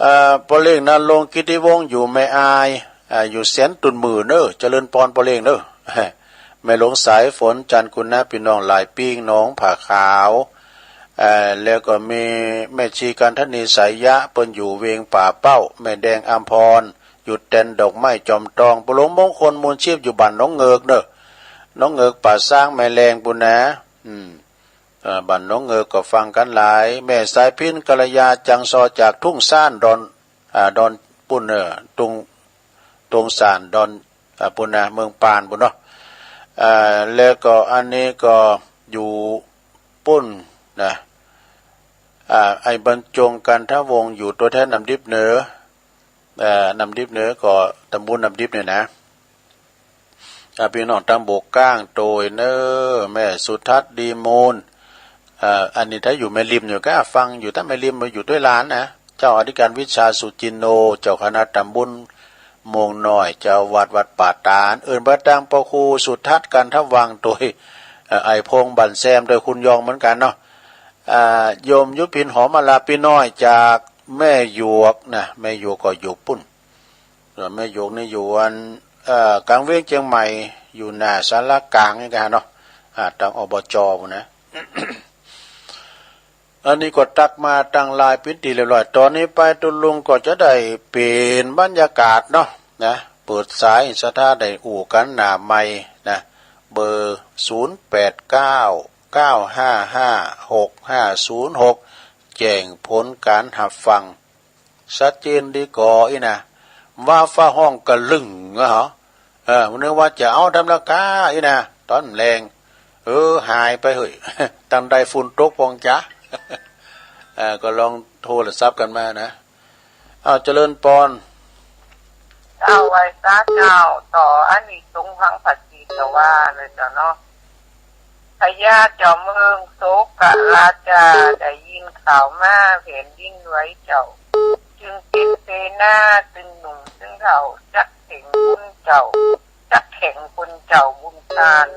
เอ่อ ป้อเล้ง ณรงค์ กิติวงศ์ อยู่แม่อาย อ่า อยู่แสนตุ่นหมื่นเนอะ เจริญปอนป้อเล้งเนอะ แม่หลวงสายฝน จันทร์คุณนะ พี่น้องหลายปิ้ง หนองผาขาว เอ่อ แล้วก็มีแม่ชีกันทนี สายยะ เปิ้นอยู่เวียงป่าเป้า แม่แดงอัมพร อยู่แตนดอกไม้จอมตอง ป้อหลวงมงคล มูลชีพ อยู่บ้านหนองเงิกเนอะ หนองเงิกป่าซาง แม่แรงปู้นนะ อืม เอ่อ บ้านหนองเงิกก็ฟังกันหลาย แม่สายพิณ กัลยา จังซอ จากทุ่งซ่านดอน อ่า ดอนปู้นเนอะ ทุ่ง ทุ่งซ่านดอน อ่า ปู้นนะ เมืองปานปู้นเนาะ อ่า แล้วก็อันนี้ก็อยู่ปู้นนะ อ่า ไอ้บรรจง กันทวงศ์ อยู่ตัวแทนน้ำดิบเหนือ เอ่อ น้ำดิบเหนือก็ตำบลน้ำดิบเนี่ยนะ อ่า พี่น้องตำบลก้างโตยเนอ แม่สุทัศน์ ดีมูล เอ่อ อันนี้ถ้าอยู่แม่ริมอยู่ก็ฟังอยู่ ถ้าแม่ริมมาอยู่ด้วยหลานนะ เจ้าอธิการวิชา สุจินโน เจ้าคณะตำบลม่วงน้อย เจ้าวัดวัดป่าตาด เอิ้นไปตางพระครูสุทัศน์ กันทวังโตย เอ่อ ไอ้พงษ์ บันแซม โดยคุณยองเหมือนกันเนาะ อ่า โยมยุพิน หอมมาลา พี่น้อยจากแม่หยวกนะ แม่หยวกก็อยู่ปู้น ส่วนแม่หยวกนี่อยู่อัน เอ่อ กลางเวียงเชียงใหม่ อยู่หน้าศาลากลางนี่กันเนาะ อ่า ตาง อบจ ปู้นนะ อันนี้ก็ตักมาตังไลน์ปิ้นตี้เรียบร้อย ตอนนี้ไปตุลุงก็จะได้เปลี่ยนบรรยากาศเนาะ นะ เปิดสายศรัทธาได้อู้กันหน้าไมค์นะ เบอร์ ศูนย์แปดเก้า เก้าห้าห้า หกห้าศูนย์หก แจ้งผลการฮับฟัง ชัดเจนดีก่ออี้นะ ว่าฟ้าฮ้องกะลึ่งอะเหรอ เออ นึกว่าจะเอาธรรมดาอี้นะ ตอนแลง เออ หายไปเหย ตังใดฝนตกปองจ๊ะ เออ ก็ลองโทรศัพท์กันมานะ อ้าว เจริญปอน เจ้า ไหว้สาเจ้า ต่ออานิสงส์แห่งพระศรีสวาเลยเจ้าเนาะ ส พญาเจ้าเมืองโศกราชาได้ยินข่าวมาแผ่นดินไหวเจ้า จึงเก็บเสนาซึ่งหนุ่มซึ่งเฒ่า จักแข่งบุญเจ้า จักแข่งคนเจ้าบุญตาน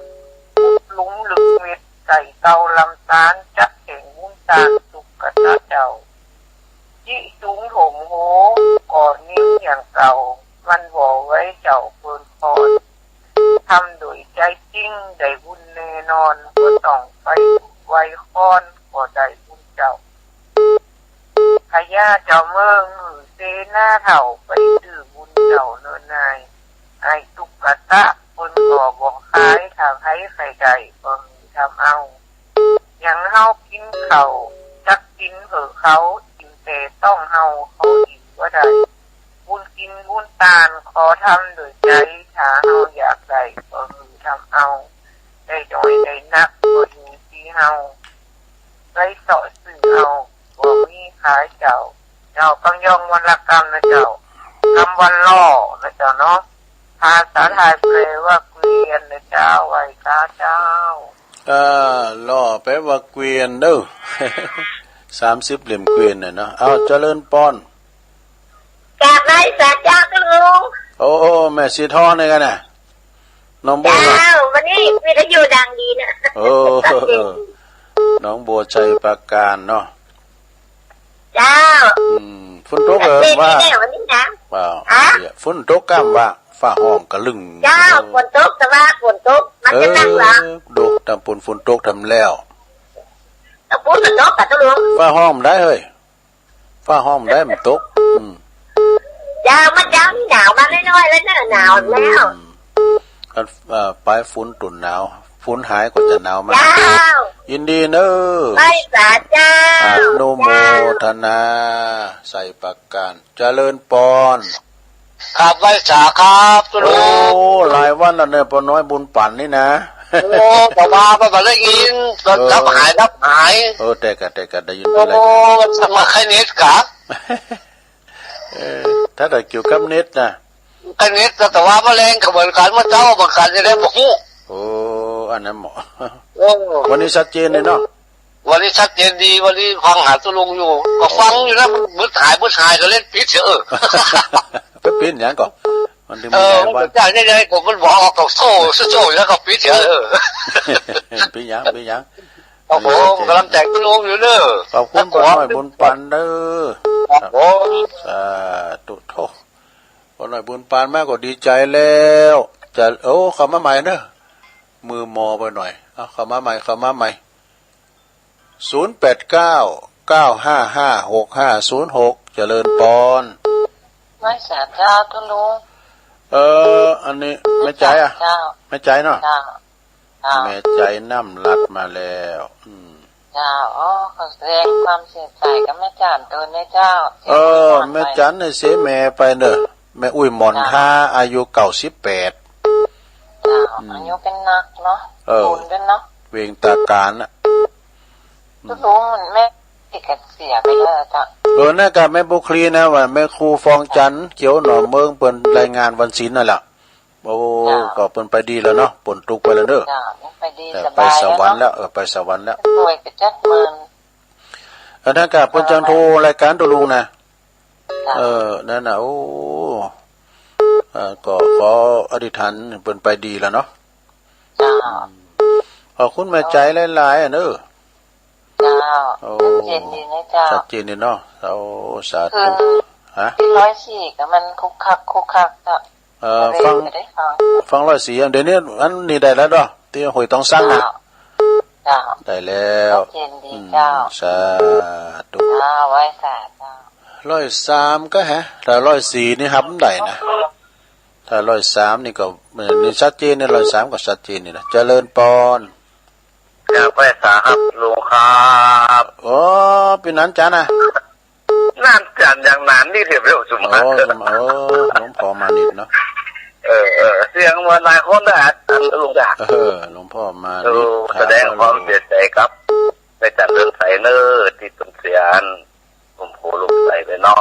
ขุดหลุมลึกเม็ดใส่เตาลำตาล จักแข่งบุญตานสุขกะตะเจ้า จิสูงโถมโห ก่อนิ้วอย่างเก่า มันบ่ไหวเจ้าเปินคอน ทำโดยใจจริงได้บุญแน่นอน บ่ต้องไปไหว้คอนก็ได้บุญเจ้า พญาเจ้าเมืองหื้อเสนาเฒ่าไปซื้อบุญเจ้าเนินนาย ไอ้ตุ๊กตาเปิ้นก็บ่ขาย ถ้าไผใครได้ก็หื้อทำเอา อย่างเฮากินข้าว จักกินเหื้อเขา กินแต่ต้องเฮา เขาอิ่มบ่ได้ บุญกินบุญตานขอทำด้วยใจ ถ้าเฮาอยากได้ก็หื้อทำเอา ได้น้อยได้นักก็อยู่ที่เฮา ไว้เสาะซื้อเอา บ่มีขายเจ้า เจ้าต้องย่องวันละกำนะเจ้า กำวันล่อนะเจ้าเนาะ ภาษาไทยแปลว่าเกวียนนะเจ้า ไหว้สาเจ้า เออ ล่อแปลว่าเกวียนเด้อ สามสิบเล่มเกวียนน่ะเนาะ เอาเจริญปอน กราบไหว้สาเจ้าคุณลุง โอ้ แม่สีทองนี่กันน่ะ น้องโบ เจ้า วันนี้วิทยุดังดีนะ โอ้ เออ น้องโบชัยปราการเนาะ เจ้า อืม ฝนตกเหรอ เจ้า ว่า เจ้า วันนี้นะ ว้าว ฮะ ฝนตกกล้ำว่า ฟ้าห้องกะลึง เจ้า ฝนตก แต่ว่าฝนตก มันจะหนักเหรอ เออ ดู ตำฝน ฝนตกทำแล้ว ตำฝนมันตกกะตะลุง ฟ้าห้องได้เฮ้ย ฟ้าห้องได้มันตก อืม เจ้า มันเจ้านี่หนาวมาน้อยๆแล้วเนอะ หนาวแล้ว อืม อัน เอ่อ ปลายฝนตุ่นหนาว ฝนหายก็จะหนาวมาก เจ้า ยินดีเนอะ ไหว้สาเจ้า อนุโมทนา ใส่ปากกาน เจริญปอน ครับ ไหว้สาครับ โอ้ หลายวันแล้วเนี่ย ป้อน้อยบุญปันนี่นะ โอ้ บ่มา บ่ได้ยิน เออ รับหาย รับหาย เออ แต่กะ แต่กะได้ยิน โอ้ เป็นไรนะ มันมาใครเน็ตกะ เออ ถ้าแต่เกี่ยวกับเน็ตนะ ใครเน็ต แต่ว่ามาแรงก็เหมือนกัน มาเจ้าเหมือนกัน จะได้บ่ฮู้ โอ้ อันนั้นเหมาะ โอ้ วันนี้ชัดเจนเลยเนาะ วันนี้ชัดเจนดี วันนี้ฟังหาตุลุงอยู่ ก็ฟังอยู่นะ มันมืดหาย มืดหายก็เล่นปิดเถอะ ไปปิดหยังก่อน มันถึง เออ มีหลายวัน มันก็ใหญ่ใหญ่ ผมมันบอกออกกับโซ่ โซ่ แล้วก็ปิดเถอะ เออ ปิดหยัง ปิดหยัง ครับผม กำลังแจกตุลุงอยู่เนอะ ขอบคุณป้อน้อยบุญปันเด้อ ครับผม สาธุโธ่ ป้อน้อยบุญปันมาก็ดีใจแล้ว จะ โอ้ เข้ามาใหม่เนอะ มือหมอไปหน่อย เอา เข้ามาใหม่ เข้ามาใหม่ ศูนย์แปดเก้า เก้าห้าห้า หกห้าศูนย์หก เจริญปอน ไหว้สาเจ้าตุลุง เออ อันนี้แม่ใจอะ เจ้า แม่ใจเนาะ เจ้า เจ้า แม่ใจน้ำลัดมาแล้ว อืม เจ้า อ๋อ ขอแสดงความเสียใจกับแม่จันตัวนี้เจ้า เออ แม่จันเนี่ยเสียแม่ไปเนอะ แม่อุ้ยหมอนท่า เจ้า อายุเก้าสิบแปด เจ้า อืม อายุเป็นนักเนาะ เออ บุญด้วยเนาะ เวงตาการน่ะ อืม ก็รู้มันแม่ติดกันเสียไปแล้วจ้ะ เออ นั่นก็แม่บุคลีนะ ว่าแม่ครูฟองจันทร์ เขียวหน่อเมือง เปิ้นรายงานวันศีลนั่นแหละ โอ้ เจ้า ก็เปิ้นไปดีแล้วเนาะ เปิ้นตุกไปแล้วเด้อ เจ้า ไปดี แต่ สบาย ไปสวรรค์แล้ว แล้วเนาะ เออ ไปสวรรค์แล้ว รวยกระจัดมัน อันนั้นก็เปิ้นจังโทรรายการตุลุงนะ เจ้า เออ นั่นน่ะ โอ้ เออ ก็ขออธิษฐานเปิ้นไปดีแล้วเนาะ เจ้า ขอบคุณแม่ใจหลายๆ อ่ะเนอะ เจ้า โอ้ ชัดเจนดีนะเจ้า ชัดเจนดีเนาะ โอ้ สาธุ คือ ฮะ ที่ร้อยสี่ก็มันคุกคักคุกคักเจ้า เอ่อ อะไร ฟัง ก็ได้ฟัง ฟังร้อยสี่ เดี๋ยวนี้อันนี้ได้แล้วเนาะ ที่ห้วยตองสังนะ เจ้า เจ้า ได้แล้ว ชัดเจนดี อืม เจ้า สาธุ เจ้า ไหว้สาเจ้า ร้อยสามก็แฮะ แต่ร้อยสี่นี่ฮับได้นะ ถ้าร้อยสามนี่ก็ เอ่อ นี่ชัดเจนนี่ ร้อยสามก็ชัดเจนนี่นะ เจริญปอน ครับ ไหว้สาครับลุงครับ โอ้ เป็นนั้นจ้านะ นั่นจันอย่างนั้นนี่เรียบเร็วสุด โอ้ สม โอ้ หลวงพ่อมานิดเนาะ เออ เออ เสียงเหมือนนายคนนะ ลุงจ้ะ เออ หลวงพ่อมานิด เออ แสดงความเสียใจครับ ไปจันเดินใสเนอร์ที่เป็นเสียน ผมโผล่ลงใส่ไปเนาะ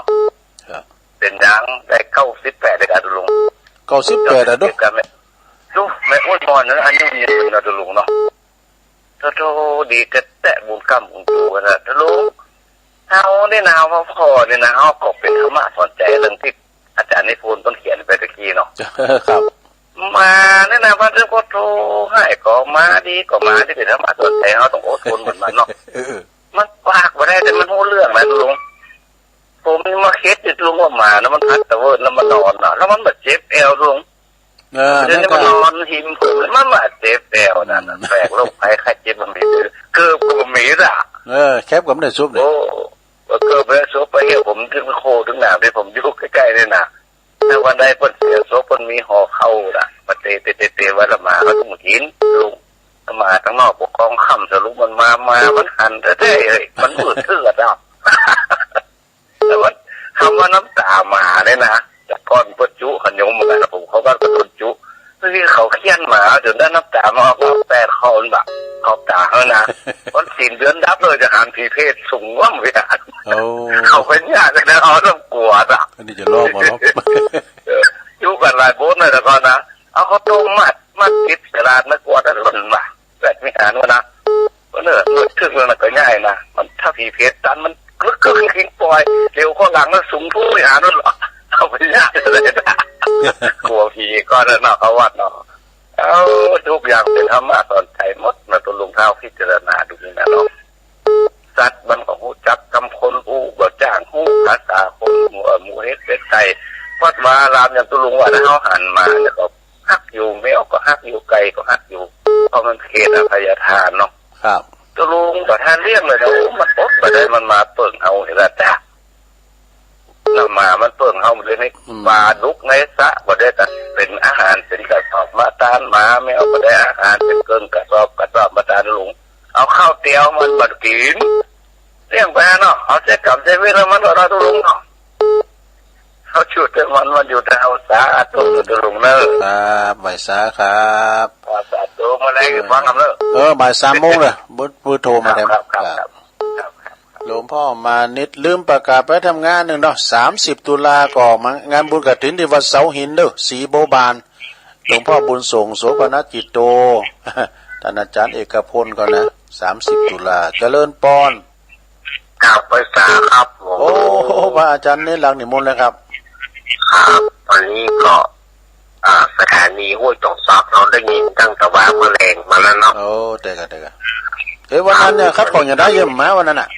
ครับ เป็นหยังได้เก้าสิบแปดเลยครับลุง เก้าสิบแปดอะเนาะ เก้าสิบแปดครับแม่ ลูกแม่อ้วนมอนนั้นอายุยืนเนาะลุงเนาะ โธ่ ดีแต๊ๆ บุญค้ำบุญกู๋นะ ตะลุง เฮานี่นะ เฮามาพ้อนี่นะ เฮาก็เป็นธรรมะสอนใจเรื่องที่อาจารย์นิพนธ์เพิ่นเขียนไปตะกี้เนาะ ครับ มานี่นะ มันเรื่องก็โธ่ ฮ้ายก็มา ดีก็มา ที่เป็นธรรมะสอนใจ เฮาต้องอดทนเหมือนมันเนาะ เออ มันปากบ่ได้ แต่มันฮู้เรื่องนะลุง ผมนี่มาเข็ดอยู่ลุง ว่าหมานะ มันพัดตะเวินแล้วมันนอนน่ะ แล้วมันบ่เจ็บแอวลุง เออ เดี๋ยวนี้ นั่นก็ มันนอนหิมผม มันบ่เจ็บแอวนั่นน่ะ อืม แปลกโรคภัยไข้เจ็บมันมี เกิบก็บ่มีล่ะ เออ แคบก็บ่ได้สุบเลย โอ้ เกิบบ่ได้สุบ ไปเหี่ยวผมถึงโคถึงหนามที่ผมอยู่ใกล้ๆ นี่น่ะ ถ้าวันใดเพิ่นเสียศพ เพิ่นมีห่อข้าวน่ะ มาเตะๆๆๆ ไว้ละหมาก็ต้องกินลุง หมาทางนอกปกครองค่ำ สรุปมันมา มา มันหันแท้ๆ เอ้ย มันมืดเถื่อนอ่ะ แต่ว่าคำว่าน้ำตาหมาเนี่ยนะ แต่ก่อนเพิ่นจุขนมเหมือนกันนะ ผมเข้าบ้านก็โดนจุ คือเขาเคี่ยนหมาจนได้น้ำตามาออกมาแปดข้อมันบะ ขอบตาเขานะ มันศีลเดือนดับเลย จะหันผีเพศสูงว่ามัน โอ้ เขาเป็นญาติกันนะ เอาน้ำกลัวอ่ะ อันนี้จะลอกบ่เนาะ จุกันหลายโบสถ์เลยแต่ก่อนนะ เอาข้าวต้มมัด มัดติดสลาดมากวาดอันหล่นว่ะ แบบวิหารวะนะ ก็เนอะ นึกถึงแล้วนะก็ง่ายนะ มันถ้าผีเพศตันมันกึกกึกขิงปล่อย เดี๋ยวข้างหลังมันสูงผู้วิหารนั่นหรอ เอาไปยากเลยนะ กลัวผีก็แล้วเนาะ เขาวัดเนาะ เอาทุกอย่างเป็นธรรมะสอนใจหมดนะ ตัวลุงเท้าพิจารณาดูนี่นะเนาะ สัตว์มันก็ฮู้จักกำคน ฮู้บ่จ้าง ฮู้ภาษาคน หมู่ เอ่อ หมู่เฮ็ดเฮ็ดไก่ วัดวาอารามอย่างตุลุงว่า ถ้าเฮาหันมาแล้วก็ฮักอยู่ แมวก็ฮักอยู่ ไก่ก็ฮักอยู่ เพราะมันเขตอภัยทานเนาะ ครับ ตุลุงก็ถ้าเลี้ยงเลยนะ โอ้ มันอดบ่ได้ มันมาเปิ่งเอาเห็นละจ้ะ น้ำหมามันเปิ่งเฮาเลยนี่ อืม ปลาดุกในสระบ่ได้ก็เป็นอาหาร เป็นกระสอบมาตานหมา แมวบ่ได้อาหาร เป็นเกิ่งกระสอบ กระสอบมาตานลุง เอาข้าวเตียวมันบ่กิน เลี้ยงไปเนาะ เอาใส่กำใส่เวรมันก็เนาะตุลุงเนาะ เอาชุดแต่มัน มันอยู่แต่เอาสาธุตุลุงเนอะ ครับ ไหว้สาครับ อ่า สาธุ เมื่อไหร่ก็ฟังกันเนอะ เออ บ่ายสามโมงเลย เบอร์ เบอร์โทรมาแถม ครับ ครับ ครับ ครับ ครับ ครับ หลวงพ่อมานิดลืมประกาศไปทำงานหนึ่งเนาะ สามสิบตุลาก็ออกมา งานบุญกฐินที่วัดเสาหินเด้อ ศรีโบบาน หลวงพ่อบุญส่ง โสภณจิตโต ท่านอาจารย์เอกพลก็นะ สามสิบตุลา เจริญปอน ครับ ไหว้สาครับผม โอ้ พระอาจารย์เน้นหลักนิมนต์เลยครับ ครับ วันนี้ก็ อ่า สถานีห้วยตองซอกเราได้ยินตั้งแต่ว่าเมื่อแรงมาแล้วเนาะ โอ้ เตะกะ เตะกะ เอ้ย วันนั้นเนี่ย ครับ ผมยังได้เยี่ยมมาวันนั้นน่ะ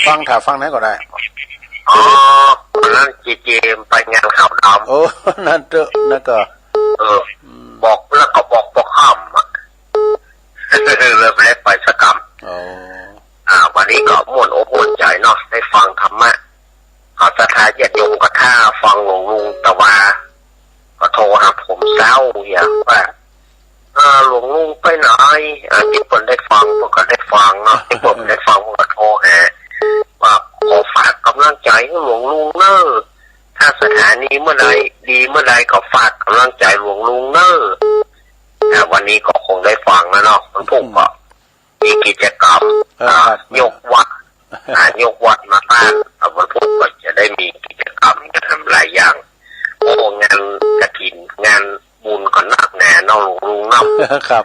ฟัง ถ้าฟังไหนก็ได้ อ๋อ วันนั้นเจเจมไปงานขาวดำ โอ้ นั่นเถอะ นั่นก็ เออ อืม บอกแล้วก็บอกบอกห้ามอะ เริ่มแรกไปสักกำ อ๋อ อ่า วันนี้ก็ม่วนอกม่วนใจเนาะ ได้ฟังธรรมะ เขาศรัทธาญาติโยมก็ถ้าฟังหลวงลุง แต่ว่า ก็โทรหาผมเศร้าอย่างว่า เออ หลวงลุงไปไหน อ่า ที่ผมได้ฟังผมก็ได้ฟังเนาะ ที่ผมได้ฟังผมก็โทรหา ว่าขอฝากกำลังใจให้หลวงลุงเนอะ ถ้าสถานีเมื่อใดดีเมื่อใดก็ฝากกำลังใจหลวงลุงเนอะ อ่า วันนี้ก็คงได้ฟังแล้วเนาะ วันพุธก็ มีกิจกรรม เออ ครับ อ่า ยกวัด อ่า ยกวัดมาตั้ง อ่า วันพุธก็จะได้มีกิจกรรมจะทำหลายอย่าง โอ้ งานกฐิน งานบุญก็หนักแน่นอนลุงเนาะ ครับ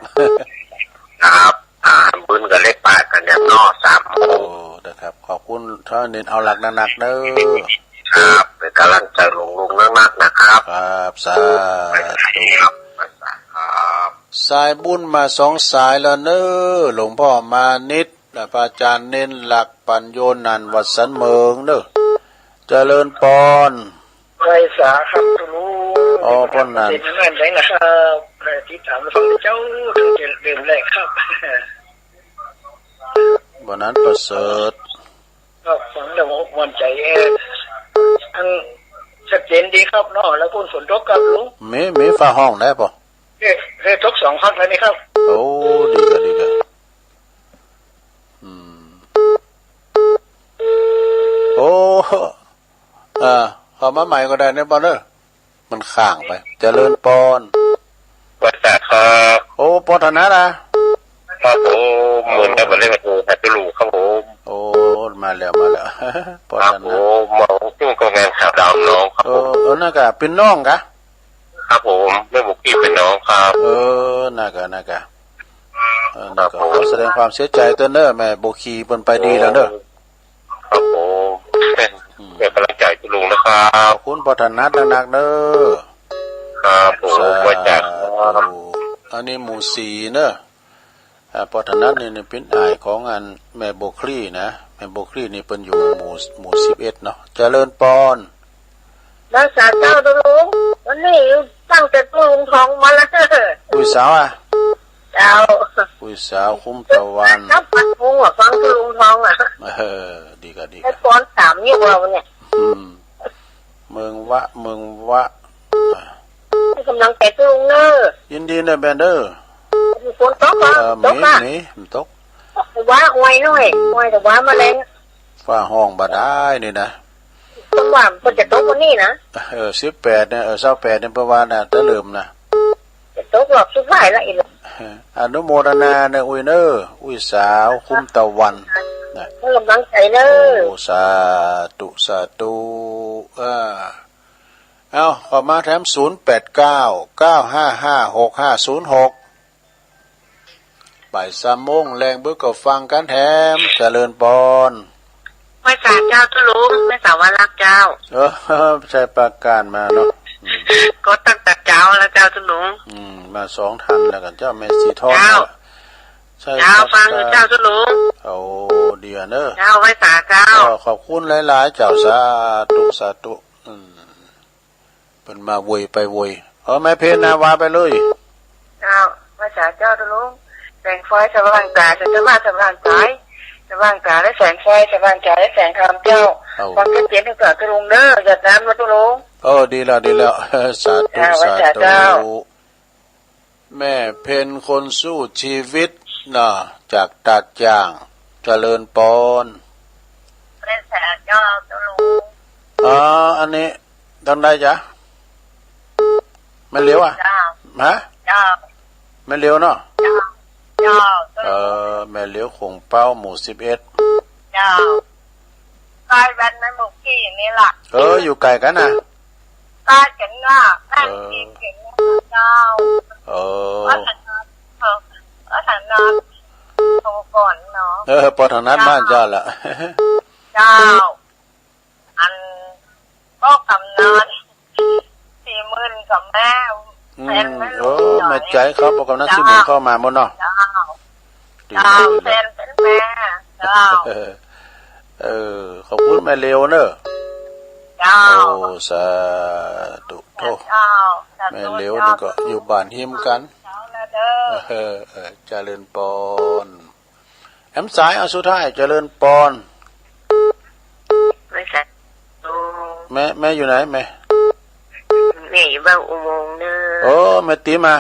ครับ อ่า บุญก็เลยปากันเนี่ยเนาะ สามโมง โอ้ นะครับ ขอบคุณท่านเน้นเอาหลักหนักๆเด้อ ครับ เป็นกำลังใจลุงๆนักๆนะครับ ครับ สาธุ ครับ ครับ สายบุญมาสองสายแล้วเนอะ หลวงพ่อมานิด และพระอาจารย์เน้นหลัก ปัญโยนันท์ วัดสันเมิงเนอะ เจริญปอน ไหว้สาครับตุลุง อ๋อ ปอนนันท์ เป็นงานไหนนะครับ เอ่อ ติดตามฟังเจ้าตั้งแต่เริ่มแรกครับ วันนั้นประเสริฐ ครับ ฟังแล้วอกมั่นใจ เอ่อ อันชัดเจนดีครับเนาะ แล้วฝน ฝนตกครับลุง มี มีฟ้าห้องได้ปะ เฮ้ย เฮ้ย ตกสองครั้งแล้วนี่ครับ โอ้ ดีเลย ดีเลย อืม โอ้ เออ เข้ามาใหม่ก็ได้เนี่ยปอนเอ้ย มันค้างไป เจริญปอน ไหว้สาครับ โอ้ ปอนถนัดนะ ครับผม เหมือนกัน มาเล่นประตูฮัตตูลูครับผม โอ้ มาแล้ว มาแล้ว ปอน ครับ ถนัด ผม หมอตุ้งกองงานขาวดำน้องครับ เออ ผม เออ นั่นกะ เป็นน้องกะ ครับผม แม่บุกกี้เป็นน้องครับ เออ นั่นกะ นั่นกะ อันนี้ก็ขอแสดงความเสียใจด้วยเนอะ แม่บัวขีเปิ้นไปดีแล้วเนอะ ครับผม อืม เป็นกำลังใจคุณลุงนะครับ ขอบคุณพ่อถนัดนักๆเนอะ ครับผม สาธุ มาจาก อันนี้หมู่สี่เนอะ อ่า พ่อถนัดนี่ นี่เป็นอ้ายของอันแม่บัวคลี่นะ แม่บัวคลี่นี่เปิ้นอยู่หมู่ หมู่สิบเอ็ดเนาะ เจริญปอน รักษาเจ้าตุลุง วันนี้ตั้งแต่ตุลุงท้องมาแล้ว อุ้ยสาวอ่ะ เจ้า อุ้ยสาวคุ้มตะวัน ครับ ปัดพุงอ่ะ ฟังตุลุงท้องอ่ะ เออ ดีก็ดีก็ ให้ป้อนสามอยู่เราเนี่ย อืม เมืองวะ เมืองวะ ให้กำลังใจตุลุงเนอะ ยินดีเนอะแบนเดอร์ ฝนตกเหรอ เออ ตกอ่ะ มี มี มันตก ว่าห้วยหน่อย ห้วยแต่ว่ามาแรง ฟ้าห้องบ่ได้นี่นะ จังหวะมันจะตกวันนี้นะ เออ สิบแปดเนี่ย เออ ซาวแปดเนี่ย เปิ้นว่าน่ะ จะเริ่มนะ จะตกรอบสุดท้ายละอีกละ อนุโมทนาเนอะ อุ้ยเนอะ อุ้ยสาว คุ้มตะวัน นะ ให้กำลังใจเนอะ โอ้ สาธุ สาธุ เออ เอา เข้ามาแถม ศูนย์แปดเก้า เก้าห้าห้า หกห้าศูนย์หก บ่ายสามโมงแลงเปิ้นก็ฟังกันแถม เจริญปอน ไหว้สาเจ้าตุลุง ไหว้สาว่ารักเจ้า เออ ใช่ประการมาเนาะ อืม ก็ตั้งแต่เช้าแล้วเจ้าตุลุง อืม มาสองท่านแล้วกันเจ้า แม่สีทอง เจ้า แล้ว ใช่ เจ้า ครับ ฟังอยู่เจ้าตุลุง โอ้ เดียวเนอะ เจ้า ไหว้สาเจ้า ก็ขอบคุณหลายๆ เจ้า สาธุ สาธุ อืม เปิ้นมาโวยไปโวย เออ แม่เพนนะ ว่าไปเลย เจ้า ไหว้สาเจ้าตุลุง แสงไฟสว่างตา แสงธรรมะสว่างกาย สว่างตาและแสงไฟ สว่างใจและแสงธรรมเจ้า เอา ความเข้มแข็งของเจ้าตุลุงเด้อ อย่าตามมาตุลุง เออ ดีแล้ว ดีแล้ว สาธุ เจ้า ไหว้สา สาธุ เจ้า แม่เพ็ญคนสู้ชีวิตนะ จากตาดจ้าง เจริญปอน ไหว้สาเจ้าตุลุง อ๋อ อันนี้ ทางใดจ๊ะ แม่เหลียวอะ เจ้า ฮะ เจ้า แม่เหลียวเนาะ เจ้า เจ้า เออ แม่เหลียวโข่งเป๊า หมู่สิบเอ็ด เจ้า ใกล้บ้านแม่หมู่กี้นี่ล่ะ เออ อยู่ไกลกันนะ ใกล้กันน่ะ แม่หมู่กี้เห็นนะเจ้า เออ ว่าแต่นอน เออ ว่าแต่นอนโทรก่อนเนาะ เออ พอทางนั้นบ้านเจ้าละ เจ้า อัน ก็กำนัน สี่หมื่นกับแม่ อืม แฟนแม่ เออ ลูกหน่อย แม่ใจครับ บอกกำนัน เจ้า สี่หมื่นเข้ามาหมดเนาะ เจ้า ดี เจ้า ดี แฟนเป็นแม่ เจ้า เออ ขอบคุณแม่เหลียวเนอะ เจ้า โอ้ สาธุโธ่ เจ้า สาธุ แม่เหลียวนี่ก็ เจ้า อยู่บ้านหิมกัน เจ้าละเด้อ เออ เออ เจริญปอน แอมสาย เอาสุดท้าย เจริญปอน ไม่ใช่ แม่ แม่อยู่ไหน แม่ แม่อยู่บ้านอุโมงค์เนอะ โอ้ แม่ติ๋มอ่ะ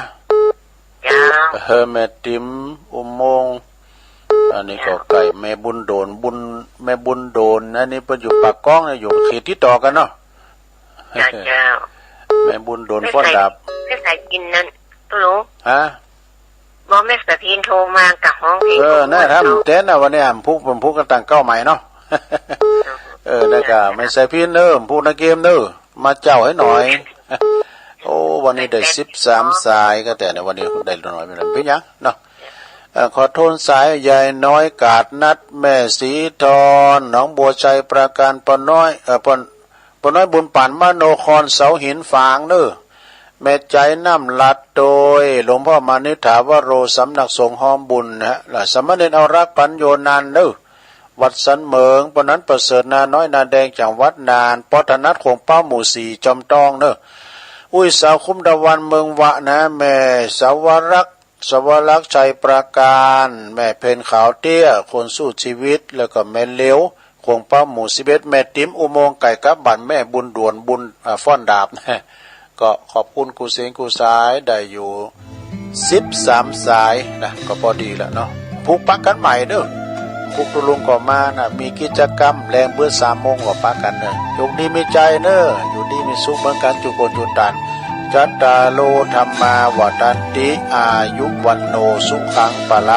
เจ้า เออ แม่ติ๋มอุโมงค์ อันนี้ก็ เจ้า ใกล้แม่บุญโดน บุญ แม่บุญโดน อันนี้เปิ้นอยู่ปากก้องเนี่ย อยู่เขตติดต่อกันเนาะ เจ้า เจ้า แม่บุญโดน แม่ใส่ ฟ้อนดาบ แม่ใส่กินนั่น ฮัลโหล ฮะ บอกแม่สะพินโทรมากับห้องเพลง เออ ของ น่าทำ เนาะ เต้นนะ วันนี้อ่ะ พุก ผมพุกกันตั้งเก้าใหม่เนาะ เออ แล้วก็ เออ แม่สะพินเนอะ พุกนักเกมเนอะ มาเจ้าให้หน่อย โอ้ วันนี้ได้ เต้น สิบสามสาย ก็แต่ในวันนี้ได้น้อยไปหน่อย เป็นหยังเนาะ เอ่อ ขอโทษสาย ยายน้อยกาดนัด แม่สีทอง หนองบัวชัยปราการ ป้าน้อย เอ่อ ป้า ป้าน้อยบุญปัน มโนคร เสาหินฝางเนอะ แม่ใจน้ำลัด โดยหลวงพ่อมานิษฐาวโร สำนักสงฆ์ฮ้อมบุญนะฮะ และสามเณรเอารักปัญโยนันท์เนอะ วัดสันเหมิง ป้านั้นประเสริฐ นาน้อยนาแดง จังหวัดน่าน ป้อถนัด โข่งเป๊า หมู่สี่ จอมตองเนอะ อุ้ยสาวคุ้มตะวัน เมืองวะนะ แม่สาวรักษ์ สวรักษ์ชัยประการ แม่เพ็ญขาวเตี้ย คนสู้ชีวิต แล้วก็แม่เหลียว โข่งเป๊า หมู่สิบเอ็ด แม่ติ๋มอุโมงค์ไก่กับบ้าน แม่บุญด่วน บุญ อ่า ฟ้อนดาบ ก็ขอบคุณกู้เสียงกู้สาย ได้อยู่ สิบสามสายนะ ก็พอดีแล้วเนาะ พุกปะกันใหม่เด้อ พุกตุลุงก็มานะ มีกิจกรรมแลงเบิดสามโมงก็ปะกันเนอะ โชคดีมีชัยเนอะ อยู่ดีมีสุขเหมือนกัน จุคนจุตัน จัตตาโร ธัมมา วัฑฒันติ อายุ วัณโณ สุขัง พลัง